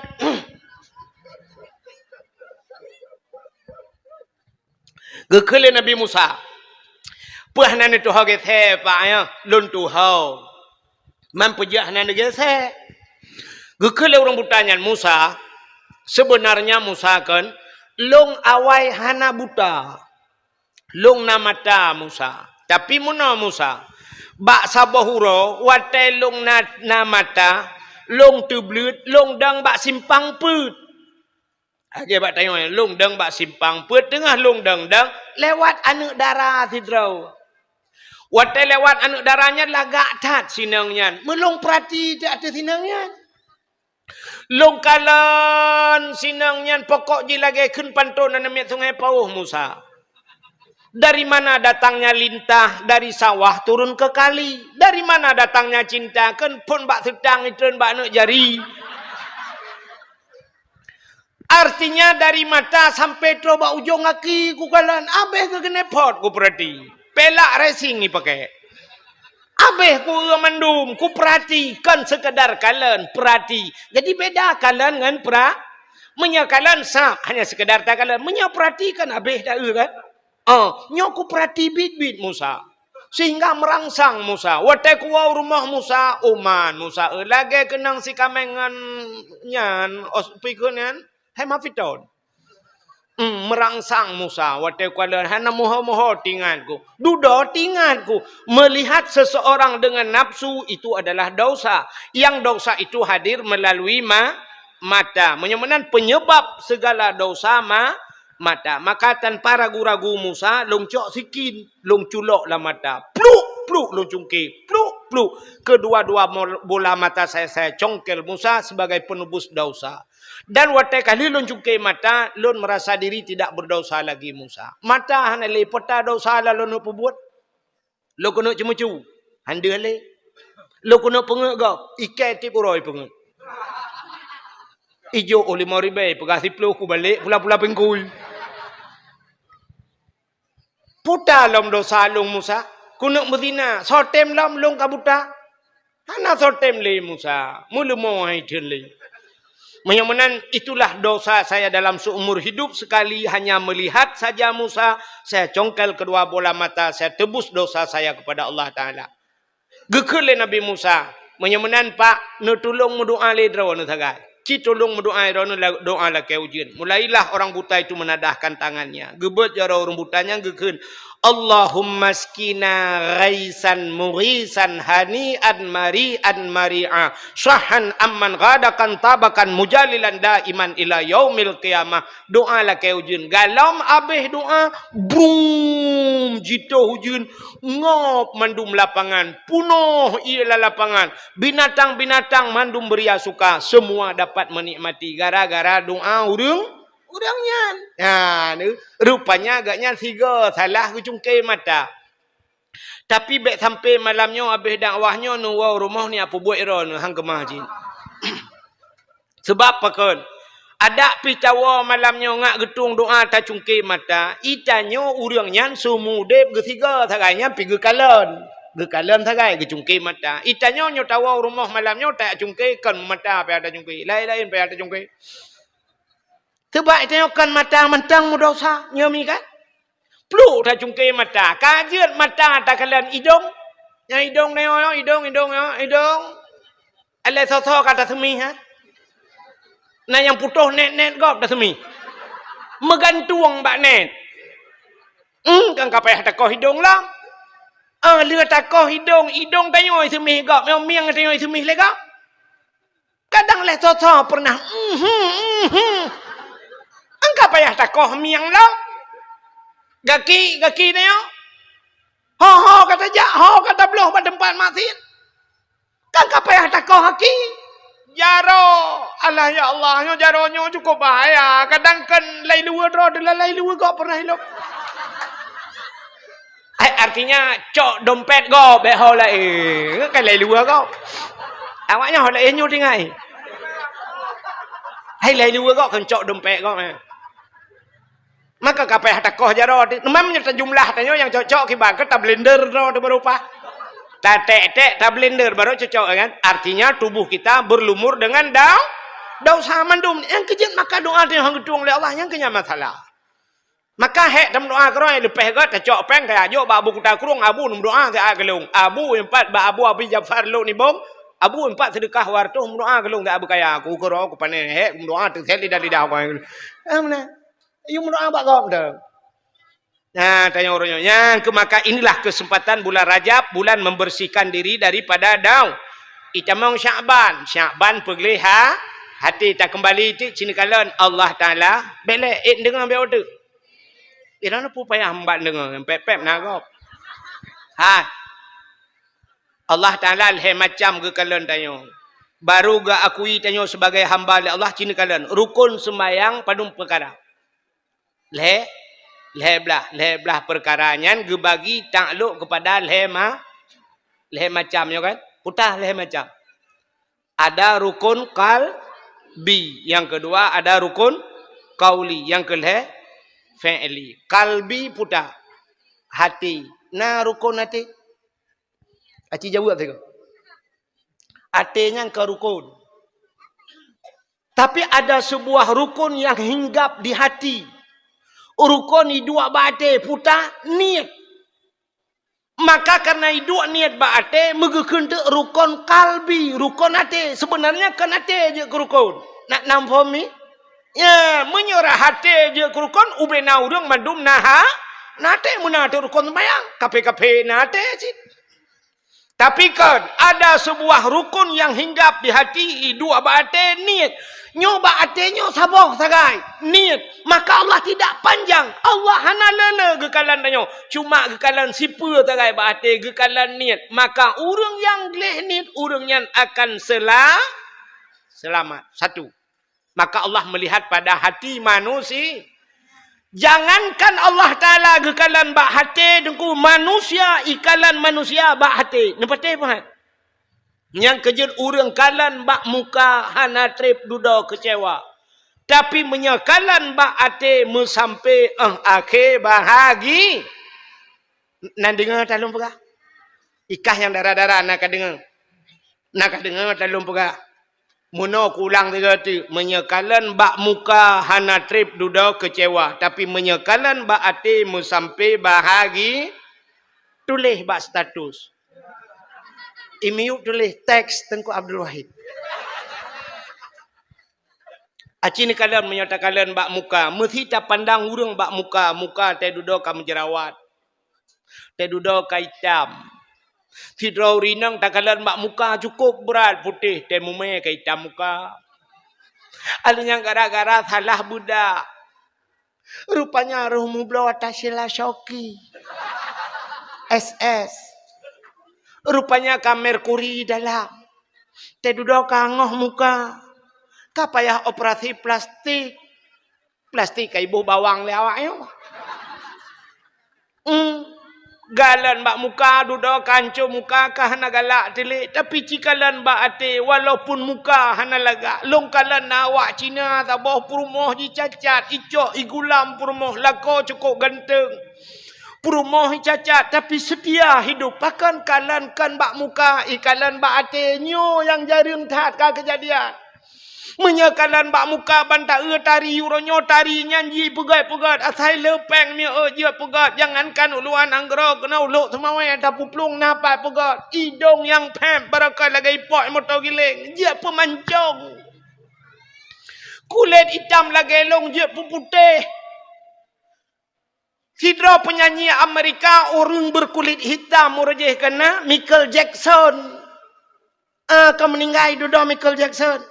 Geukheun lé Nabi Musa, "Peue hana neutuho gése, Pak, ya? Lôn tuho. Man peue jeuet hana neugése?" Geukheun lé ureuëng buta nyan, "Musa, sebenarnya," Musa kheun, "lôn awai hana buta. Lôn na mata, Musa. Tapi meunoe, Musa, bak saboh uroe watée lôn na, na mata, lôn teubleuet, lôn dong bak simpang peuet." Lagée bak tanyoe, lôn dong bak simpang peuet, teungoh lôn dong-dong, Lewat aneuk dara sidroe. Watée lewat aneuk dara nyan lagak that sinong nyan. Meulong peurati that ateueh sinong nyan. Lôn kalon sinong nyan pokok jih lagée kheun panton aneuk miet sungai paoh Musa. Dari mana datangnya lintah dari sawah turun ke kali? Dari mana datangnya cinta kheun phon bak seutang itreun bak aneuk jari? Artinya dari mata sampai troh bak ujong gaki kukalon, abéh keuneuk pot kupeurati. Pelak racing ipakai. Abéh kueu mandum, kupeurati, kon sekedar kalon, peurati. Jadi beda kalon ngon peura-, meunyoe kalon sab hanya sekedar takalon, meunyoe peurati kan abéh taeu kan? Oh, nyoe kupeurati biet-biet Musa. Sehingga merangsang Musa. Watée kuwoe u rumoh Musa, uman Musa, eh, lagée keunong sikameng ngon nyan, os-, pi kheun nyan, Hermaphroditus. Hmm, merangsang Musa. Watée kukalon hana moho-moho tingatku. Dudoe tingatku. Melihat seseorang dengan nafsu itu adalah dosa. Yang dosa itu hadir melalui ma-, mata. Meunyoe meunan penyebab segala dosa ma-, mata. Maka tanpa ragu-ragu Musa lông cok sikin, lông culok lam mata. Pluk, pluk lông cungke, pluk, pluk. Kedua-dua mol-, bola mata saya, saya congkel Musa sebagai penebus dosa. Dan watée ka lheueh lôn cungke mata, lôn merasa diri tidak berdosa lagi Musa. Mata hana lé peuta dosa la lôn peubuet. Lôn keuneuk ceumeucue, han deuh lé. Lôn keuneuk peungeut gob, ikai tiep uroe peungeut. Ijok oh limong ribée, peugah siplôh kubalek pula-pula pingkui. Peuta lom dosa lôn Musa, keuneuk meuzina, soe tem lom lôn ka buta. Hana soe tem lé Musa, meuleumo hai theun lé. Meunyoe meunan, itulah dosa saya dalam seumur hidup, sekali hanya melihat saja Musa, saya congkel kedua bola mata, saya tebus dosa saya kepada Allah Taala. Geukheun lé Nabi Musa, "Meunyoe meunan, Pak, neutulông meudoa lé droeneuh sagai. Ci tulông meudoa lé droeneuh la-, doa lakée ujeuen." Mulailah orang buta itu menadahkan tangannya. Geubeuet jaroe ureuëng buta nyan geukheun, "Allahumma askina ghaisan mughisan hani'an mari'an mari'a. Sahhan amman ghadakan tabakan mujalilan daiman ila yaumil qiyamah." Doa lakée ujeuen. Galom abéh doa, brum, jitoh ujeuen, ngop mandum lapangan, punoh ie lam lapangan. Binatang-binatang mandum beuria suka, semua dapat menikmati gara-gara doa ureuëng, ureuëng nyan. Ha, ni, rupanya agak nyan sigoe salah geucungke mata. Tapi bék sampai malam nyoe abéh dakwah nyoe neuwoe rumoh ni apeubuet droeneuh han keumah jih. Sebab pakon? Adak pih tawoe malam nyoe ngat geutueng doa tacungke mata, itanyoe ureuëng nyan seumudeb geusigoe sagai nyan pih geukalon. Geukalon sagai geucungke mata. Itanyoe nyoe tawoe rumoh malam nyoe tacungke kon mata payah tacungke, laén-laén payah tacungke. Sebab itanyoe kon mata mantong meudosa, nyoe mi kan? Pluk tacungke mata, ka jeuet mata takalon idong. Nyang idong nyoe, idong, idong nyoe, idong. Alah soe-soe ka taseumih, ha? Na nyang putôh nét-nét gob taseumih. Meugantung bak nét. Hmm, kan ka payah takoh idong lom. Ah, lheueh takoh idong, idong tanyoe seumih gob, nyang mieng tanyoe seumih lé gob. Kadang lé soe-soe pernah, mhm, mhm. Engka payah takoh mieng lom. Gaki, gaki nyoe. Ho-ho ka tajak, ho ka tabloh bak teumpat maksiat. Kan ka payah takoh gaki. Jaroe, alah ya Allah, nyoe jaroe nyoe cukup bahaya. Kadang kan lai luwa droe, deulah lai luwa gob pernah ilok. Hai, artinya cok dompet gob, bék ho laén. Kan lai luwa gob. Awaknyan ho laén nyoe tinggai. Hai, lai luwa gob kan cok dompet gob, eh. Maka ka payah takoh jaroe. Memang nyoe tajumlah tanyoe nyang cocok kiban ke tablender droe teuh beurupah. Tatek-tek tablender baru cocok kan. Artinya tubuh kita berlumur dengan dau-, dosa mandum. Nyang keujeuet maka doa teuh han geutueng lé Allah, nyang keunyan masalah. Maka hék tameudoa keudroe leupeh gét tacok péng kaya jok bak Abu Kuta Krueng, Abu neumeudoa siat keu lôn. Abu empat bak Abu Abi Jafar Lok Nibong, Abu empat seudeukah dua ratus meudoa keu lôn siat Abu kaya. Ku keudroe ku pané hék meudoa teuh sét lidah-lidah ku. Ah, meunan. Yue meudoa bak gob teuh. Nah, tanyoe uroe nyoe. Nyang keu maka inilah kesempatan bulan Rajab, bulan membersihkan diri daripada dau-, itamong Syakban. Syakban peugleh ha-, hati takeumbali ti cinikalon Allah Taala. Bék lé, eh, deungoe bék uteuk. Iran pun payah hambat deungoe, pep-pep na gob. Ha. Allah Taala lhèe macam geukalon tanyoe. Baru geuakui tanyoe sebagai hamba lé Allah, ci neukalon. Rukon seumayang padum peukara? Lhèe, lhèe blah, lhèe blah peukara nyan geubagi taklok keupada lhèe ma-, lhèe macam nyoe kan? Peue lhèe macam? Ada rukun qalbi, yang kedua ada rukun qauli, yang kelhèe fi'li. Qalbi peue? Hati. Na rukun hati? Aci jaweueb sigoe. Até nyan ka rukun. Tapi ada sebuah rukun yang hinggap di hati. Rukun iduek bak até, peue? Niet. Maka karena iduek niet bak até, meugeukeunteuk rukun qalbi, rukun até. Sebenarnya kon até jeuet keu rukun. Nak nam phom mi? Ya, meunyoe rah até jeuet keu rukun, ubena ureuëng mandum na ha-, na até, meunan teuh rukun seumayang. Kaphé-kaphé na até cit. Tapi kan ada sebuah rukun yang hinggap di hati, iduek bak até, niet. Nyoe bak até nyoe saboh sagai, niet. Maka Allah tidak panjang. Allah hana le-le geukalon tanyoe. Cuma geukalon sipeue sagai bak até, geukalon niet. Maka ureuëng nyang gleh niet, ureuëng nyan akan sela-, selamat. Satu. Maka Allah melihat pada hati manusia. Jangankan Allah Taala geukalon bak até, Teungku, manusia ikalon manusia bak até. Neupatéh pahat? Nyang keujeuet ureuëng kalon bak muka hana treb dudoe keucewa. Tapi meunyoe kalon bak até meusampé 'oh akhé bahagi. Na deungoe ta lôn peugah? Ikah nyang dara-dara na ka deungoe. Na ka deungoe ta lôn peugah. Meunoe kuulang sigoe teuk, meunyoe kalon bak muka hana treb dudoe keucewa, tapi meunyoe kalon bak até meusampé bahagi, tuléh bak status. I miyueb tuléh teks Teungku Abdul Wahid. Aci neukalon meunyoe takalon bak muka, meusi tapandang ureuëng bak muka, muka teududoe ka meujerawat. Teududoe ka itam. Sidroe ureuëng inong takalon bak muka cukôp brat putéh, teuh mumè ka itam muka. Alèh nyan gara-gara salah beudak. Rupanya roh mubloe ata sila shoki. S S. Rupanya ka merkuri dalam. Teududoe ka ngoh muka. Ka payah operasi plastik. Plastik ka iboh bawang lé awak nyoe. Hmm. Galon bak muka, dudoe ka hanco muka, ka hana galak tilék, tapi ci kalon bak até, walaupun muka hana lagak. Lôn kalon na awak Cina saboh peurumoh jicacat, icok igulam peurumoh, lakoe cukôp ganteng. Peurumoh icacat, tapi seutia hidup. Pakon kalon kon bak muka, ikalon bak até, nyoe nyang jareueng that ka keujadian. Meunyoe kalon bak muka ban taeu tari uroe nyoe, tari nyan jipeugét-peugét, asai le péng mieu jeuet peugét, jangankan uluan nanggroe keunoe u Lhokseumawe tapuplueng na pat peugét, idong nyang phép barokon lagée ipok moto giléng, jeuet peumancong. Kulét itam lagée lông jeuet peuputéh. Sidroe peunyanyi Amerika, ureuëng beukulit hitam, uroe jih keunan Michael Jackson. Ah, ka meuninggai dudoe Michael Jackson.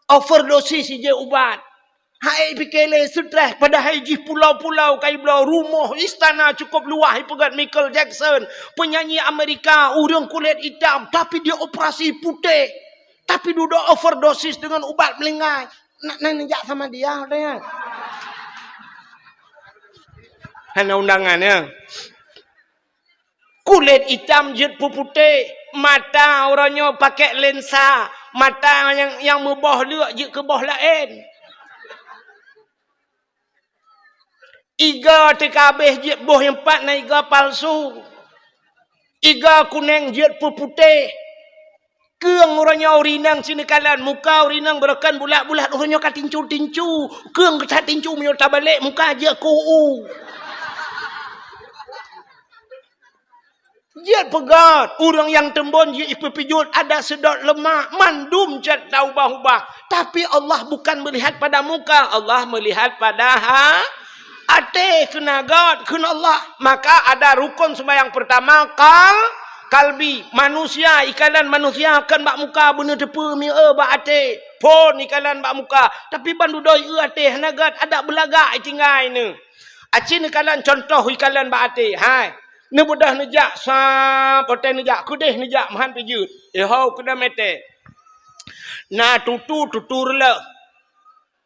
Overdosis ijeuet ubat. Hai pike lé seutreh, padahai jih pulau-pulau ka ibloe, rumoh, istana cukôp luwah ipeugét Michael Jackson. Peunyanyi Amerika, ureuëng kulét itam, tapi dia operasi putéh. Tapi dudoe overdosis deungon ubat meuninggai. Nak nan jak sama dia, katanya. Hana undangan, ya. Kulét itam jeuet peuputéh, mata uroe nyoe pakai lensa, mata nyang, nyang meuboh leuk jeuet keu boh laén. Iga teuka abéh jeuet boh nyang pat na iga palsu. Iga kuneng jeuet peuputéh. Keueng uroe nyoe ureuëng inong sineukalan, muka ureuëng inong barokon bulat-bulat, uroe nyoe ka tincu-tincu. Keueng ka tincu meunyoe tabalek muka jeuet keu u. Jeuet peugét, ureuëng nyang teumbon jeuet ipeupijot, ada seudot leumak, mandum cit taubah-ubah. Tapi Allah bukan melihat pada muka, Allah melihat pada ha-, até keunan gét kheun Allah. Maka ada rukun sembahyang pertama, kal-, kalbi. Manusia, ikalon manusia kon bak muka beuneuteupeu mieu bak até. Phon ikalon bak muka, tapi ban dudoe ieu até hana gét, adak beulagak itinggai neu. Aci neukalon contoh ikalon bak até. Hai. Neubeudôh neujak, sab, watèe neujak, keudeh neujak, meuhan pijeuet. Eh, ho, keudeh mete. Na tutu, tutu reulôh.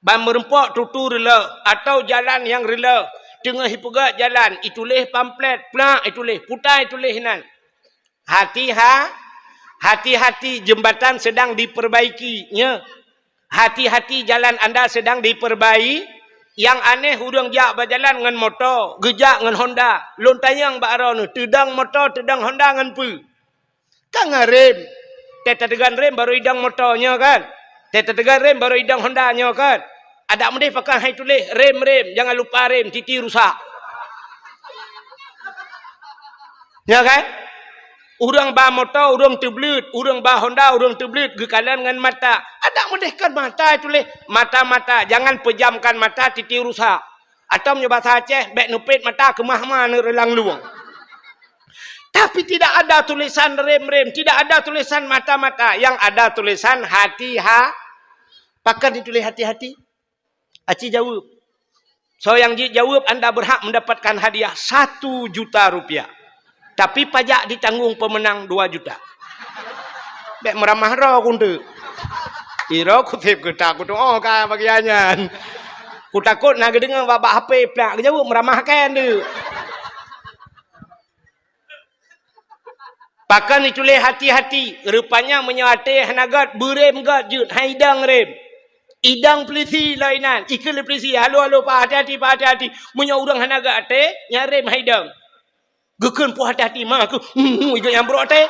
Ban meurumpok tutu reulôh, atau jalan nyang reulôh. Teungoh ipeugöt jalan, ituléh pamflet, plak, ituléh, puta ituléh nan. Hati-ha-, hati-hati, jembatan sedang diperbaiki, nyo. Hati-hati, jalan anda sedang diperbai-, nyang aneh ureuëng jak bajalan ngon moto, geujak ngon Honda. Lôn tanyong bak droeneuh, teudong moto, teudong Honda ngon peue? Kan ngon rem. Teutegan rem baru idong moto nyoe kan? Teutegan rem baru idong Honda nyoe kan? Adak meudeh pakon hai tuléh rem-rem, jangan lupa rem, titi rusak. Ya kan? Ureuëng ba moto, ureuëng teubleuet, ureuëng ba Honda, ureuëng teubleuet, geukalon ngon mata. Adak meudeh kan mata tuléh, mata-mata, jangan pejamkan mata, titi rusak. Atau meunyoe basa Aceh, bèk neupet mata keumah-mah neureulang luwang. Tapi tidak ada tulisan rem-rem, tidak ada tulisan mata-mata, yang ada tulisan hati-ha-, pakon dituléh hati-hati? Aci jaweueb. Soe nyang jeuet jaweueb, anda berhak mendapatkan hadiah satu juta rupiah. Tapi pajak ditanggung pemenang dua juta. Bèk meuramah droe kunteuk. Iro kuseb keutak kutu'oh ka bagian nyan. Kutakot na geudeungoe bak-bak H P plak geujaweueb meuramah kèe nteuk. Pakon ituléh hati-hati. Rupanya meunyoe até hana göt, beurem göt jeuet, hai idong rem. Idong peulisi lom inan. Ikheun lé peulisi, "Halo, halo, Pak, hati-hati, Pak, hati-hati." Meunyoe ureuëng hana göt até, nyan rem hai idong. Geukheun peue hati-hati, ma keuh, hmm, hmm, ikheun nyang brok até.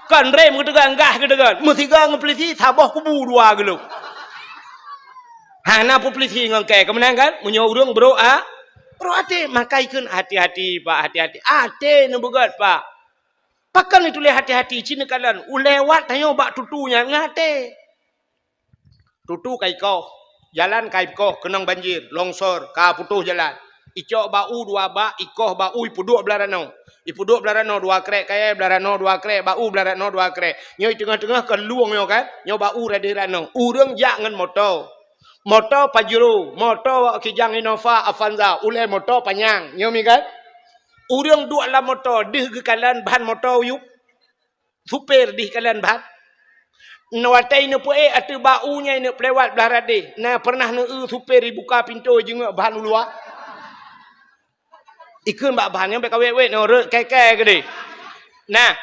Kan rem geuteugan, gas geuteugan. Meusigoe ngon peulisi, saboh kubu dua geulong. Hana peue peulisi ngon kèe, keumeunang kan? Meunyoe ureuëng brok a-, brok até, maka ikheun, "Hati-hati, Pak, hati-hati." Até neubeugöt, Pak. Pakon ituléh hati-hati, ci neukalon. Ulèe wat tanyoe bak tutu nyan ngon até. Tutu ka ikoh, jalan ka ikoh, keunong banjir, longsor, ka putôh jalan. Icok bak u dua bak, ikoh bak u, ipeuduek blah ranoe. Ipeuduek blah ranoe dua krek kayèe, blah ranoe dua krek, bak u blah ranoe dua krek. Nyoe teungoh-teungoh ka luwang nyoe kan, nyoe bak u radeh ranoe. Ureuëng jak ngon moto. Moto Pajero, moto wak kijang Innova, Avanza, ulèe moto panyang. Nyoe mi kan? Ureuëng duek lam moto, deuh geukalon ban moto yup. Supir dih kalon ban. Watèe ineuk peuék ateueh bak u nyan ineuk peulewat blah radeh. Na pernah neueu supir ibuka pintoe jingeuk ban u luwa? Ikheun bak ban nyan bèk ka wét-wét nyoe rhot kèe-kèe keudeh. Nah,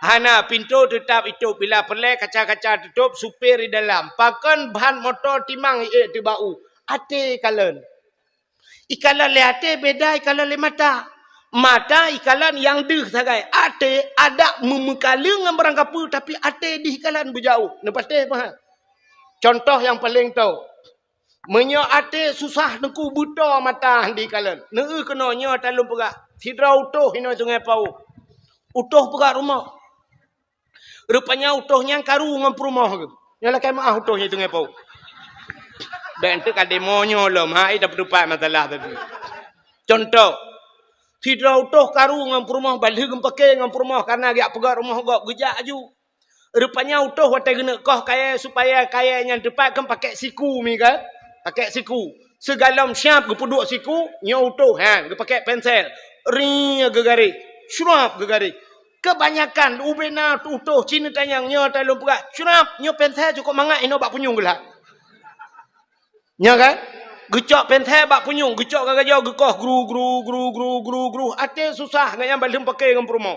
hana, pintoe teutap itôp, bila peureulèe kaca-kaca teutôp, supir di dalam. Pakon ban moto timang iék ateueh bak u? Até kalon. Ikalon lé até beda ikalon lé mata. Mata ikalon nyang deuh sagai. Até adak meumeukaleueng ngon barang kapeue, tapi até dih ikalon beujaoh. Neupatéh paha. Contoh nyang paleng tho. Meunyoe até susah teungku beutoe mata dikalon. Neueu keunoe nyoe talôn peugah. Sidroe utôh inoe Sungai Pauh. Utôh peugah rumoh. Rupanya utôh nyan karu ngon peurumoh geuh. Nyoe lakèe meu'ah utôh nyan Sungai Pauh. Bèk enteuk ka demo nyoe lom, hai tapeuteupat masalah tadi. Contoh, sidroe utôh karu ngon peurumoh, ban lheueh geupake ngon peurumoh, kareuna geujak peugöt rumoh gob, geujak aju. Rupanya utôh watèe geuneuk koh kayèe supaya kayèe nyan teupat kan pakèk siku mi kan? Pakèk siku. Sigohlom siap geupeuduek siku, nyoe utôh, ha, geupakèk pensel. Ri geugaréh, syurup geugaréh. Keubanyakan ubena utôh ci neutanyong nyoe talôn peugah, "Curab, nyoe pensel cukôp mangat inoe bak punyueng geulat." Nyoe kan? Geucok pensel bak punyueng, geucok gagajoe geukoh gru, gru, gru. Até susah, ngon nyan ban lheueh pake ngon peurumoh.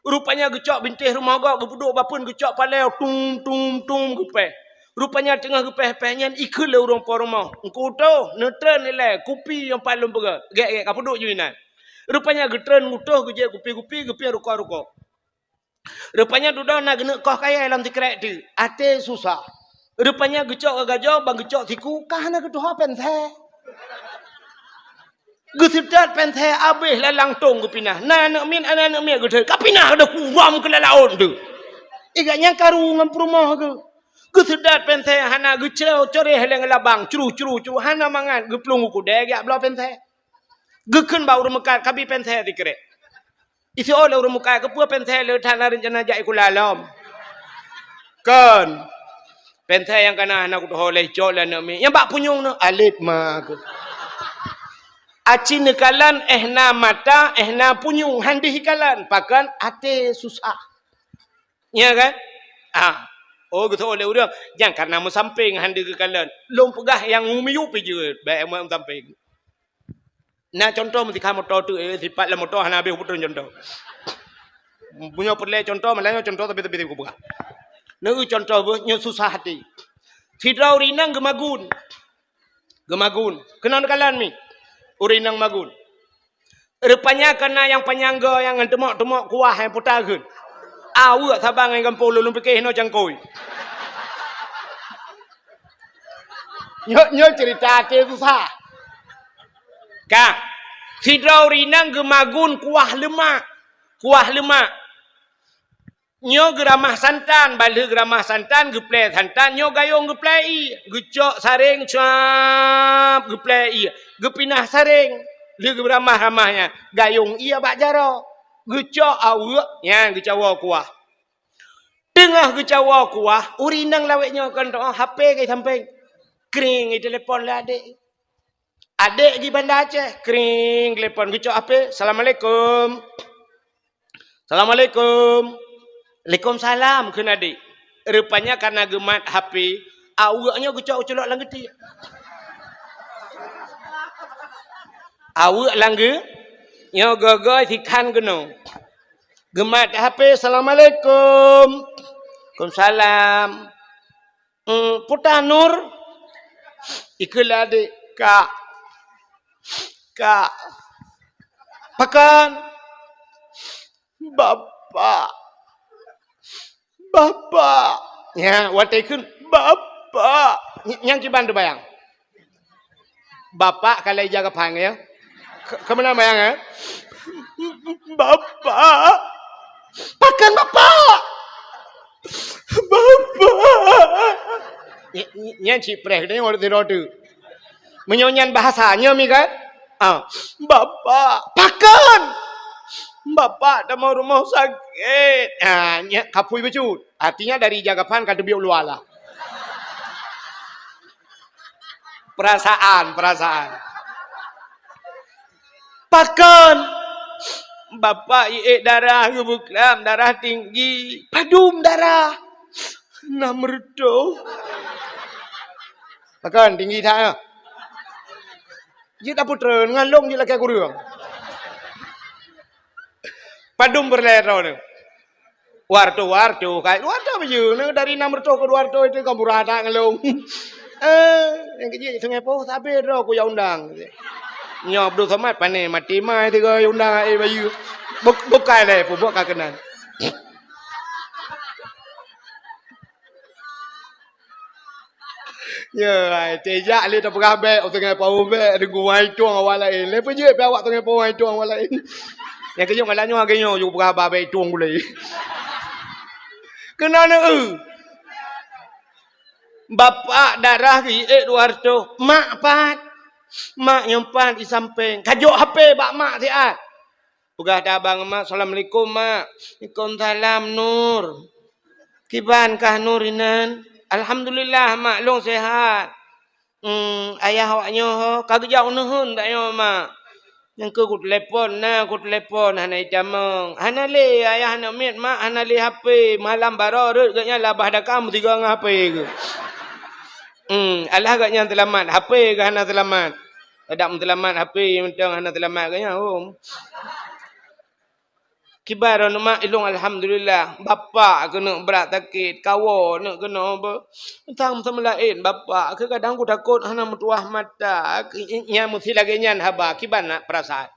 Rupanya geucok bintéh rumoh gob, geupeuduek bapeuen, geucok palèe tum, tum, tum, geupèh. Rupanya teungoh geupèh-pèh nyan, ikheun lé ureueng po rumoh, "Teungku utôh, neutreun ilèe kupi nyang pat lôn peugöt." Gèt-gèt ka peuduek ju inan. Rupanya geutreun utôh, geujép kupi-kupi, geupiep rukok-rukok. Rupanya dudoe na geuneuk koh kayèe lam sikrek teuk. Até susah. Rupanya geucok gagajoe, ban geucok siku, ka hana geutuho pensel. Geuseudot pensel abéh lam langtông geupinah. Na aneuk miet, na aneuk miet geuseudot. Ka pinah deuh kuram keu lam laôt teuk. Igat nyan karu ngon peurumoh geuh. Geuseudot pensel hana geucreu, coreh lé ngon labang, cruh, cruh, cruh, hana mangat, geuplueng u keudè geujak bloe pensel. Geukheun bak ureueng meukat, "Kabi pensel sikrek." Isiôh lé ureueng meukat, "Keupeue pensel le that na reuncana jak sikula lom?" "Kon. Pensel nyang kana hana kutuho lé, cok lé aneuk miet. Nyang bak punyueng nyoe, alet ma keuh." Aci neukalon, éh na mata, éh na punyueng, han deuh ikalon, pakon até susah. Nya kan? Ah. Oh, geutôh lé ureuëng, nyang karena meusampéng han deuh geukalon. Lôn peugah nyang miyueb pi jeuet, bèk meusampéng. Na contoh meusikha moto tu, eh, sifat lam moto hana habéh putron contoh. Meunyoe peureulèe contoh, malah nyoe contoh tapi-tapi kupeugah. Neu contoh beuh, nyoe susah até. Sidroe ureuëng inong geumagun. Geumagun. Keunoe neukalon mi. Ureuëng inong magun. Rupanya kana nyang panyang goe nyang ngon teumok-teumok kuah nyang puta kheun. Aweuek saban ngon gampông lôn piké hinoe cangkôi. Nyoe, nyoe cerita até susah. Ka, sidroe ureuëng inong geumagun kuah leumak. Kuah leumak. Nyoe geuramah santan, ban lheueh geuramah santan, geuplè santan, nyoe gayông geuplè ié, geucok saréng, cuap, geuplè ié, geupinah saréng. Lheueh geuramah-ramah nyan, gayông ié bak jaroe, geucok aweuek, nyan geucawoe kuah. Teungoh geucawoe kuah, ureuëng inong lawét nyoe kon doa, H P geusampéng. Kring, geutelepon lé adék. Adék di Banda Aceh, kring, telepon, geucok H P, "Assalamualaikum." "Assalamualaikum." "Waalaikumsalam," kheun adék. Rupanya karena geumat H P, aweuek nyoe geucok geuculok lam geutiek. Aweuek lam geu-, nyoe goe-goe sikhan keunoe. Geumat H P, "Assalamualaikum." "Waalaikumsalam." "Hmm, peue tan, Nur?" Ikheun lé adék, "Kak. Kak." "Pakon?" "Bapak. Bapak." Nyan, watèe kheun, "Bapak." Ny-, nyan kiban teubayang. Bapak ka lheueh ija gaphan, ya. Ke-, keumeunang bayang, ya. "Bapak." "Pakon bapak?" "Bapak." Ny-, ny-, nyan cit preh, nyoe ureueng sidroe teuk. Meunyoe nyan bahasa nyoe mi kan? Ah, "Bapak." "Pakon?" "Bapak tamong rumoh sakét." Ah, nyan kapui bacut. Artinya dari ija gaphan ka teubiet u luwa lah. Perasaan, perasaan. "Pakon?" "Bapak iék darah geubeuklam, darah tinggi." "Padum darah?" "Nam reutôh." "Pakon tinggi that nyoe?" "Jeuet tapeutrön ngon lôn jeuet lakèe kureueng." "Padum peureulèe droe nyoe?" "Dua reutôh, dua reutôh, ka dua reutôh bajeu, nyoe dari nam reutôh keu dua reutôh itu ka murah that ngon lôn." "Eh, nyang keu jih Sungai Poh sabe droe ku jak undang." Nyoe Abdul Somad pané maté mai tiga undang ai bajeu. Buk-, bukai lé peubuet ka keunan. Ya, ai, teuh jak lé tapeugah bèk, u Sungai Pawong bèk, deungon wai tueng awak laén. Lé peujeuet pih awak Sungai Pawong wai tueng awak laén. Nyang keujeuet malam nyoe lagèe nyoe, yue peugah haba bèk tueng gulèe. Keunoe neu-eu. Bapak darah geuiék dua reutôh, mak pat. Mak nyang pat di sampéng. Ka jok H P bak mak siat. Peugah dak bak mak, "Assalamualaikum, Mak." "Waalaikumsalam, Nur. Kiban kah Nur inan?" "Alhamdulillah, Mak, lôn sehat." "Hmm, ayah awak nyoe ho?" "Ka geujak u neuheun tanyoe, Mak." "Nyang keu kutelepon na, kutelepon hana jitamong." "Hana lé, ayah aneuk miet, Mak, hana lé H P. Malam baroe rhot gobnyan lam bah dakam meusigoe ngon H P geuh." "Hmm, alah gobnyan seulamat, H P geuh hana seulamat." Adak meuseulamat H P mantong hana seulamat geuh nyan, hom. Kiban droeneuh mak ilôn alhamdulillah. Bapak keuneuk brat sakét, kawoe neuk keunoe beuh. Sang sama laén bapak, keu kadang kutakot hana meutuwah mata. Nyan meusi lagèe nyan haba, kiban na peurasaan.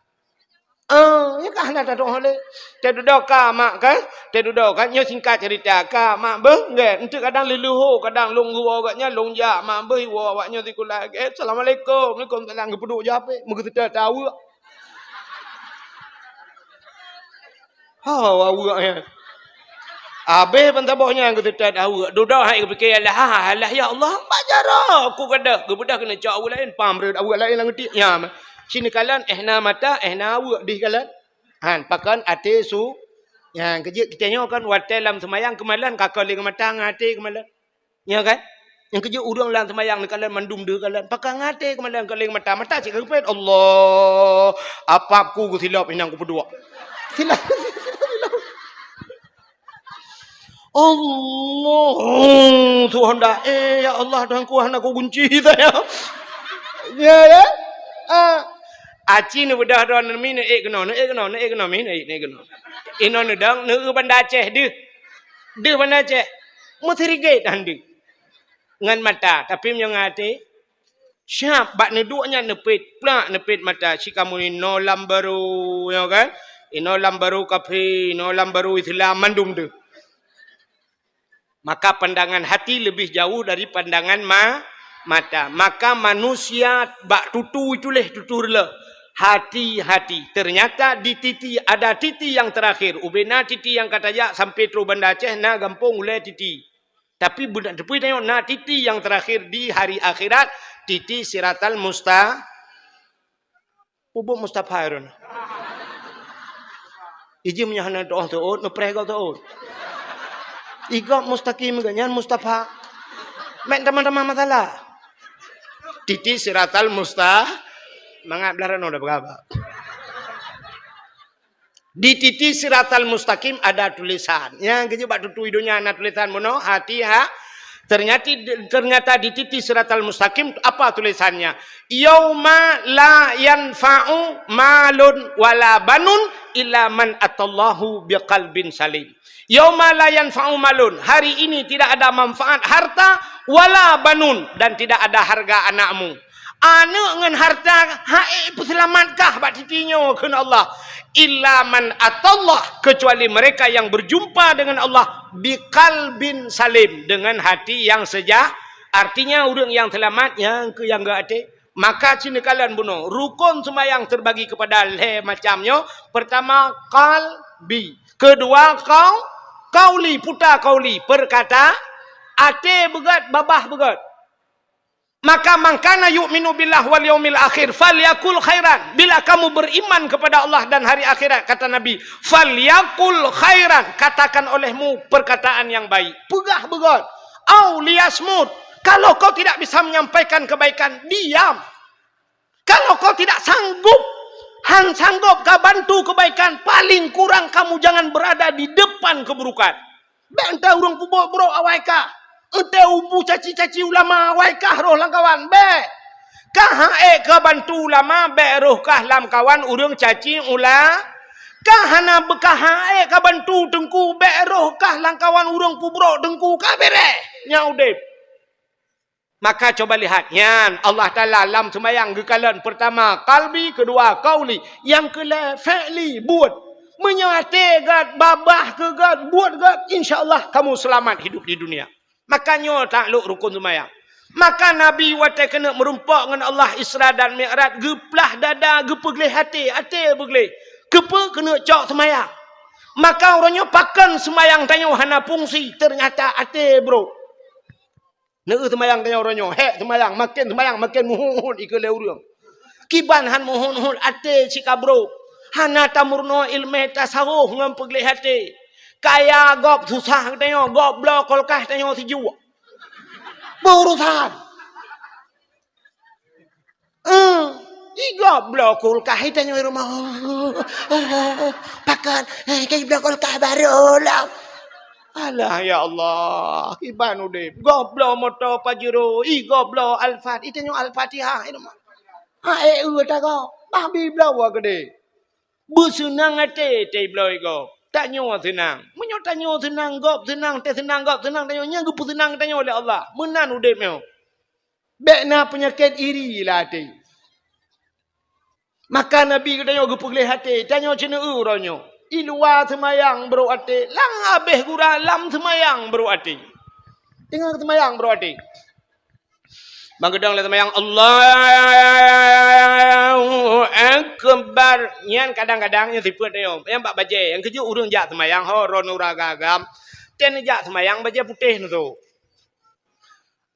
Ah, nyan ka hana tadoe lé. Tadudoe ka mak kan? Tadudoe kan? Nyoe singkat cerita ka mak beuh, nggèt. Enteuk kadang leuluho, kadang lôn geuwoe gobnyan, lôn jak mak beuh, iwoe awak nyoe sikula. Eh, assalamualaikum. Waalaikumsalam. Geupeuduek jaweueb, meugeuseutet aweuek. Ha, aweuek nyan. Abéh ban saboh nyan geuseutôt aweuek. Dudoe hai geupike, "Alah, alah, ya Allah, bak jaroe ku gadôh." Geubeudôh keuneuk cok aweuek laén, pam rhot aweuek laén lam geutik. Nyan. Sinoe kalon, eh na mata, eh na aweuek dih kalon. Han, pakon até su. Nyan, keujeuet kita nyoe kan watèe lam seumayang keumalon, ka kon lé ngon mata ngon até keumalon. Nyo kan? Nyang keujeuet ureuëng lam seumayang neukalon mandum deuh kalon. Pakon até keumalon kalon mata. Mata cit ka geupet. Allah, apabku geusilop inong kupeuduek. Silop. Allah, Tuhan dah. Eh, ya Allah, Tuhanku, hana kugunci saya. Ya, ya. Ah. Aci neubeudah droe neumi neuék keunoe, neuék keunoe, neuék keunoe, mi neuék, neuék keunoe. Inoe neudong, neueu Banda Aceh deuh. Deuh Banda Aceh. Meusirigét han deuh. Ngon mata, tapi meunyoe ngon até, siab bak neuduek nyan neupet, plak neupet mata, si kamoe inoe lam barô, nyoe kan? Inoe lam barô kafé, inoe lam barô Islam, mandum deuh. Maka pandangan hati lebih jauh dari pandangan ma-, mata. Maka manusia bak tutu itulah tutu reuloh. Hati-hati. Ternyata di titi, ada titi yang terakhir. Ubena titi nyang ka tajak sampai trok Banda Aceh na gampông ulée titi. Tapi beuna teupeu tanyoe na titi nyang terakhir di hari akhirat, titi Siratal Musta-, Ubuk Mustafa Harun. Iji meunyoe hana doh teuôt, neupreh gob teuôt. Igob mustaqim geuh nyan Mustafa. Mek teuma-teuma masalah. Titi Siratal Musta-, mangat blah rano dah berapa. Di titi Siratal Mustaqim ada tulisan. Nyang keujeuet bak tutu i donya na tulisan bunoe, hati ha. Ternyata, ternyata di titi Siratal Mustaqim apa tulisannya? "Yauma la yanfa'u malun wala banun illa man atallahu biqalbin salim." "Yauma la yanfa'u malun." Hari ini tidak ada manfaat harta, wala banun, dan tidak ada harga anakmu. Aneuk ngon harta hana peuseulamatkah bak titi nyoe kheun Allah. "Illa man atallah," kecuali mereka yang berjumpa dengan Allah, "biqalbin salim," dengan hati yang seja-, artinya ureuëng nyang seulamat nyang keu nyang geuaté. Maka cit neukalon bunoe, rukon seumayang terbagi kepada lhée macam nyoe. Pertama, qalbi. Kedua, qau-, qauli, puta qauli, perkata, até beugét, babah beugét. Maka, "Man kana yu'minu billahi wal yaumil akhir falyakul khairan." Bila kamu beriman kepada Allah dan hari akhirat, kata Nabi, "Falyakul khairan," katakan olehmu perkataan yang baik. Peugah beugét. "Au liyasmut." Kalau kau tidak bisa menyampaikan kebaikan, diam. Kalau kau tidak sanggup, han sanggup ka bantu kebaikan, paling kurang kamu jangan berada di depan keburukan. Bék entée ureuëng peubuet brok awai kah. Entée ubu caci-caci ulama awai kah roh lam kawan. Bék. Kah hana ék ka bantu ulama, bék roh kah lam kawan ureuëng caci ula-, kah hana beukah hana ék ka bantu teungku, bék roh kah lam kawan ureuëng peubrok teungku. Ka beureh nyang udeb. Maka cuba lihat, nyan Allah Taala lam seumayang geukalon, pertama qalbi, kedua qauli, nyang keulhée fi'li, buet. Meunyoe até gét, babah keu gét, buet gét, insya Allah kamu selamat hidup di dunia. Maka nyoe taklok rukon seumayang. Maka Nabi watée keuneuk meurumpok ngon Allah Isra dan Mi'raj, geuplah dada, geupeugleh até, até beugleh. Keupeue? Keuneuk cok seumayang. Maka uroe nyoe pakon seumayang tanyoe hana fungsi, ternyata até brok. Neueu seumayang tanyoe uroe nyoe, hék seumayang, maken seumayang maken meuhut-hut ikeue lé ureuëng. Kiban han meuhut-hut até cit ka brok. Hana tameurunoe iéleumé tasawuf ngon peugleh até. Kaya gob susah geutanyoe, gob bloe kulkas tanyoe sijuek. Beurusan. Eh, igob bloe kulkas itanyoe rumoh. Pakon, eh, ka ibloe kulkas barô lom. Alah, ya Allah, kiban udeb. Gob bloe moto Pajero, igob bloe Alphard, itanyoe Al-Fatihah i rumoh. Ha, eh, eu tagob, bah bi bloe wa keudeh. Beuseunang até tei bloe igob. Tanyoe seunang. Meunyoe tanyoe seunang, gob seunang, teuseunang gob seunang tanyoe, nyan geupeuseunang tanyoe lé Allah. Meunan udeb nyoe. Bék na peunyakét iri lam até. Maka Nabi geutanyoe geupeugleh até, tanyoe ceuneueu uroe nyoe. I luwa seumayang brok até, lam habéh gura lam seumayang brok até. Teungoh seumayang brok até. Ban geudong lé seumayang, Allahu Akbar. Nyan kadang-kadang nyan sifeuet tanyoe. Nyan bak bajée. Nyang keujeuet ureuëng jak seumayang ho droeneuh ureuëng agam. Teuh neujak seumayang bajée putéh neusok.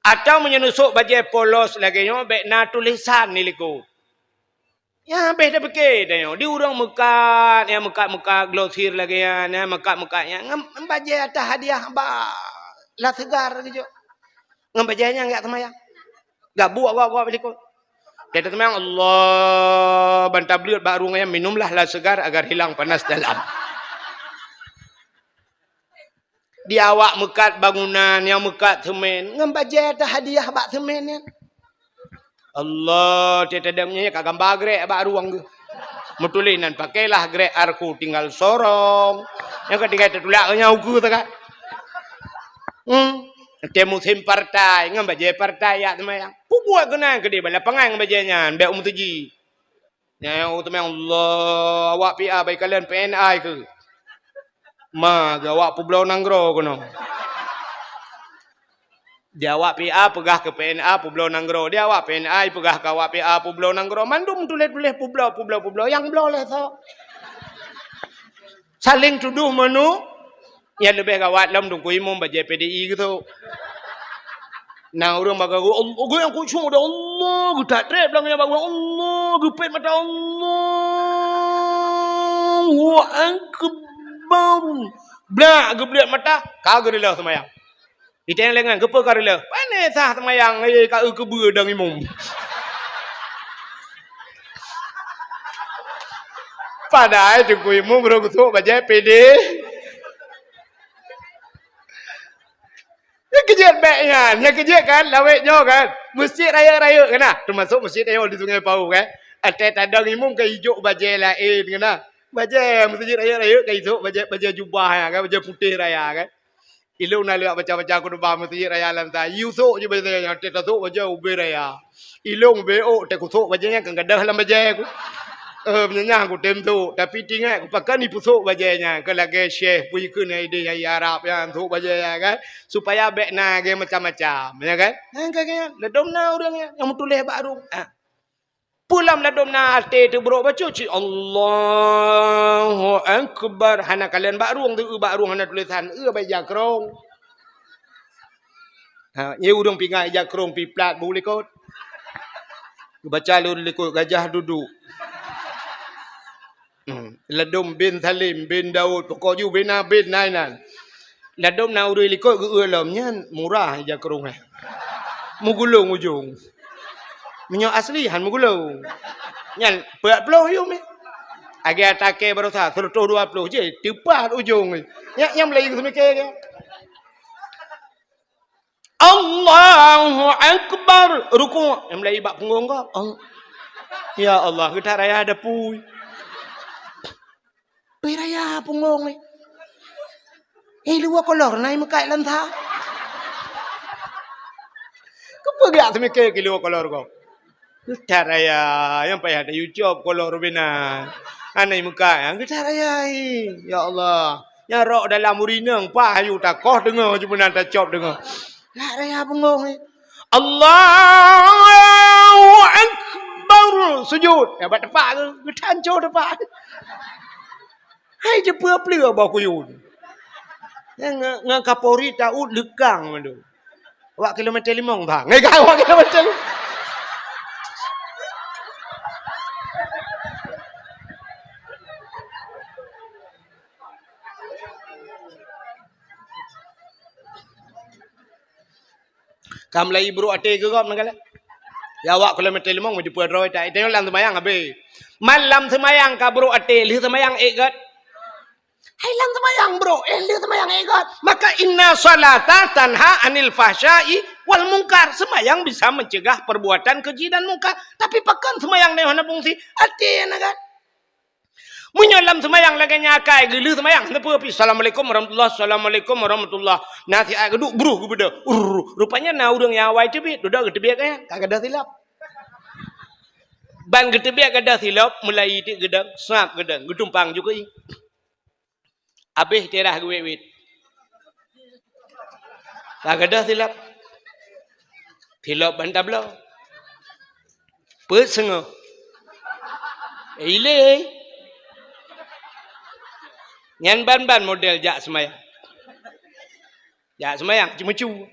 Atawa meunyoe neusok bajée polos lagée nyoe, bék na tulésan di likot. Nyan habéh tapike tanyoe, di ureuëng meukat, nyang meukat-meukat glosir lagée nyan, nyang meukat-meukat nyan, ngon bajée ata hadiah ba La Segar geujok. Ngon bajée nyan jak seumayang. Gabuek gob-gob likot. Watée seumayang, Allah, ban tableuet bak rueng nyan, minumlah la segar agar hilang panas dalam. Di awak meukat bangunan, nyang meukat seumén, ngon bajée teuhadiah bak seumén nyan. Allah, tieb-tieb nyan ka gamba grek bak rueng geuh. Meutuléh nan, "Pakailah grek arku tinggal sorong." Nyang ka tinggai teutulak nyan ukeue teuka. Hmm. Teuh musém partai, ngon bajée partai jak seumayang. Peubuet keunan keudeh bak lapangan ngon bajée nyan, bék u meuseujid. Nyan u teumé, Allah, awak P A bai kalon P N I keu? Ma, geu awak peubloe nanggroe keunoe. Di awak P A peugah keu P N A peubloe nanggroe. Di awak P N I peugah keu awak P A peubloe nanggroe. Mandum tuléh-tuléh peubloe, peubloe, peubloe. Nyang bloe lé soe? Saléng tudoh meunoe. Nyang leubeh gawat lom Teungku Imum bajée P D I geusok. Na ureuëng bak geuh, "Allah, geuh nyang khusyuk dah Allah, geutak treb lam nyang bak geuh Allah, geupet mata Allahu Akbar." Blak geubleuet mata, ka geureuleuh seumayang. Iteng lengan, "Keupeue ka reuleuh?" "Pane sah seumayang, eh, ka eu keubeue dang imum." Padahai Teungku Imum rhung sôk bajée P D. Nyang keujeuet bék nyan, nyang keujeuet kan, lawét nyoe kan. Meuseujid rayeuk-rayeuk kan na, teumasok meuseujid nyoe di Sungai Pau kan. Watée tadong imum ka ijok bajée laén kan na. Bajée meuseujid rayeuk-rayeuk ka isok bajée, bajée jubah nyan kan, bajée putéh raya kan. Ilong na lheueh baca-baca khutubah meuseujid raya Lansa, yue sok jih bajée nyan, watée tasok bajée ubé raya. Ilong bék ôk teukusok bajée nyan kan gadôh lam bajée ku. Eh, meunyo nyan kutem sok, tapi tingat ku pakon ipeusok bajée nyan, keu lagée syeh peue keu na idéh nyang Arab nyan sok bajée nyan kan, supaya bék na lagée macam-macam, ya kan? Nyan ka nyan, ladôm na ureuëng nyan nyang meutuléh bak rueng. Ah. Peue lam ladôm na até teubrok bacut cit, "Allahu Akbar." Hana kalon bak rueng, teu bak rueng hana tulésan, eu bak ija krong. Ha, nyoe ureuëng pingai ija krong pih plat bu likot. Geubaca lôn likot, "Gajah duduk." Hmm, ladôm bin Salim bin Daud, pokok ju bina bin nai nan. Ladôm na ureuëng likot geu-eu lom nyan, murah ija krong nyan. Meugulong ujong. Meunyoe asli han meugulong. Nyan peuet ploh yum. Lagée takée baroesa, seratus dua puluh jih, teupat ujong. Nyan, nyan mulai geuseumiké. Allahu Akbar. Ruku'. Nyang mulai bak punggong gob. Al-, ya Allah, geutak raya ada pui. Pui raya punggong ni. Eh, luwa kolor na imeukat Lansa. Keupeue geujak seumiké keu luwa kolor gob? Geutak raya, nyang payah tayue cop kolor rubena. Hana imeukat, geutak raya, eh. Ya Allah. Nyang rok dalam urineueng, pah yu takoh deungoe, cuma na tacop deungoe. Geutak raya punggong, eh. Allahu Akbar. Sujud. Ya, bak tepak ke? Geutanco tepak. Hai, jeupeue-peue boh kuyun. Nyan ngon, ngon Kapolri taut leukang mandum. Awak kilometer limong bang. Ngai kau awak kilometer limong. Ka mulai brok até keu gob neukalon. Ya awak kilometer limong meujeupeue droe tak. Itengok lam seumayang habéh. Man lam seumayang ka brok até, lheueh seumayang ék gét. Hai lam seumayang brok, eh lheueh seumayang ék gét. Maka inna shalata tanha anil fahsya'i wal munkar. Seumayang bisa mencegah perbuatan keji dan mungkar. Tapi pakon seumayang nyoe hana fungsi? Até na gét. Meunyoe lam seumayang lagée nyan akai geulheueh seumayang, hana peue pi, "Assalamualaikum warahmatullah, assalamualaikum warahmatullah." Na siat geuduek, bruh geubeudôh. Urr, rupanya na ureuëng nyang awai teubiet, dudoe geuteubiet kan? Ka gadôh silop. Ban geuteubiet gadôh silop, mulai tiek geudong, sab geudong, geutumpang ju keu ié. Abéh teurah geuwét-wét. Ka gadôh silop. Silop ban tabloe. Peuet seungoh. Ilée. Nyan ban-ban model jak seumayang. Jak seumayang, ceumeucue.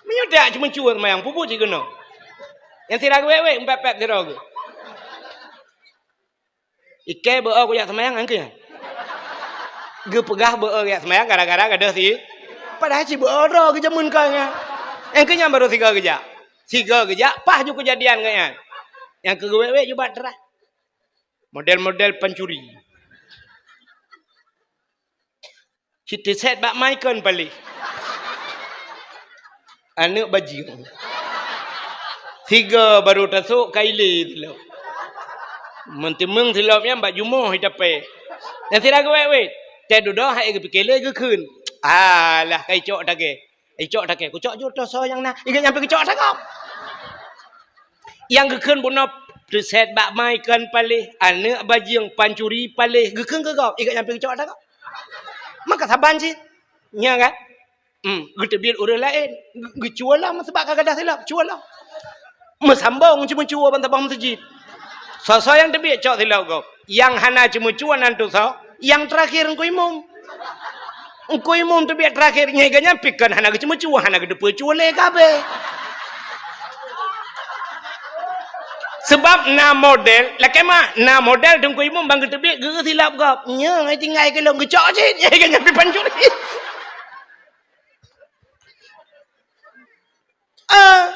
Meunyoe jak ceumeucue seumayang, peue buet jih keunoe? Nyang sira geuwét-wét, pép-pép sidroe geuh. Ikei beu-o kujak seumayang, angkeu nyan. Geupeugah beu-o kujak seumayang gara-gara gadôh si-, Padahai sibuk oro geujameun ka nyan. Nyang keu nyan baru sigoe geujak. Sigoe geujak, paih ju keujadian ngon nyan. Nyang keu geuwét-wét ju bak terai. Model-model pancuri. Cit teuset bak mai kon paléh. Aneuk bajeueng. Sigoe baru tasok ka ilé silop. Meuteumeung silop nyan bak jumoh itapée. Nyang sira geuwét-wét. Teuh dudoe hai geupike lé geukheun. Alah, ka icok tagée. Icok tagée. Kucok ju toh soe nyang na. Ingat nyang pih kucok tagop. Nyang geukheun bunoe teuset bak mai kon paléh, aneuk bajeueng pancuri paléh, geukheun keu gob, ingat nyang pih kucok tagop. Maka saban cit. Nya kan? Hmm, geuteubiet ureueng laén, geu-, geucue lom seubab ka gadoh silop, cue lom. Meusambong ceumeucue ban tabang meuseujid. Soe-soe nyang teubiet cok silop gob. Nyang hana ceumeucue nan tu soe, nyang teurakhir Teungku Imum. Teungku Imum teubiet teurakhir, nyan gobnyan pih kon hana geuceumeucue, hana geuteupeue cue lé ka abéh. Seubab na model, lakée meu'ah, na model Teungku Imum ban geuteubiet geu silop gob. Nyoe tinggai keu lôn geucok cit, nyan gobnyan pih pancuri. Ah,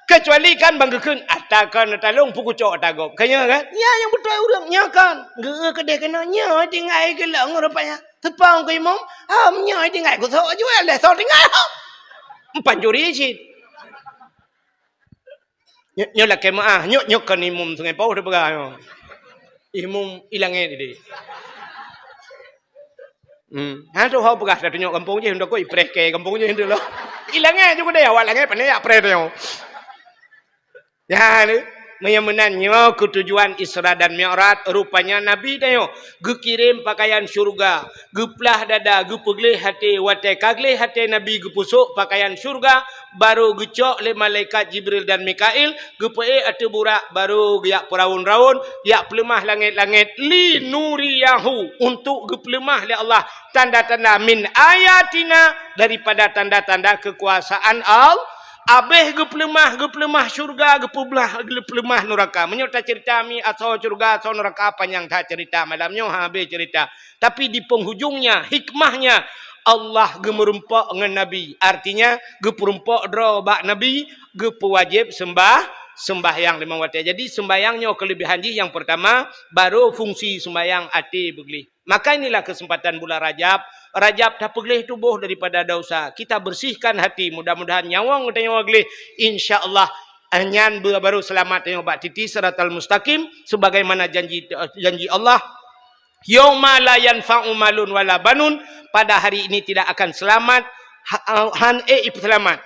kecuali kan ban geukheun, "Ata kon ata lôn pih kucok ata gob." Ka nyoe kan? Nya nyang beutôi ureueng nyoe kan. Geu keudeh keunoe nyoe tinggai keu lôn rupanya. Teupông keu imum, "Ah, nyoe tinggai kusok jual lé soe tinggai." Pancuri cit. Nyoe, nyoe lakée meu'ah, nyoe, nyoe kon imum Sungai Pauh teupeugah nyoe. Imum i langét idéh. Hmm. Ha tu ho peugah tatunyok gampông jih, untuk ipreh kée gampông jih tu loh. I langét ju keudeh, awak langét pandai jak preh tanyoe. Ya, ni. Meunyoe meunan nyoe keutujuan Isra dan Mi'raj, rupanya Nabi tanyoe geukirém pakaian syurga, geuplah dada, geupeugleh até, watée ka gleh até Nabi geupusok pakaian syurga, baru geucok lé malaikat Jibril dan Mikail, geupeuék ateueh burak, baru geujak peuraun-raun, jak peuleumah langét-langét, li nuriyahu, untuk geupeuleumah lé Allah tanda-tanda min ayatina, daripada tanda-tanda kekuasaan Allah. Abéh geupeuleumah, geupeuleumah syurga, geupeuleumah, geupeuleumah nuraka. Meunyoe taceurita mi asoe syurga, asoe nuraka, panyang that ceurita malam nyoe, ha, abéh ceurita. Tapi di penghujungnya, hikmahnya, Allah geumeurumpok ngon Nabi. Artinya, geupeurumpok droe bak Nabi, geupeuwajéb seumbah, seumbahyang limong watée. Jadi, seumbahyang nyoe keulebihan jih nyang peurtama, baru fungsi seumbahyang até beugleh. Maka inilah kesempatan bulan Rajab. Rajab tapeugleh tuboh daripada dosa. Kita bersihkan hati. Mudah-mudahan nyawöng geutanyoe gleh. Insya Allah, nyan baru selamat tanyoe bak titi siratal mustaqim sebagaimana janji, janji Allah. Yauma la yanfa'u malun wala banun, pada hari ini tidak akan selamat, ha-, han ék ipeuseulamat.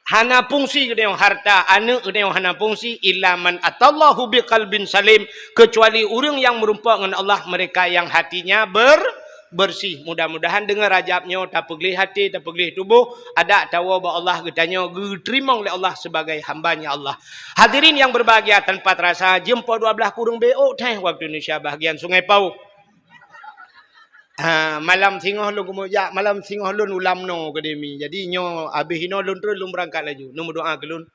Hana fungsi geutanyoe harta, aneuk geutanyoe hana fungsi, illa man atallahu biqalbin salim, kecuali ureueng nyang meurumpok ngon Allah, mereka yang hatinya ber-, bersih. Mudah-mudahan deungon Rajab nyoe tapeugleh até, tapeugleh tuboh, adak tawoe bak Allah geutanyoe geuteurimong lé Allah sebagai hamba-Nya Allah. Hadirin yang berbahagia, tanpa terasa jeuem poh dua blaih kureueng beuôt teuh waktu Indonesia bahagian Sungai Pauh. Ha, malam singoh lôn keumeujak, malam singoh lôn ulam noe keudeh mi. Jadi nyoe abéh inoe lôn treun lôn beurangkat laju. Lôn meudoa keu lôn.